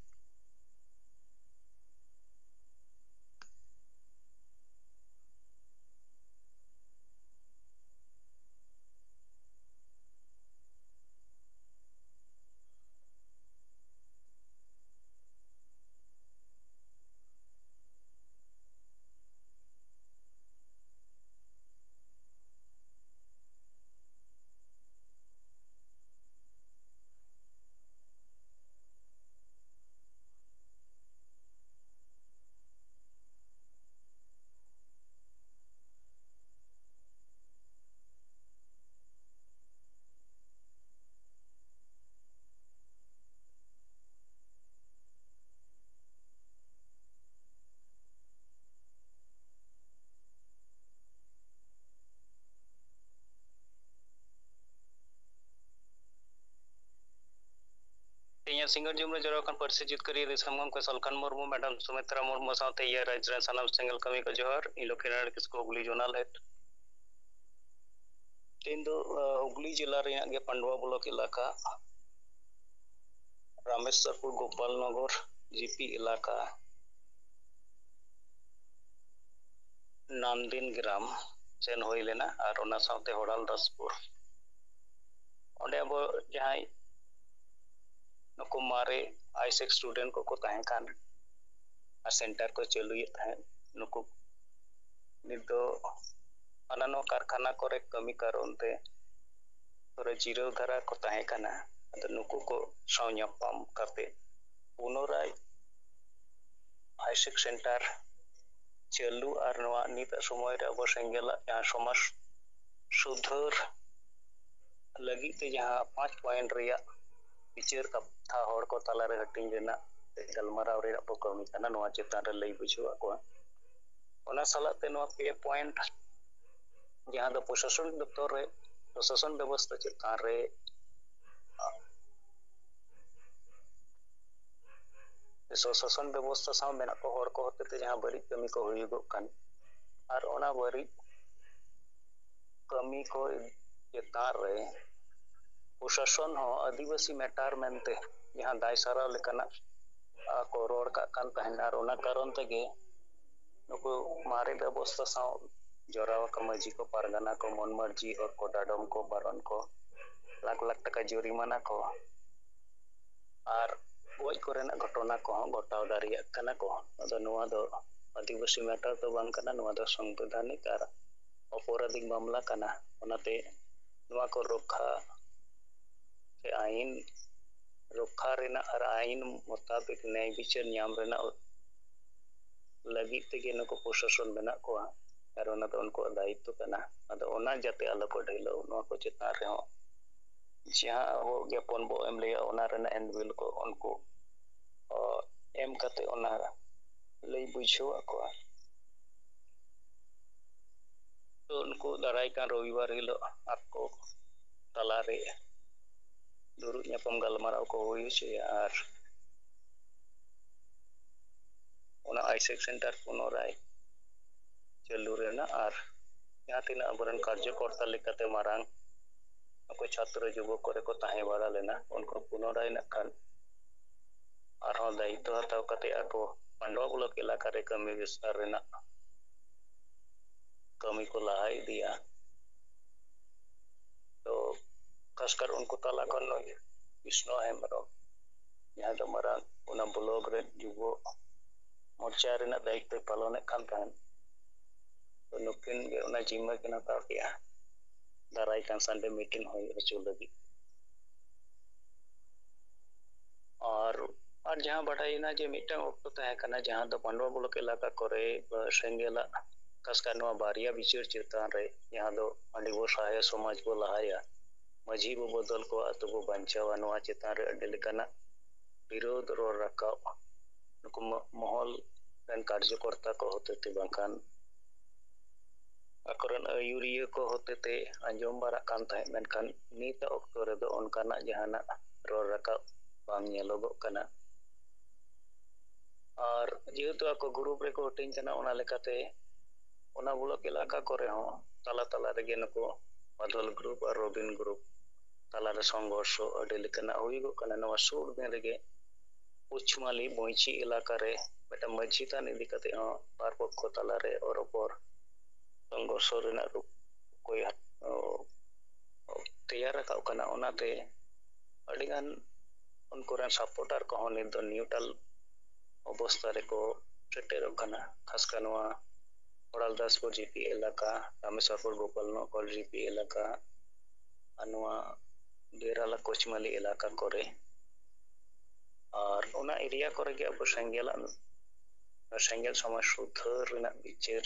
ᱛᱮᱦᱮᱧᱟᱜ ᱥᱤᱸᱜᱟᱹᱲ ᱡᱚᱢ ᱨᱮ ᱡᱟᱣᱨᱟ ᱟᱠᱟᱱ ᱯᱟᱹᱨᱥᱤ ᱡᱤᱛᱠᱟᱹᱨᱤᱭᱟᱹ ᱫᱤᱥᱚᱢ ᱜᱚᱢᱠᱮ ᱥᱟᱞᱠᱷᱟᱱ ᱢᱩᱨᱢᱩ, ᱢᱮᱰᱟᱢ ᱥᱩᱢᱤᱛᱨᱟ ᱢᱩᱨᱢᱩ ᱥᱟᱶᱛᱮ ᱤᱭᱟᱹ ᱨᱟᱡᱽ ᱨᱮᱱ ᱥᱟᱱᱟᱢ ᱥᱮᱸᱜᱮᱞ ᱠᱟᱹᱢᱤ ᱠᱚ ᱡᱚᱦᱟᱨ᱾ ᱤᱧ ᱞᱚᱠᱠᱷᱤᱱᱟᱨᱟᱭᱚᱬ ᱠᱤᱥᱠᱩ, ᱦᱩᱜᱽᱞᱤ ᱡᱳᱱᱟᱞ ᱦᱮᱰ᱾ ᱛᱮᱦᱮᱧ ᱫᱚ, ᱟᱸ, ᱦᱩᱜᱽᱞᱤ ᱡᱮᱞᱟ ᱨᱮᱱᱟᱜ ᱜᱮ ᱯᱟᱱᱰᱩᱣᱟ ᱵᱞᱚᱠ ᱮᱞᱟᱠᱟ, ᱨᱟᱢᱮᱥᱣᱚᱨᱯᱩᱨ, ᱜᱳᱯᱟᱞᱱᱚᱜᱚᱨ ᱡᱤᱯᱤ ᱮᱞᱟᱠᱟ, ᱱᱟᱱᱫᱤᱱ ᱜᱨᱟᱢ ᱥᱮᱱ ᱦᱩᱭ ᱞᱮᱱᱟ ᱟᱨ ᱚᱱᱟ ᱥᱟᱶᱛᱮ ᱦᱚᱲᱟᱞ ᱫᱟᱥᱯᱩᱨ᱾ ᱚᱸᱰᱮ ᱟᱵᱚ ᱡᱟᱦᱟᱸᱭ ᱱᱩᱠᱩ ᱢᱟᱨᱮ ᱟᱭᱥᱮᱠ ᱥᱴᱩᱰᱮᱱᱴ ᱠᱚᱠᱚ ᱛᱟᱦᱮᱸ ᱠᱟᱱ ᱟᱨ ᱥᱮᱱᱴᱟᱨ ᱠᱚ ᱪᱟᱹᱞᱩᱭᱮᱫ ᱛᱟᱦᱮᱸᱫ, ᱱᱩᱠᱩ ᱱᱤᱛ ᱫᱚ ᱦᱟᱱᱟ ᱱᱚᱣᱟ ᱠᱟᱨᱠᱷᱟᱱᱟ ᱠᱚᱨᱮ ᱠᱟᱹᱢᱤ ᱠᱟᱨᱚᱱ ᱛᱮ ᱛᱷᱚᱲᱟ ᱡᱤᱨᱟᱹᱣ ᱫᱷᱟᱨᱟ ᱠᱚ ᱛᱟᱦᱮᱸ ᱠᱟᱱᱟ᱾ ᱟᱫᱚ ᱱᱩᱠᱩ ᱠᱚ ᱥᱟᱶ ᱧᱟᱯᱟᱢ ᱠᱟᱛᱮ ᱯᱩᱱᱚᱨᱟᱭ ᱟᱭᱥᱮᱠ ᱥᱮᱱᱴᱟᱨ ᱪᱟᱹᱞᱩ ᱟᱨ ᱱᱚᱣᱟ ᱱᱤᱛᱟᱜ ᱥᱚᱢᱚᱭ ᱨᱮ ᱟᱵᱚ ᱥᱮᱸᱜᱮᱞᱟᱜ ᱡᱟᱦᱟᱸ ᱥᱚᱢᱟᱡᱽ ᱥᱩᱫᱷᱟᱹᱨ ᱞᱟᱹᱜᱤᱫ ᱛᱮ ᱡᱟᱦᱟᱸ ᱯᱟᱸᱪ ᱯᱚᱭᱮᱱᱴ ᱨᱮᱭᱟᱜ ᱵᱤᱪᱟᱹᱨ ᱠᱟᱛᱷᱟ ᱦᱚᱲ ᱠᱚ ᱛᱟᱞᱟᱨᱮ ᱦᱟᱹᱴᱤᱧ ᱨᱮᱱᱟᱜ ᱜᱟᱞᱢᱟᱨᱟᱣ ᱨᱮᱭᱟᱜ ᱵᱚ ᱠᱟᱹᱢᱤ ᱠᱟᱱᱟ, ᱱᱚᱣᱟ ᱪᱮᱛᱟᱱ ᱨᱮ ᱞᱟᱹᱭ ᱵᱩᱡᱷᱟᱹᱣᱟᱫ ᱠᱚᱣᱟ᱾ ᱚᱱᱟ ᱥᱟᱞᱟᱜ ᱛᱮ ᱱᱚᱣᱟ ᱯᱮ ᱯᱚᱭᱮᱱᱴ ᱡᱟᱦᱟᱸ ᱫᱚ ᱯᱨᱚᱥᱟᱥᱚᱱᱤᱠ ᱫᱚᱯᱛᱚᱨ ᱨᱮ ᱯᱨᱚᱥᱟᱥᱚᱱ ᱵᱮᱵᱚᱥᱛᱷᱟ ᱪᱮᱛᱟᱱ ᱨᱮ ᱥᱚᱥᱟᱥᱚᱱ ᱵᱮᱵᱚᱥᱛᱷᱟ ᱥᱟᱶ ᱢᱮᱱᱟᱜ ᱠᱚ ᱦᱚᱲ ᱠᱚ ᱦᱚᱛᱮᱛᱮ ᱡᱟᱦᱟᱸ ᱵᱟᱹᱲᱤᱡ ᱠᱟᱹᱢᱤ ᱠᱚ ᱦᱩᱭᱩᱜᱚᱜ ᱠᱟᱱ, ᱟᱨ ᱚᱱᱟ ᱵᱟᱹᱲᱤᱡ ᱠᱟᱹᱢᱤ ᱠᱚ ᱪᱮᱛᱟᱱ ᱨᱮ ᱯᱨᱚᱥᱟᱥᱚᱱ ᱦᱚᱸ ᱟᱹᱫᱤᱵᱟᱹᱥᱤ ᱢᱮᱴᱟᱨ ᱢᱮᱱᱛᱮ ᱡᱟᱦᱟᱸ ᱫᱟᱭ ᱥᱟᱨᱟᱣ ᱞᱮᱠᱟᱱᱟᱜ ᱠᱚ ᱨᱚᱲ ᱠᱟᱜ ᱠᱟᱱ ᱛᱟᱦᱮᱱᱟ᱾ ᱟᱨ ᱚᱱᱟ ᱠᱟᱨᱚᱱ ᱛᱮᱜᱮ ᱱᱩᱠᱩ ᱢᱟᱨᱮ ᱵᱮᱵᱚᱥᱛᱷᱟ ᱥᱟᱶ ᱡᱚᱲᱟᱣ ᱟᱠᱟᱱ ᱢᱟᱹᱡᱷᱤ ᱠᱚ, ᱯᱟᱨᱜᱟᱱᱟ ᱠᱚ, ᱢᱚᱱ ᱢᱟᱹᱡᱷᱤ, ᱦᱚᱲ ᱠᱚ, ᱰᱟᱰᱚᱢ ᱠᱚ, ᱵᱟᱨᱚᱱ ᱠᱚ, ᱞᱟᱠᱷ ᱞᱟᱠᱷ ᱴᱟᱠᱟ ᱡᱩᱨᱤᱢᱟᱱᱟ ᱠᱚ ᱟᱨ ᱜᱚᱡ ᱠᱚᱨᱮᱱᱟᱜ ᱜᱷᱚᱴᱚᱱᱟ ᱠᱚᱦᱚᱸ ᱜᱷᱚᱴᱟᱣ ᱫᱟᱲᱮᱭᱟᱜ ᱠᱟᱱᱟ ᱠᱚ᱾ ᱟᱫᱚ ᱱᱚᱣᱟ ᱫᱚ ᱟᱹᱫᱤᱵᱟᱹᱥᱤ ᱢᱮᱴᱟᱨ ᱫᱚ ᱵᱟᱝ ᱠᱟᱱᱟ, ᱱᱚᱣᱟ ᱫᱚ ᱥᱚᱝᱵᱤᱫᱷᱟᱱᱤᱠ ᱟᱨ ᱚᱯᱚᱨᱟᱫᱷᱤᱠ ᱢᱟᱢᱞᱟ ᱠᱟᱱᱟ᱾ ᱚᱱᱟᱛᱮ ᱱᱚᱣᱟ ᱠᱚ ᱨᱚᱠᱠᱷᱟ ᱥᱮ ᱟᱹᱭᱤᱱ ᱨᱚᱠᱠᱷᱟ ᱨᱮᱱᱟᱜ ᱟᱨ ᱟᱹᱭᱤᱱ ᱢᱚᱛᱟᱵᱤᱠ ᱱᱮᱭ ᱵᱤᱪᱟᱹᱨ ᱧᱟᱢ ᱨᱮᱱᱟᱜ ᱞᱟᱹᱜᱤᱫ ᱛᱮᱜᱮ ᱱᱩᱠᱩ ᱯᱨᱚᱥᱟᱥᱚᱱ ᱢᱮᱱᱟᱜ ᱠᱚᱣᱟ᱾ ᱟᱨ ᱚᱱᱟ ᱫᱚ ᱩᱱᱠᱩᱣᱟᱜ ᱫᱟᱭᱤᱛᱛᱚ ᱠᱟᱱᱟ᱾ ᱟᱫᱚ ᱚᱱᱟ ᱡᱟᱛᱮ ᱟᱞᱚ ᱠᱚ ᱰᱷᱤᱞᱟᱹᱣ, ᱱᱚᱣᱟ ᱠᱚ ᱪᱮᱛᱟᱱ ᱨᱮᱦᱚᱸ ᱡᱟᱦᱟᱸ ᱟᱵᱚ ᱜᱮᱯᱚᱱ ᱵᱚ ᱮᱢ ᱞᱮᱭᱟ, ᱚᱱᱟ ᱨᱮᱱᱟᱜ ᱮᱱᱵᱤᱞ ᱠᱚ ᱩᱱᱠᱩ, ᱚ, ᱮᱢ ᱠᱟᱛᱮ ᱚᱱᱟ ᱞᱟᱹᱭ ᱵᱩᱡᱷᱟᱹᱣ ᱟᱠᱚᱣᱟ᱾ ᱛᱚ ᱩᱱᱠᱩ ᱫᱟᱨᱟᱭ ᱠᱟᱱ ᱨᱚᱵᱤᱵᱟᱨ ᱦᱤᱞᱳᱜ ᱟᱠᱚ ᱛᱟᱞᱟᱨᱮ ᱫᱩᱲᱩᱵ ᱧᱟᱯᱟᱢ ᱜᱟᱞᱢᱟᱨᱟᱣ ᱠᱚ ᱦᱩᱭ ᱦᱚᱪᱚᱭᱟ᱾ ᱟᱨ ᱚᱱᱟ ᱟᱭᱥᱮᱠ ᱥᱮᱱᱴᱟᱨ ᱯᱩᱱᱚᱨᱟᱭ ᱪᱟᱹᱞᱩ ᱨᱮᱱᱟᱜ ᱟᱨ ᱡᱟᱦᱟᱸ ᱛᱤᱱᱟᱹᱜ ᱟᱵᱚᱨᱮᱱ ᱠᱟᱨᱡᱚᱠᱚᱨᱛᱟ ᱞᱮᱠᱟᱛᱮ ᱢᱟᱨᱟᱝ ᱱᱩᱠᱩ ᱪᱷᱟᱛᱨᱚ ᱡᱩᱵᱚᱠ ᱠᱚᱨᱮ ᱠᱚ ᱛᱟᱦᱮᱸ ᱵᱟᱲᱟ ᱞᱮᱱᱟ, ᱩᱱᱠᱩ ᱯᱩᱱᱚᱨᱟᱭ ᱱᱟᱜ ᱠᱷᱟᱱ ᱟᱨᱦᱚᱸ ᱫᱟᱭᱤᱛᱛᱚ ᱦᱟᱛᱟᱣ ᱠᱟᱛᱮ ᱟᱠᱚ ᱯᱟᱸᱰᱣᱟ ᱵᱞᱚᱠ ᱮᱞᱟᱠᱟ ᱨᱮ ᱠᱟᱹᱢᱤ ᱵᱤᱥᱛᱟᱨ ᱨᱮᱱᱟᱜ ᱠᱟᱹᱢᱤ ᱠᱚ ᱞᱟᱦᱟ ᱤᱫᱤᱭᱟ᱾ ᱛᱚ ᱠᱷᱟᱥᱠᱟᱨ ᱩᱱᱠᱩ ᱛᱟᱞᱟ ᱠᱷᱚᱱ ᱱᱩᱭ ᱵᱤᱥᱱᱩ ᱦᱮᱢᱵᱨᱚᱢ, ᱡᱟᱦᱟᱸᱭ ᱫᱚ ᱢᱟᱨᱟᱝ ᱚᱱᱟ ᱵᱞᱚᱠ ᱨᱮ ᱡᱩᱵᱚ ᱢᱳᱨᱪᱟ ᱨᱮᱱᱟᱜ ᱫᱟᱭᱤᱛᱛᱚᱭ ᱯᱟᱞᱚᱱᱮᱫ ᱠᱟᱱ ᱛᱟᱦᱮᱸᱫ, ᱛᱚ ᱱᱩᱠᱤᱱ ᱜᱮ ᱚᱱᱟ ᱡᱤᱢᱢᱟᱹ ᱠᱤᱱ ᱦᱟᱛᱟᱣ ᱠᱮᱜᱼᱟ ᱫᱟᱨᱟᱭ ᱠᱟᱱ ᱥᱟᱱᱰᱮ ᱢᱤᱴᱤᱝ ᱦᱩᱭ ᱦᱚᱪᱚ ᱞᱟᱹᱜᱤᱫ᱾ ᱟᱨ ᱟᱨ ᱡᱟᱦᱟᱸ ᱵᱟᱰᱟᱭᱮᱱᱟ ᱡᱮ ᱢᱤᱫᱴᱟᱝ ᱚᱠᱛᱚ ᱛᱟᱦᱮᱸ ᱠᱟᱱᱟ ᱡᱟᱦᱟᱸ ᱫᱚ ᱯᱟᱸᱰᱣᱟ ᱵᱞᱚᱠ ᱮᱞᱟᱠᱟ ᱠᱚᱨᱮ, ᱟ, ᱥᱮᱸᱜᱮᱞᱟᱜ ᱠᱷᱟᱥᱠᱟᱨ ᱱᱚᱣᱟ ᱵᱟᱨᱭᱟ ᱵᱤᱪᱟᱹᱨ ᱪᱮᱛᱟᱱ ᱨᱮ, ᱡᱟᱦᱟᱸ ᱫᱚ ᱦᱟᱺᱰᱤ ᱵᱚ ᱥᱟᱦᱟᱭᱟ, ᱥᱚᱢᱟᱡᱽ ᱵᱚ ᱞᱟᱦᱟᱭᱟ, ᱢᱟᱹᱡᱷᱤ ᱵᱚ ᱵᱚᱫᱚᱞ ᱠᱚᱣᱟ, ᱟᱹᱛᱩ ᱵᱚ ᱵᱟᱧᱪᱟᱣᱟ, ᱱᱚᱣᱟ ᱪᱮᱛᱟᱱ ᱨᱮ ᱟᱹᱰᱤ ᱞᱮᱠᱟᱱᱟᱜ ᱵᱤᱨᱳᱫᱷ ᱨᱚᱲ ᱨᱟᱠᱟᱵ ᱱᱩᱠᱩ ᱢᱚ-, ᱢᱚᱦᱚᱞ ᱨᱮᱱ ᱠᱟᱨᱡᱚᱠᱚᱨᱛᱟ ᱠᱚ ᱦᱚᱛᱮᱛᱮ ᱵᱟᱝᱠᱷᱟᱱ ᱟᱠᱚᱨᱮᱱ ᱟᱹᱭᱩᱨᱤᱭᱟᱹ ᱠᱚ ᱦᱚᱛᱮᱛᱮ ᱟᱸᱡᱚᱢ ᱵᱟᱲᱟᱜ ᱠᱟᱱ ᱛᱟᱦᱮᱸᱫ, ᱢᱮᱱᱠᱷᱟᱱ ᱱᱤᱛᱟᱜ ᱚᱠᱛᱚ ᱨᱮᱫᱚ ᱚᱱᱠᱟᱱᱟᱜ ᱡᱟᱦᱟᱱᱟᱜ ᱨᱚᱲ ᱨᱟᱠᱟᱵ ᱵᱟᱝ ᱧᱮᱞᱚᱜᱚᱜ ᱠᱟᱱᱟ᱾ ᱟᱨ ᱡᱮᱦᱮᱛᱩ ᱟᱠᱚ ᱜᱨᱩᱯ ᱨᱮᱠᱚ ᱦᱟᱹᱴᱤᱧ ᱠᱟᱱᱟ, ᱚᱱᱟ ᱞᱮᱠᱟᱛᱮ ᱚᱱᱟ ᱵᱞᱚᱠ ᱮᱞᱟᱠᱟ ᱠᱚᱨᱮ ᱦᱚᱸ ᱛᱟᱞᱟ ᱛᱟᱞᱟ ᱨᱮᱜᱮ ᱱᱩᱠᱩ ᱵᱟᱫᱚᱞ ᱜᱨᱩᱯ ᱟᱨ ᱨᱚᱵᱤᱱ ᱜᱨᱩᱯ ᱛᱟᱞᱟᱨᱮ ᱥᱚᱝᱜᱷᱚᱨᱥᱚ ᱟᱹᱰᱤ ᱞᱮᱠᱟᱱᱟᱜ ᱦᱩᱭᱩᱜᱚᱜ ᱠᱟᱱᱟ᱾ ᱱᱚᱣᱟ ᱥᱩᱨ ᱫᱤᱱ ᱨᱮᱜᱮ ᱯᱚᱪᱷᱢᱟᱞᱤ ᱵᱚᱸᱭᱪᱤ ᱮᱞᱟᱠᱟ ᱨᱮ ᱢᱤᱫᱴᱟᱝ ᱢᱟᱹᱡᱷᱤ ᱛᱷᱟᱱ ᱤᱫᱤ ᱠᱟᱛᱮ ᱦᱚᱸ ᱵᱟᱨ ᱯᱚᱠᱠᱷᱚ ᱛᱟᱞᱟᱨᱮ ᱚᱨᱚᱯᱚᱨ ᱥᱚᱝᱜᱷᱚᱨᱥᱚ ᱨᱮᱱᱟᱜ ᱨᱩᱯ ᱠᱚ ᱛᱮᱭᱟᱨ ᱨᱟᱠᱟᱵ ᱠᱟᱱᱟ᱾ ᱚᱱᱟᱛᱮ ᱟᱹᱰᱤᱜᱟᱱ ᱩᱱᱠᱩ ᱨᱮᱱ ᱥᱟᱯᱳᱨᱴᱟᱨ ᱠᱚᱦᱚᱸ ᱱᱤᱛ ᱫᱚ ᱱᱤᱭᱩᱴᱨᱟᱞ ᱚᱵᱚᱥᱛᱟ ᱨᱮᱠᱚ ᱥᱮᱴᱮᱨᱚᱜ ᱠᱟᱱᱟ᱾ ᱠᱷᱟᱥᱠᱟᱨ ᱱᱚᱣᱟ ᱠᱷᱚᱲᱟᱞᱫᱟᱥᱯᱩᱨ ᱡᱤᱯᱤ ᱮᱞᱟᱠᱟ, ᱨᱟᱢᱮᱥᱣᱚᱨᱯᱩᱨ ᱜᱳᱯᱟᱞᱱᱚᱜᱚᱨ ᱡᱤᱯᱤ ᱮᱞᱟᱠᱟ, ᱟᱨ ᱱᱚᱣᱟ ᱰᱮᱨᱟᱞᱟ ᱠᱚᱪᱢᱟᱞᱤ ᱮᱞᱟᱠᱟ ᱠᱚᱨᱮ᱾ ᱟᱨ ᱚᱱᱟ ᱮᱨᱤᱭᱟ ᱠᱚᱨᱮ ᱜᱮ ᱟᱵᱚ ᱥᱮᱸᱜᱮᱞᱟᱜ, ᱥᱮᱸᱜᱮᱞ ᱥᱚᱢᱟᱡᱽ ᱥᱩᱫᱷᱟᱹᱨ ᱨᱮᱱᱟᱜ ᱵᱤᱪᱟᱹᱨ,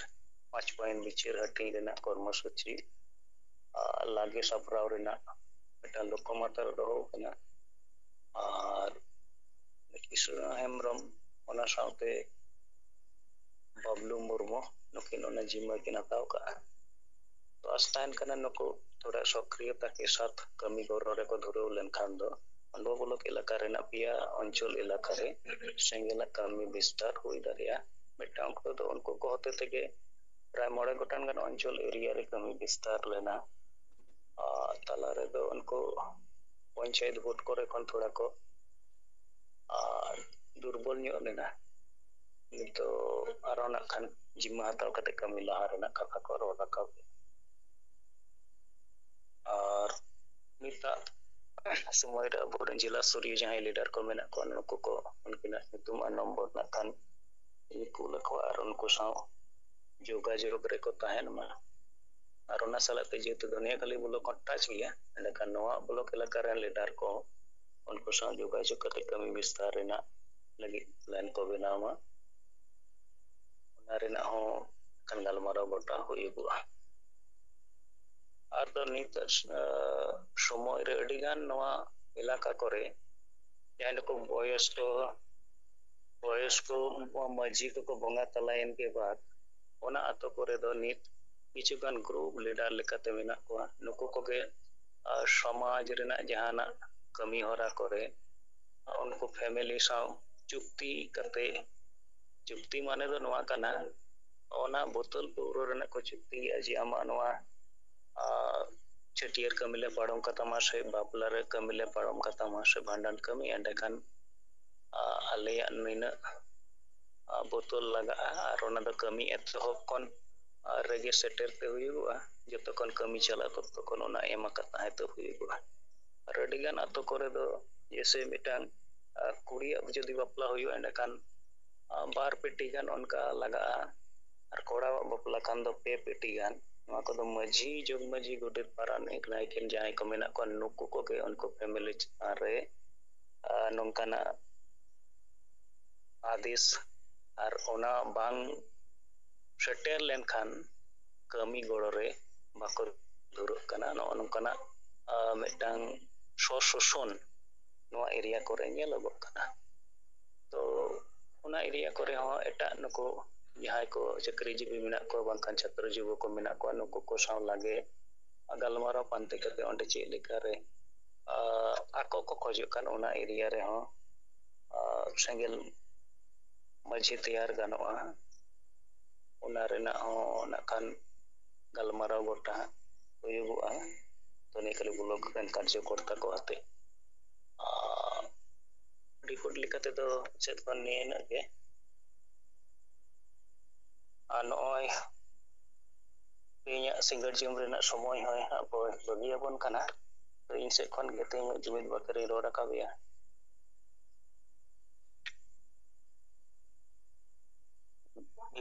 ᱯᱟᱸᱪ ᱯᱚᱭᱮᱱᱴ ᱵᱤᱪᱟᱹᱨ ᱦᱟᱹᱴᱤᱧ ᱨᱮᱱᱟᱜ ᱠᱚᱨᱢᱚᱥᱩᱪᱤ ᱟᱨ ᱞᱟᱜᱮ ᱥᱟᱯᱲᱟᱣ ᱨᱮᱱᱟᱜ ᱢᱤᱫᱴᱟᱝ ᱞᱚᱠᱠᱷᱚ ᱢᱟᱛᱟᱨ ᱫᱚᱦᱚ ᱠᱟᱱᱟ᱾ ᱟᱨ ᱠᱤᱥᱩᱱᱟ ᱦᱮᱢᱵᱨᱚᱢ ᱚᱱᱟ ᱥᱟᱶᱛᱮ ᱵᱟᱵᱞᱩ ᱢᱩᱨᱢᱩ ᱱᱩᱠᱤᱱ ᱚᱱᱟ ᱡᱤᱢᱢᱟᱹ ᱠᱤᱱ ᱦᱟᱛᱟᱣ ᱠᱟᱜᱼᱟ᱾ ᱛᱚ ᱟᱥ ᱛᱟᱦᱮᱱ ᱠᱟᱱᱟ ᱱᱩᱠᱩ ᱛᱷᱚᱲᱟ ᱥᱚᱠᱨᱤᱭᱚᱛᱟ ᱠᱮ ᱥᱟᱛᱷ ᱠᱟᱹᱢᱤ ᱜᱚᱲᱚ ᱨᱮᱠᱚ ᱫᱷᱩᱨᱟᱹᱣ ᱞᱮᱱᱠᱷᱟᱱ ᱫᱚ ᱟᱱᱰᱚ ᱵᱞᱚᱠ ᱮᱞᱟᱠᱟ ᱨᱮᱱᱟᱜ ᱯᱮᱭᱟ ᱚᱧᱪᱚᱞ ᱮᱞᱟᱠᱟ ᱨᱮ ᱥᱮᱸᱜᱮᱞᱟᱜ ᱠᱟᱹᱢᱤ ᱵᱤᱥᱛᱟᱨ ᱦᱩᱭ ᱫᱟᱲᱮᱭᱟᱜᱼᱟ᱾ ᱢᱤᱫᱴᱟᱝ ᱚᱠᱛᱚ ᱫᱚ ᱩᱱᱠᱩ ᱠᱚ ᱦᱚᱛᱮ ᱛᱮᱜᱮ ᱯᱨᱟᱭ ᱢᱚᱬᱮ ᱜᱚᱴᱟᱝ ᱜᱟᱱ ᱚᱧᱪᱚᱞ ᱮᱨᱤᱭᱟ ᱨᱮ ᱠᱟᱹᱢᱤ ᱵᱤᱥᱛᱟᱨ ᱞᱮᱱᱟ᱾ ᱟᱨ ᱛᱟᱞᱟ ᱨᱮᱫᱚ ᱩᱱᱠᱩ ᱯᱚᱧᱪᱟᱭᱮᱛ ᱵᱷᱳᱴ ᱠᱚᱨᱮ ᱠᱷᱚᱱ ᱛᱷᱚᱲᱟ ᱠᱚ ᱟᱨ ᱫᱩᱨᱵᱚᱞ ᱧᱚᱜ ᱞᱮᱱᱟ᱾ ᱱᱤᱛᱚᱜ ᱟᱨᱚ ᱱᱟᱜ ᱠᱷᱟᱱ ᱡᱤᱢᱢᱟ ᱦᱟᱛᱟᱣ ᱠᱟᱛᱮ ᱠᱟᱹᱢᱤ ᱞᱟᱦᱟ ᱨᱮᱱᱟᱜ ᱠᱟᱛᱷᱟ ᱠᱚ ᱨᱚᱲ ᱨᱟᱠᱟᱵ᱾ ᱟᱨ ᱱᱤᱛᱟᱜ ᱥᱚᱢᱚᱭ ᱨᱮ ᱟᱵᱚᱨᱮᱱ ᱡᱮᱞᱟ ᱥᱛᱚᱨᱤᱭᱚ ᱡᱟᱦᱟᱸᱭ ᱞᱤᱰᱟᱨ ᱠᱚ ᱢᱮᱱᱟᱜ ᱠᱚᱣᱟ, ᱱᱩᱠᱩ ᱠᱚ ᱩᱱᱠᱤᱱᱟᱜ ᱧᱩᱛᱩᱢ ᱟᱨ ᱱᱚᱢᱵᱚᱨ ᱱᱟᱜ ᱠᱷᱟᱱ ᱤᱧ ᱠᱩᱞ ᱟᱠᱚᱣᱟ ᱟᱨ ᱩᱱᱠᱩ ᱥᱟᱶ ᱡᱳᱜᱟᱡᱳᱜᱽ ᱨᱮᱠᱚ ᱛᱟᱦᱮᱱ ᱢᱟ᱾ ᱟᱨ ᱚᱱᱟ ᱥᱟᱞᱟᱜ ᱛᱮ ᱡᱮᱦᱮᱛᱩ ᱫᱷᱚᱱᱤᱭᱟᱹᱠᱷᱟᱞᱤ ᱵᱞᱚᱠ ᱦᱚᱸ ᱴᱟᱪ ᱜᱮᱭᱟ, ᱮᱸᱰᱮᱠᱷᱟᱱ ᱱᱚᱣᱟ ᱵᱞᱚᱠ ᱮᱞᱟᱠᱟ ᱨᱮᱱ ᱞᱤᱰᱟᱨ ᱠᱚ ᱩᱱᱠᱩ ᱥᱟᱶ ᱡᱳᱜᱟᱡᱳᱜᱽ ᱠᱟᱛᱮ ᱠᱟᱹᱢᱤ ᱵᱤᱥᱛᱟᱨ ᱨᱮᱱᱟᱜ ᱞᱟᱹᱜᱤᱫ ᱞᱟᱭᱤᱱ ᱠᱚ ᱵᱮᱱᱟᱣ ᱢᱟ᱾ ᱚᱱᱟ ᱨᱮᱱᱟᱜ ᱦᱚᱸ ᱠᱷᱟᱱ ᱜᱟᱞᱢᱟᱨᱟᱣ ᱜᱚᱴᱟ ᱦᱩᱭᱩᱜᱚᱜᱼᱟ᱾ ᱟᱨ ᱫᱚ ᱱᱤᱛ ᱥᱚᱢᱚᱭ ᱨᱮ ᱟᱹᱰᱤᱜᱟᱱ ᱱᱚᱣᱟ ᱮᱞᱟᱠᱟ ᱠᱚᱨᱮ ᱡᱟᱦᱟᱸᱭ ᱱᱩᱠᱩ ᱵᱚᱭᱚᱥᱠᱚ ᱵᱚᱭᱚᱥᱠᱚ ᱢᱟᱹᱡᱷᱤ ᱠᱚᱠᱚ ᱵᱚᱸᱜᱟ ᱛᱟᱞᱟᱭᱮᱱ ᱜᱮ ᱵᱟᱫ, ᱚᱱᱟ ᱟᱛᱳ ᱠᱚᱨᱮ ᱫᱚ ᱱᱤᱛ ᱠᱤᱪᱷᱩ ᱜᱟᱱ ᱜᱨᱩᱯ ᱞᱤᱰᱟᱨ ᱞᱮᱠᱟᱛᱮ ᱢᱮᱱᱟᱜ ᱠᱚᱣᱟ᱾ ᱱᱩᱠᱩ ᱠᱚᱜᱮ ᱟᱨ ᱥᱚᱢᱟᱡᱽ ᱨᱮᱱᱟᱜ ᱡᱟᱦᱟᱱᱟᱜ ᱠᱟᱹᱢᱤ ᱦᱚᱨᱟ ᱠᱚᱨᱮ ᱩᱱᱠᱩ ᱯᱷᱮᱢᱮᱞᱤ ᱥᱟᱶ ᱪᱩᱠᱛᱤ ᱠᱟᱛᱮ ᱪᱩᱠᱛᱤ ᱢᱟᱱᱮ ᱫᱚ ᱱᱚᱣᱟ ᱠᱟᱱᱟ, ᱚᱱᱟ ᱵᱳᱛᱚᱞ ᱯᱟᱹᱣᱨᱟᱹ ᱨᱮᱱᱟᱜ ᱠᱚ ᱪᱩᱠᱛᱤᱭᱮᱫᱼᱟ ᱡᱮ ᱟᱢᱟᱜ ᱱᱚᱣᱟ ᱪᱷᱟᱹᱴᱭᱟᱹᱨ ᱠᱟᱹᱢᱤ ᱞᱮ ᱯᱟᱨᱚᱢ ᱠᱟᱛᱟᱢᱟ ᱥᱮ ᱵᱟᱯᱞᱟ ᱨᱮ ᱠᱟᱹᱢᱤ ᱞᱮ ᱯᱟᱨᱚᱢ ᱠᱟᱛᱟᱢᱟ ᱥᱮ ᱵᱷᱟᱸᱰᱟᱱ ᱠᱟᱹᱢᱤ, ᱮᱸᱰᱮᱠᱷᱟᱱ ᱟᱞᱮᱭᱟᱜ ᱱᱤᱱᱟᱹᱜ ᱵᱳᱛᱚᱞ ᱞᱟᱜᱟᱜᱼᱟ ᱟᱨ ᱚᱱᱟ ᱫᱚ ᱠᱟᱹᱢᱤ ᱮᱛᱚᱦᱚᱵ ᱠᱷᱚᱱ ᱨᱮᱜᱮ ᱥᱮᱴᱮᱨ ᱛᱮ ᱦᱩᱭᱩᱜᱚᱜᱼᱟ᱾ ᱡᱚᱛᱚ ᱠᱷᱚᱱ ᱠᱟᱹᱢᱤ ᱪᱟᱞᱟᱜ ᱚᱠᱛᱚ ᱠᱷᱚᱱ ᱚᱱᱟ ᱮᱢ ᱟᱠᱟᱫ ᱛᱟᱦᱮᱸ ᱛᱮ ᱦᱩᱭᱩᱜᱚᱜᱼᱟ᱾ ᱟᱨ ᱟᱹᱰᱤᱜᱟᱱ ᱟᱛᱳ ᱠᱚᱨᱮ ᱫᱚ ᱡᱮᱭᱥᱮ ᱢᱤᱫᱴᱟᱝ ᱠᱩᱲᱤᱭᱟᱜ ᱡᱩᱫᱤ ᱵᱟᱯᱞᱟ ᱦᱩᱭᱩᱜᱼᱟ, ᱮᱸᱰᱮᱠᱷᱟᱱ ᱵᱟᱨ ᱯᱮᱴᱤ ᱜᱟᱱ ᱚᱱᱠᱟ ᱞᱟᱜᱟᱜᱼᱟ᱾ ᱟᱨ ᱠᱚᱲᱟᱣᱟᱜ ᱵᱟᱯᱞᱟ ᱠᱷᱟᱱ ᱫᱚ ᱯᱮ ᱯᱮᱴᱤ ᱜᱟᱱ᱾ ᱱᱚᱣᱟ ᱠᱚᱫᱚ ᱢᱟᱹᱡᱷᱤ, ᱡᱚᱜᱽ ᱢᱟᱹᱡᱷᱤ, ᱜᱚᱰᱮᱛ, ᱯᱟᱨᱟᱱᱤᱠ, ᱱᱟᱭᱠᱮ ᱡᱟᱦᱟᱸᱭ ᱠᱚ ᱢᱮᱱᱟᱜ ᱠᱚᱣᱟ, ᱱᱩᱠᱩ ᱠᱚᱜᱮ ᱩᱱᱠᱩ ᱯᱷᱮᱢᱮᱞᱤ ᱪᱮᱛᱟᱱ ᱨᱮ ᱱᱚᱝᱠᱟᱱᱟᱜ ᱟᱫᱮᱥ ᱟᱨ ᱚᱱᱟ ᱵᱟᱝ ᱥᱮᱴᱮᱨ ᱞᱮᱱᱠᱷᱟᱱ ᱠᱟᱹᱢᱤ ᱜᱚᱲᱚ ᱨᱮ ᱵᱟᱠᱚ ᱫᱷᱩᱨᱟᱹᱜ ᱠᱟᱱᱟ᱾ ᱱᱚᱜᱼᱚ ᱱᱚᱝᱠᱟᱱᱟᱜ ᱢᱤᱫᱴᱟᱝ ᱥᱚᱥᱳᱥᱚᱱ ᱱᱚᱣᱟ ᱮᱨᱤᱭᱟ ᱠᱚᱨᱮ ᱧᱮᱞᱚᱜᱚᱜ ᱠᱟᱱᱟ᱾ ᱛᱚ ᱚᱱᱟ ᱮᱨᱤᱭᱟ ᱠᱚᱨᱮ ᱦᱚᱸ ᱮᱴᱟᱜ ᱱᱩᱠᱩ ᱡᱟᱦᱟᱸᱭ ᱠᱚ ᱪᱟᱹᱠᱨᱤ ᱡᱤᱵᱤ ᱢᱮᱱᱟᱜ ᱠᱚᱣᱟ ᱵᱟᱝᱠᱷᱟᱱ ᱪᱷᱟᱛᱨᱚ ᱡᱤᱵᱚ ᱠᱚ ᱢᱮᱱᱟᱜ ᱠᱚᱣᱟ, ᱱᱩᱠᱩ ᱠᱚ ᱥᱟᱶ ᱞᱟᱜᱮ ᱜᱟᱞᱢᱟᱨᱟᱣ ᱯᱟᱱᱛᱮ ᱠᱟᱛᱮ ᱚᱸᱰᱮ ᱪᱮᱫ ᱞᱮᱠᱟᱨᱮ ᱟᱠᱚ ᱠᱚ ᱠᱷᱚᱡᱚᱜ ᱠᱟᱱ ᱚᱱᱟ ᱮᱨᱤᱭᱟ ᱨᱮᱦᱚᱸ ᱥᱮᱸᱜᱮᱞ ᱢᱟᱹᱡᱷᱤ ᱛᱮᱭᱟᱨ ᱜᱟᱱᱚᱜᱼᱟ᱾ ᱚᱱᱟ ᱨᱮᱱᱟᱜ ᱦᱚᱸ ᱱᱟᱜ ᱠᱷᱟᱱ ᱜᱟᱞᱢᱟᱨᱟᱣ ᱜᱚᱴᱟ ᱦᱩᱭᱩᱜᱚᱜᱼᱟ᱾ ᱛᱚ ᱱᱤᱭᱟᱹ ᱠᱷᱟᱹᱞᱤ ᱵᱞᱚᱠ ᱨᱮᱱ ᱠᱟᱨᱡᱚᱠᱚᱨᱛᱟ ᱠᱚ ᱟᱛᱮ ᱨᱤᱯᱳᱨᱴ ᱞᱮᱠᱟ ᱛᱮᱫᱚ ᱪᱮᱫ ᱠᱷᱚᱱ ᱱᱤᱭᱟᱹ ᱤᱱᱟᱹᱜ ᱜᱮ᱾ ᱟᱨ ᱱᱚᱜᱼᱚᱭ ᱛᱮᱦᱮᱧᱟᱜ ᱥᱤᱸᱜᱟᱹᱲ ᱡᱚᱢ ᱨᱮᱱᱟᱜ ᱥᱚᱢᱚᱭ ᱦᱚᱸᱭ ᱦᱟᱸᱜ ᱵᱟᱹᱜᱤᱭᱟᱵᱚᱱ ᱠᱟᱱᱟ᱾ ᱛᱚ ᱤᱧ ᱥᱮᱫ ᱠᱷᱚᱱ ᱜᱮ ᱛᱮᱦᱮᱧᱟᱜ ᱡᱩᱢᱤᱫ ᱵᱟᱠᱷᱮᱲᱤᱧ ᱨᱚᱲ ᱨᱟᱠᱟᱵᱮᱜᱼᱟ᱾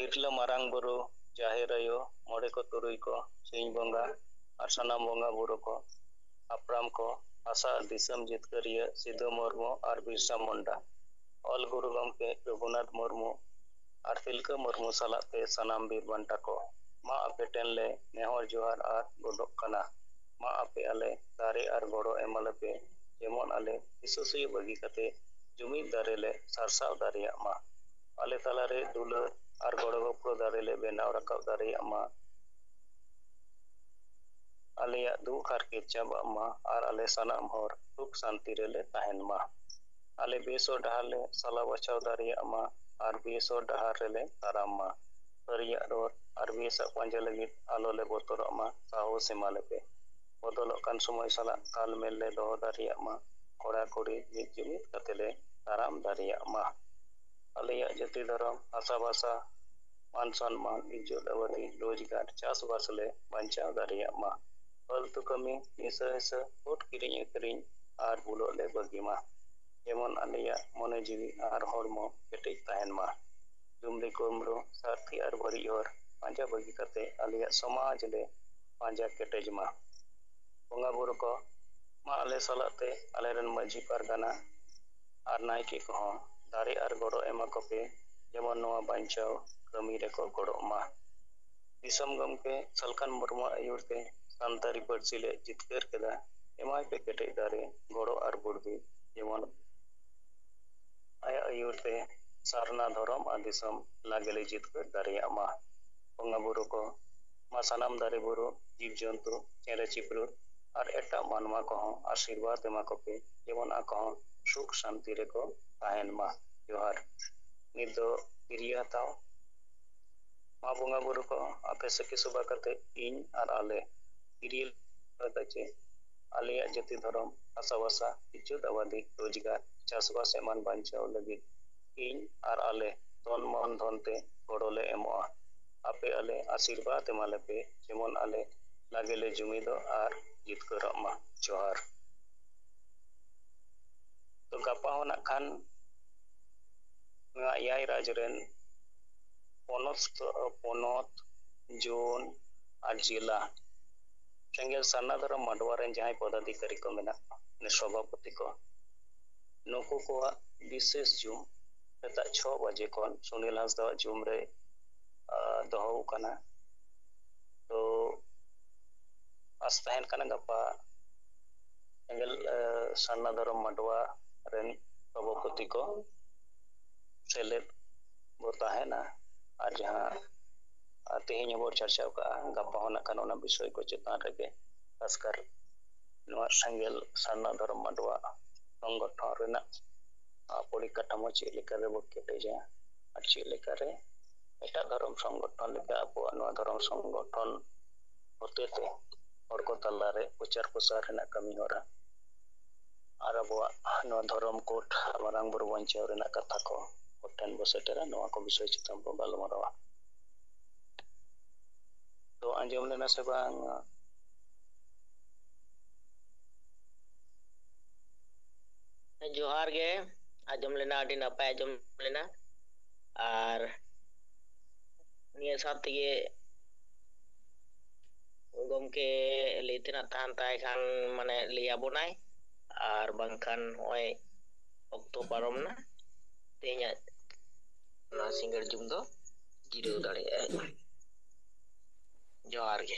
ᱤᱨᱞᱟᱹ ᱢᱟᱨᱟᱝ ᱵᱩᱨᱩ, ᱡᱟᱦᱮᱨ ᱟᱭᱳ, ᱢᱚᱬᱮ ᱠᱚ ᱛᱩᱨᱩᱭ ᱠᱚ, ᱥᱤᱧ ᱵᱚᱸᱜᱟ ᱟᱨ ᱥᱟᱱᱟᱢ ᱵᱚᱸᱜᱟ ᱵᱩᱨᱩ ᱠᱚ, ᱦᱟᱯᱲᱟᱢ ᱠᱚ, ᱦᱟᱥᱟ ᱫᱤᱥᱚᱢ ᱡᱤᱛᱠᱟᱹᱨᱤᱭᱟᱹ ᱥᱤᱫᱩ ᱢᱩᱨᱢᱩ ᱟᱨ ᱵᱤᱨᱥᱟ ᱢᱩᱱᱰᱟ, ᱚᱞ ᱜᱩᱨᱩ ᱜᱚᱢᱠᱮ ᱨᱚᱜᱷᱩᱱᱟᱛᱷ ᱢᱩᱨᱢᱩ ᱟᱨ ᱛᱤᱞᱠᱟᱹ ᱢᱩᱨᱢᱩ ᱥᱟᱞᱟᱜ ᱛᱮ ᱥᱟᱱᱟᱢ ᱵᱤᱨ ᱵᱟᱱᱴᱟ ᱠᱚ, ᱢᱟ ᱟᱯᱮ ᱴᱷᱮᱱ ᱞᱮ ᱱᱮᱦᱚᱨ ᱡᱚᱦᱟᱨ ᱟᱨ ᱜᱚᱰᱚᱜ ᱠᱟᱱᱟ᱾ ᱢᱟ ᱟᱯᱮ ᱟᱞᱮ ᱫᱟᱨᱮ ᱟᱨ ᱜᱚᱲᱚ ᱮᱢᱟᱞᱮᱯᱮ, ᱡᱮᱢᱚᱱ ᱟᱞᱮ ᱦᱤᱥᱟᱹ ᱥᱩᱭᱟᱹ ᱵᱟᱹᱜᱤ ᱠᱟᱛᱮ ᱡᱩᱢᱤᱫ ᱫᱟᱨᱮ ᱞᱮ ᱥᱟᱨᱥᱟᱣ ᱫᱟᱲᱮᱭᱟᱜ ᱢᱟ᱾ ᱟᱞᱮ ᱛᱟᱞᱟᱨᱮ ᱫᱩᱞᱟᱹᱲ ᱟᱨ ᱜᱚᱲᱚ ᱜᱚᱯᱚᱲᱚ ᱫᱟᱨᱮ ᱞᱮ ᱵᱮᱱᱟᱣ ᱨᱟᱠᱟᱵ ᱫᱟᱲᱮᱭᱟᱜ ᱢᱟ᱾ ᱟᱞᱮᱭᱟᱜ ᱫᱩᱠ ᱦᱟᱨᱠᱮᱛ ᱪᱟᱵᱟᱜ ᱢᱟ ᱟᱨ ᱟᱞᱮ ᱥᱟᱱᱟᱢ ᱦᱚᱲ ᱥᱩᱠ ᱥᱟᱱᱛᱤ ᱨᱮᱞᱮ ᱛᱟᱦᱮᱱ ᱢᱟ᱾ ᱟᱞᱮ ᱵᱮᱥ ᱦᱚᱨ ᱰᱟᱦᱟᱨ ᱞᱮ ᱥᱟᱞᱟ ᱵᱟᱪᱷᱟᱣ ᱫᱟᱲᱮᱭᱟᱜ ᱢᱟ᱾ ᱟᱨ ᱵᱮᱥ ᱦᱚᱨ ᱰᱟᱦᱟᱨ ᱨᱮᱞᱮ ᱛᱟᱲᱟᱢ ᱢᱟ᱾ ᱥᱟᱹᱨᱤᱭᱟᱜ ᱨᱚᱲ ᱟᱨ ᱵᱮᱥᱟᱜ ᱯᱟᱸᱡᱟ ᱞᱟᱹᱜᱤᱫ ᱟᱞᱚ ᱞᱮ ᱵᱚᱛᱚᱨᱚᱜ ᱢᱟ, ᱥᱟᱦᱚᱥ ᱮᱢᱟ ᱞᱮᱯᱮ᱾ ᱵᱚᱫᱚᱞᱚᱜ ᱠᱟᱱ ᱥᱚᱢᱚᱭ ᱥᱟᱞᱟᱜ ᱛᱟᱞᱢᱮᱞ ᱞᱮ ᱫᱚᱦᱚ ᱫᱟᱲᱮᱭᱟᱜ ᱢᱟ, ᱠᱚᱲᱟ ᱠᱩᱲᱤ ᱢᱤᱫ ᱡᱩᱢᱤᱫ ᱠᱟᱛᱮ ᱞᱮ ᱛᱟᱲᱟᱢ ᱫᱟᱲᱮᱭᱟᱜ ᱢᱟ᱾ ᱟᱞᱮᱭᱟᱜ ᱡᱟᱹᱛᱤ ᱫᱷᱚᱨᱚᱢ, ᱵᱷᱟᱥᱟ ᱵᱷᱟᱥᱟ, ᱢᱟᱱ ᱥᱚᱱᱢᱟᱱ, ᱤᱡᱽᱡᱚᱛ ᱟᱵᱟᱫᱤ, ᱨᱳᱡᱽᱜᱟᱨ, ᱪᱟᱥᱵᱟᱥ ᱞᱮ ᱵᱟᱧᱪᱟᱣ ᱫᱟᱲᱮᱭᱟᱜ ᱢᱟ᱾ ᱯᱷᱟᱹᱞᱛᱩ ᱠᱟᱹᱢᱤ, ᱱᱤᱥᱟᱹ ᱦᱤᱥᱟᱹ, ᱵᱷᱳᱴ ᱠᱤᱨᱤᱧ ᱟᱹᱠᱷᱨᱤᱧ ᱟᱨ ᱵᱩᱞᱟᱹᱜ ᱞᱮ ᱵᱟᱹᱜᱤ ᱢᱟ᱾ ᱡᱮᱢᱚᱱ ᱟᱞᱮᱭᱟᱜ ᱢᱚᱱᱮ ᱡᱤᱣᱤ ᱟᱨ ᱦᱚᱲᱢᱚ ᱠᱮᱴᱮᱡ ᱛᱟᱦᱮᱱ ᱢᱟ᱾ ᱡᱩᱢᱞᱤ ᱠᱩᱢᱵᱽᱲᱩ, ᱥᱟᱹᱨᱛᱷᱤ ᱟᱨ ᱵᱟᱹᱲᱤᱡ ᱦᱚᱨ ᱯᱟᱸᱡᱟ ᱵᱟᱹᱜᱤ ᱠᱟᱛᱮ ᱟᱞᱮᱭᱟᱜ ᱥᱚᱢᱟᱡᱽ ᱞᱮ ᱯᱟᱸᱡᱟ ᱠᱮᱴᱮᱡ ᱢᱟ᱾ ᱵᱚᱸᱜᱟ ᱵᱩᱨᱩ ᱠᱚ, ᱢᱟ ᱟᱞᱮ ᱥᱟᱞᱟᱜ ᱛᱮ ᱟᱞᱮᱨᱮᱱ ᱢᱟᱹᱡᱷᱤ ᱯᱟᱨᱜᱟᱱᱟ ᱟᱨ ᱱᱟᱭᱠᱮ ᱠᱚᱦᱚᱸ ᱫᱟᱨᱮ ᱟᱨ ᱜᱚᱲᱚ ᱮᱢᱟ ᱠᱚᱯᱮ, ᱡᱮᱢᱚᱱ ᱱᱚᱣᱟ ᱵᱟᱧᱪᱟᱣ ᱠᱟᱹᱢᱤ ᱨᱮᱠᱚ ᱜᱚᱲᱚᱜ ᱢᱟ᱾ ᱫᱤᱥᱚᱢ ᱜᱚᱢᱠᱮ ᱥᱟᱞᱠᱷᱟᱱ ᱢᱩᱨᱢᱩᱣᱟᱜ ᱟᱹᱭᱩᱨ ᱛᱮ ᱥᱟᱱᱛᱟᱲᱤ ᱯᱟᱹᱨᱥᱤ ᱞᱮ ᱡᱤᱛᱠᱟᱹᱨ ᱠᱮᱫᱟ᱾ ᱮᱢᱟᱭ ᱯᱮ ᱠᱮᱴᱮᱡ ᱫᱟᱨᱮ, ᱜᱚᱲᱚ ᱟᱨ ᱵᱩᱨᱫᱷᱤ, ᱡᱮᱢᱚᱱ ᱟᱭᱟᱜ ᱟᱹᱭᱩᱨ ᱛᱮ ᱥᱟᱨᱱᱟ ᱫᱷᱚᱨᱚᱢ ᱟᱨ ᱫᱤᱥᱚᱢ ᱞᱟᱜᱮ ᱞᱮ ᱡᱤᱛᱠᱟᱹᱨ ᱫᱟᱲᱮᱭᱟᱜ ᱢᱟ᱾ ᱵᱚᱸᱜᱟ ᱵᱩᱨᱩ ᱠᱚ, ᱢᱟ ᱥᱟᱱᱟᱢ ᱫᱟᱨᱮ ᱵᱩᱨᱩ, ᱡᱤᱵᱽ ᱡᱚᱱᱛᱩ, ᱪᱮᱬᱮ ᱪᱤᱯᱨᱩᱫ ᱟᱨ ᱮᱴᱟᱜ ᱢᱟᱱᱣᱟ ᱠᱚᱦᱚᱸ ᱟᱥᱤᱨᱵᱟᱫᱽ ᱮᱢᱟ ᱠᱚᱯᱮ, ᱡᱮᱢᱚᱱ ᱟᱠᱚ ᱦᱚᱸ ᱥᱩᱠ ᱥᱟᱱᱛᱤ ᱨᱮᱠᱚ ᱛᱟᱦᱮᱱ ᱢᱟ᱾ ᱡᱚᱦᱟᱨ᱾ ᱱᱤᱛ ᱫᱚ ᱠᱤᱨᱤᱭᱟᱹ ᱦᱟᱛᱟᱣ᱾ ᱢᱟ ᱵᱚᱸᱜᱟ ᱵᱩᱨᱩ ᱠᱚ, ᱟᱯᱮ ᱥᱟᱹᱠᱷᱤ ᱥᱚᱵᱷᱟ ᱠᱟᱛᱮ ᱤᱧ ᱟᱨ ᱟᱞᱮ ᱠᱤᱨᱤᱭᱟᱹ ᱞᱮᱠᱟ ᱪᱮ ᱟᱞᱮᱭᱟᱜ ᱡᱟᱹᱛᱤ ᱫᱷᱚᱨᱚᱢ, ᱦᱟᱥᱟ ᱵᱷᱟᱥᱟ, ᱤᱡᱽᱡᱚᱛ ᱟᱵᱟᱫᱤ, ᱨᱳᱡᱽᱜᱟᱨ, ᱪᱟᱥᱵᱟᱥ ᱮᱢᱟᱱ ᱵᱟᱧᱪᱟᱣ ᱞᱟᱹᱜᱤᱫ ᱤᱧ ᱟᱨ ᱟᱞᱮ ᱛᱚᱱ ᱢᱚᱱ ᱫᱷᱚᱱ ᱛᱮ ᱜᱚᱲᱚ ᱞᱮ ᱮᱢᱚᱜᱼᱟ᱾ ᱟᱯᱮ ᱟᱞᱮ ᱟᱥᱤᱨᱵᱟᱫᱽ ᱮᱢᱟ ᱞᱮᱯᱮ, ᱡᱮᱢᱚᱱ ᱟᱞᱮ ᱞᱟᱜᱮ ᱞᱮ ᱡᱩᱢᱤᱫᱚᱜ ᱟᱨ ᱡᱤᱛᱠᱟᱹᱨᱚᱜ ᱢᱟ᱾ ᱡᱚᱦᱟᱨ᱾ ᱛᱚ ᱜᱟᱯᱟ ᱦᱚᱸ ᱱᱟᱜ ᱠᱷᱟᱱ ᱱᱚᱣᱟ ᱮᱭᱟᱭ ᱨᱟᱡᱽ ᱨᱮᱱ ᱯᱚᱱᱚᱛ, ᱯᱚᱱᱚᱛ, ᱡᱳᱱ ᱟᱨ ᱡᱮᱞᱟ ᱥᱮᱸᱜᱮᱞ ᱥᱟᱨᱱᱟ ᱫᱷᱚᱨᱚᱢ ᱢᱟᱰᱣᱟ ᱨᱮᱱ ᱡᱟᱦᱟᱸᱭ ᱯᱚᱫᱟᱫᱷᱤᱠᱟᱨᱤ ᱠᱚ ᱢᱮᱱᱟᱜ ᱠᱚᱣᱟ, ᱥᱚᱵᱷᱟᱯᱚᱛᱤ ᱠᱚ, ᱱᱩᱠᱩ ᱠᱚᱣᱟᱜ ᱵᱤᱥᱮᱥ ᱡᱩᱢ ᱥᱮᱛᱟᱜ ᱪᱷᱚ ᱵᱟᱡᱮ ᱠᱷᱚᱱ ᱥᱩᱱᱤᱞ ᱦᱟᱸᱥᱫᱟᱣᱟᱜ ᱡᱩᱢ ᱨᱮ, ᱟ, ᱫᱚᱦᱚ ᱟᱠᱟᱱᱟ᱾ ᱛᱚ ᱟᱥ ᱛᱟᱦᱮᱱ ᱠᱟᱱᱟ ᱜᱟᱯᱟ ᱥᱮᱸᱜᱮᱞ, ᱟ, ᱥᱟᱨᱱᱟ ᱫᱷᱚᱨᱚᱢ ᱢᱟᱰᱣᱟ ᱨᱮᱱ ᱥᱚᱵᱷᱟᱯᱚᱛᱤ ᱠᱚ ᱥᱮᱞᱮᱫ ᱵᱚ ᱛᱟᱦᱮᱱᱟ᱾ ᱟᱨ ᱡᱟᱦᱟᱸ, ᱟ, ᱛᱮᱦᱮᱧ ᱦᱚᱸᱵᱚ ᱪᱟᱨᱪᱟᱣ ᱠᱟᱜᱼᱟ, ᱜᱟᱯᱟ ᱦᱚᱸ ᱱᱟᱜ ᱠᱷᱟᱱ ᱚᱱᱟ ᱵᱤᱥᱚᱭ ᱠᱚ ᱪᱮᱛᱟᱱ ᱨᱮᱜᱮ ᱠᱷᱟᱥᱠᱟᱨ ᱱᱚᱣᱟ ᱥᱮᱸᱜᱮᱞ ᱥᱟᱨᱱᱟ ᱫᱷᱚᱨᱚᱢ ᱢᱟᱰᱣᱟ ᱥᱚᱝᱜᱚᱴᱷᱚᱱ ᱨᱮᱱᱟᱜ, ᱟ, ᱯᱚᱨᱤᱠᱟᱴᱷᱟᱢᱳ ᱪᱮᱫ ᱞᱮᱠᱟ ᱨᱮᱵᱚ ᱠᱮᱴᱮᱡᱟ, ᱟᱨ ᱪᱮᱫ ᱞᱮᱠᱟᱨᱮ ᱮᱴᱟᱜ ᱫᱷᱚᱨᱚᱢ ᱥᱚᱝᱜᱚᱴᱷᱚᱱ ᱞᱮᱠᱟ ᱟᱵᱚᱣᱟᱜ ᱱᱚᱣᱟ ᱫᱷᱚᱨᱚᱢ ᱥᱚᱝᱜᱚᱴᱷᱚᱱ ᱦᱚᱛᱮᱛᱮ ᱦᱚᱲ ᱠᱚ ᱛᱟᱞᱟᱨᱮ ᱯᱨᱚᱪᱟᱨ ᱯᱨᱚᱥᱟᱨ ᱨᱮᱱᱟᱜ ᱠᱟᱹᱢᱤ ᱦᱚᱨᱟ ᱟᱨ ᱟᱵᱚᱣᱟᱜ ᱱᱚᱣᱟ ᱫᱷᱚᱨᱚᱢ ᱠᱳᱰ ᱢᱟᱨᱟᱝ ᱵᱩᱨᱩ ᱵᱟᱧᱪᱟᱣ ᱨᱮᱱᱟᱜ ᱠᱟᱛᱷᱟ ᱠᱚ ᱦᱚᱲ ᱴᱷᱮᱱ ᱵᱚ ᱥᱮᱴᱮᱨᱟ, ᱱᱚᱣᱟ ᱠᱚ ᱵᱤᱥᱚᱭ ᱪᱮᱛᱟᱱ ᱵᱚ ᱜᱟᱞᱢᱟᱨᱟᱣᱟ᱾ ᱛᱚ ᱟᱸᱡᱚᱢ ᱞᱮᱱᱟ ᱥᱮ ᱵᱟᱝ? ᱡᱚᱦᱟᱨ ᱜᱮ᱾ ᱟᱸᱡᱚᱢ ᱞᱮᱱᱟ, ᱟᱹᱰᱤ ᱱᱟᱯᱟᱭ ᱟᱸᱡᱚᱢ ᱞᱮᱱᱟ᱾ ᱟᱨ ᱱᱤᱭᱟᱹ ᱥᱟᱶ ᱛᱮᱜᱮ ᱜᱚᱢᱠᱮ ᱞᱟᱹᱭ ᱛᱮᱱᱟᱜ ᱛᱟᱦᱮᱱ ᱛᱟᱭ ᱠᱷᱟᱱ ᱢᱟᱱᱮ ᱞᱟᱹᱭ ᱟᱵᱚᱱᱟᱭ, ᱟᱨ ᱵᱟᱝᱠᱷᱟᱱ ᱱᱚᱜᱼᱚᱭ ᱚᱠᱛᱚ ᱯᱟᱨᱚᱢ ᱮᱱᱟ᱾ ᱛᱮᱦᱮᱧᱟᱜ ᱱᱚᱣᱟ ᱥᱤᱸᱜᱟᱹᱲ ᱡᱚᱢ ᱫᱚ ᱡᱤᱨᱟᱹᱣ ᱫᱟᱲᱮᱭᱟᱜᱼᱟᱭ᱾ ᱡᱚᱦᱟᱨ ᱜᱮ᱾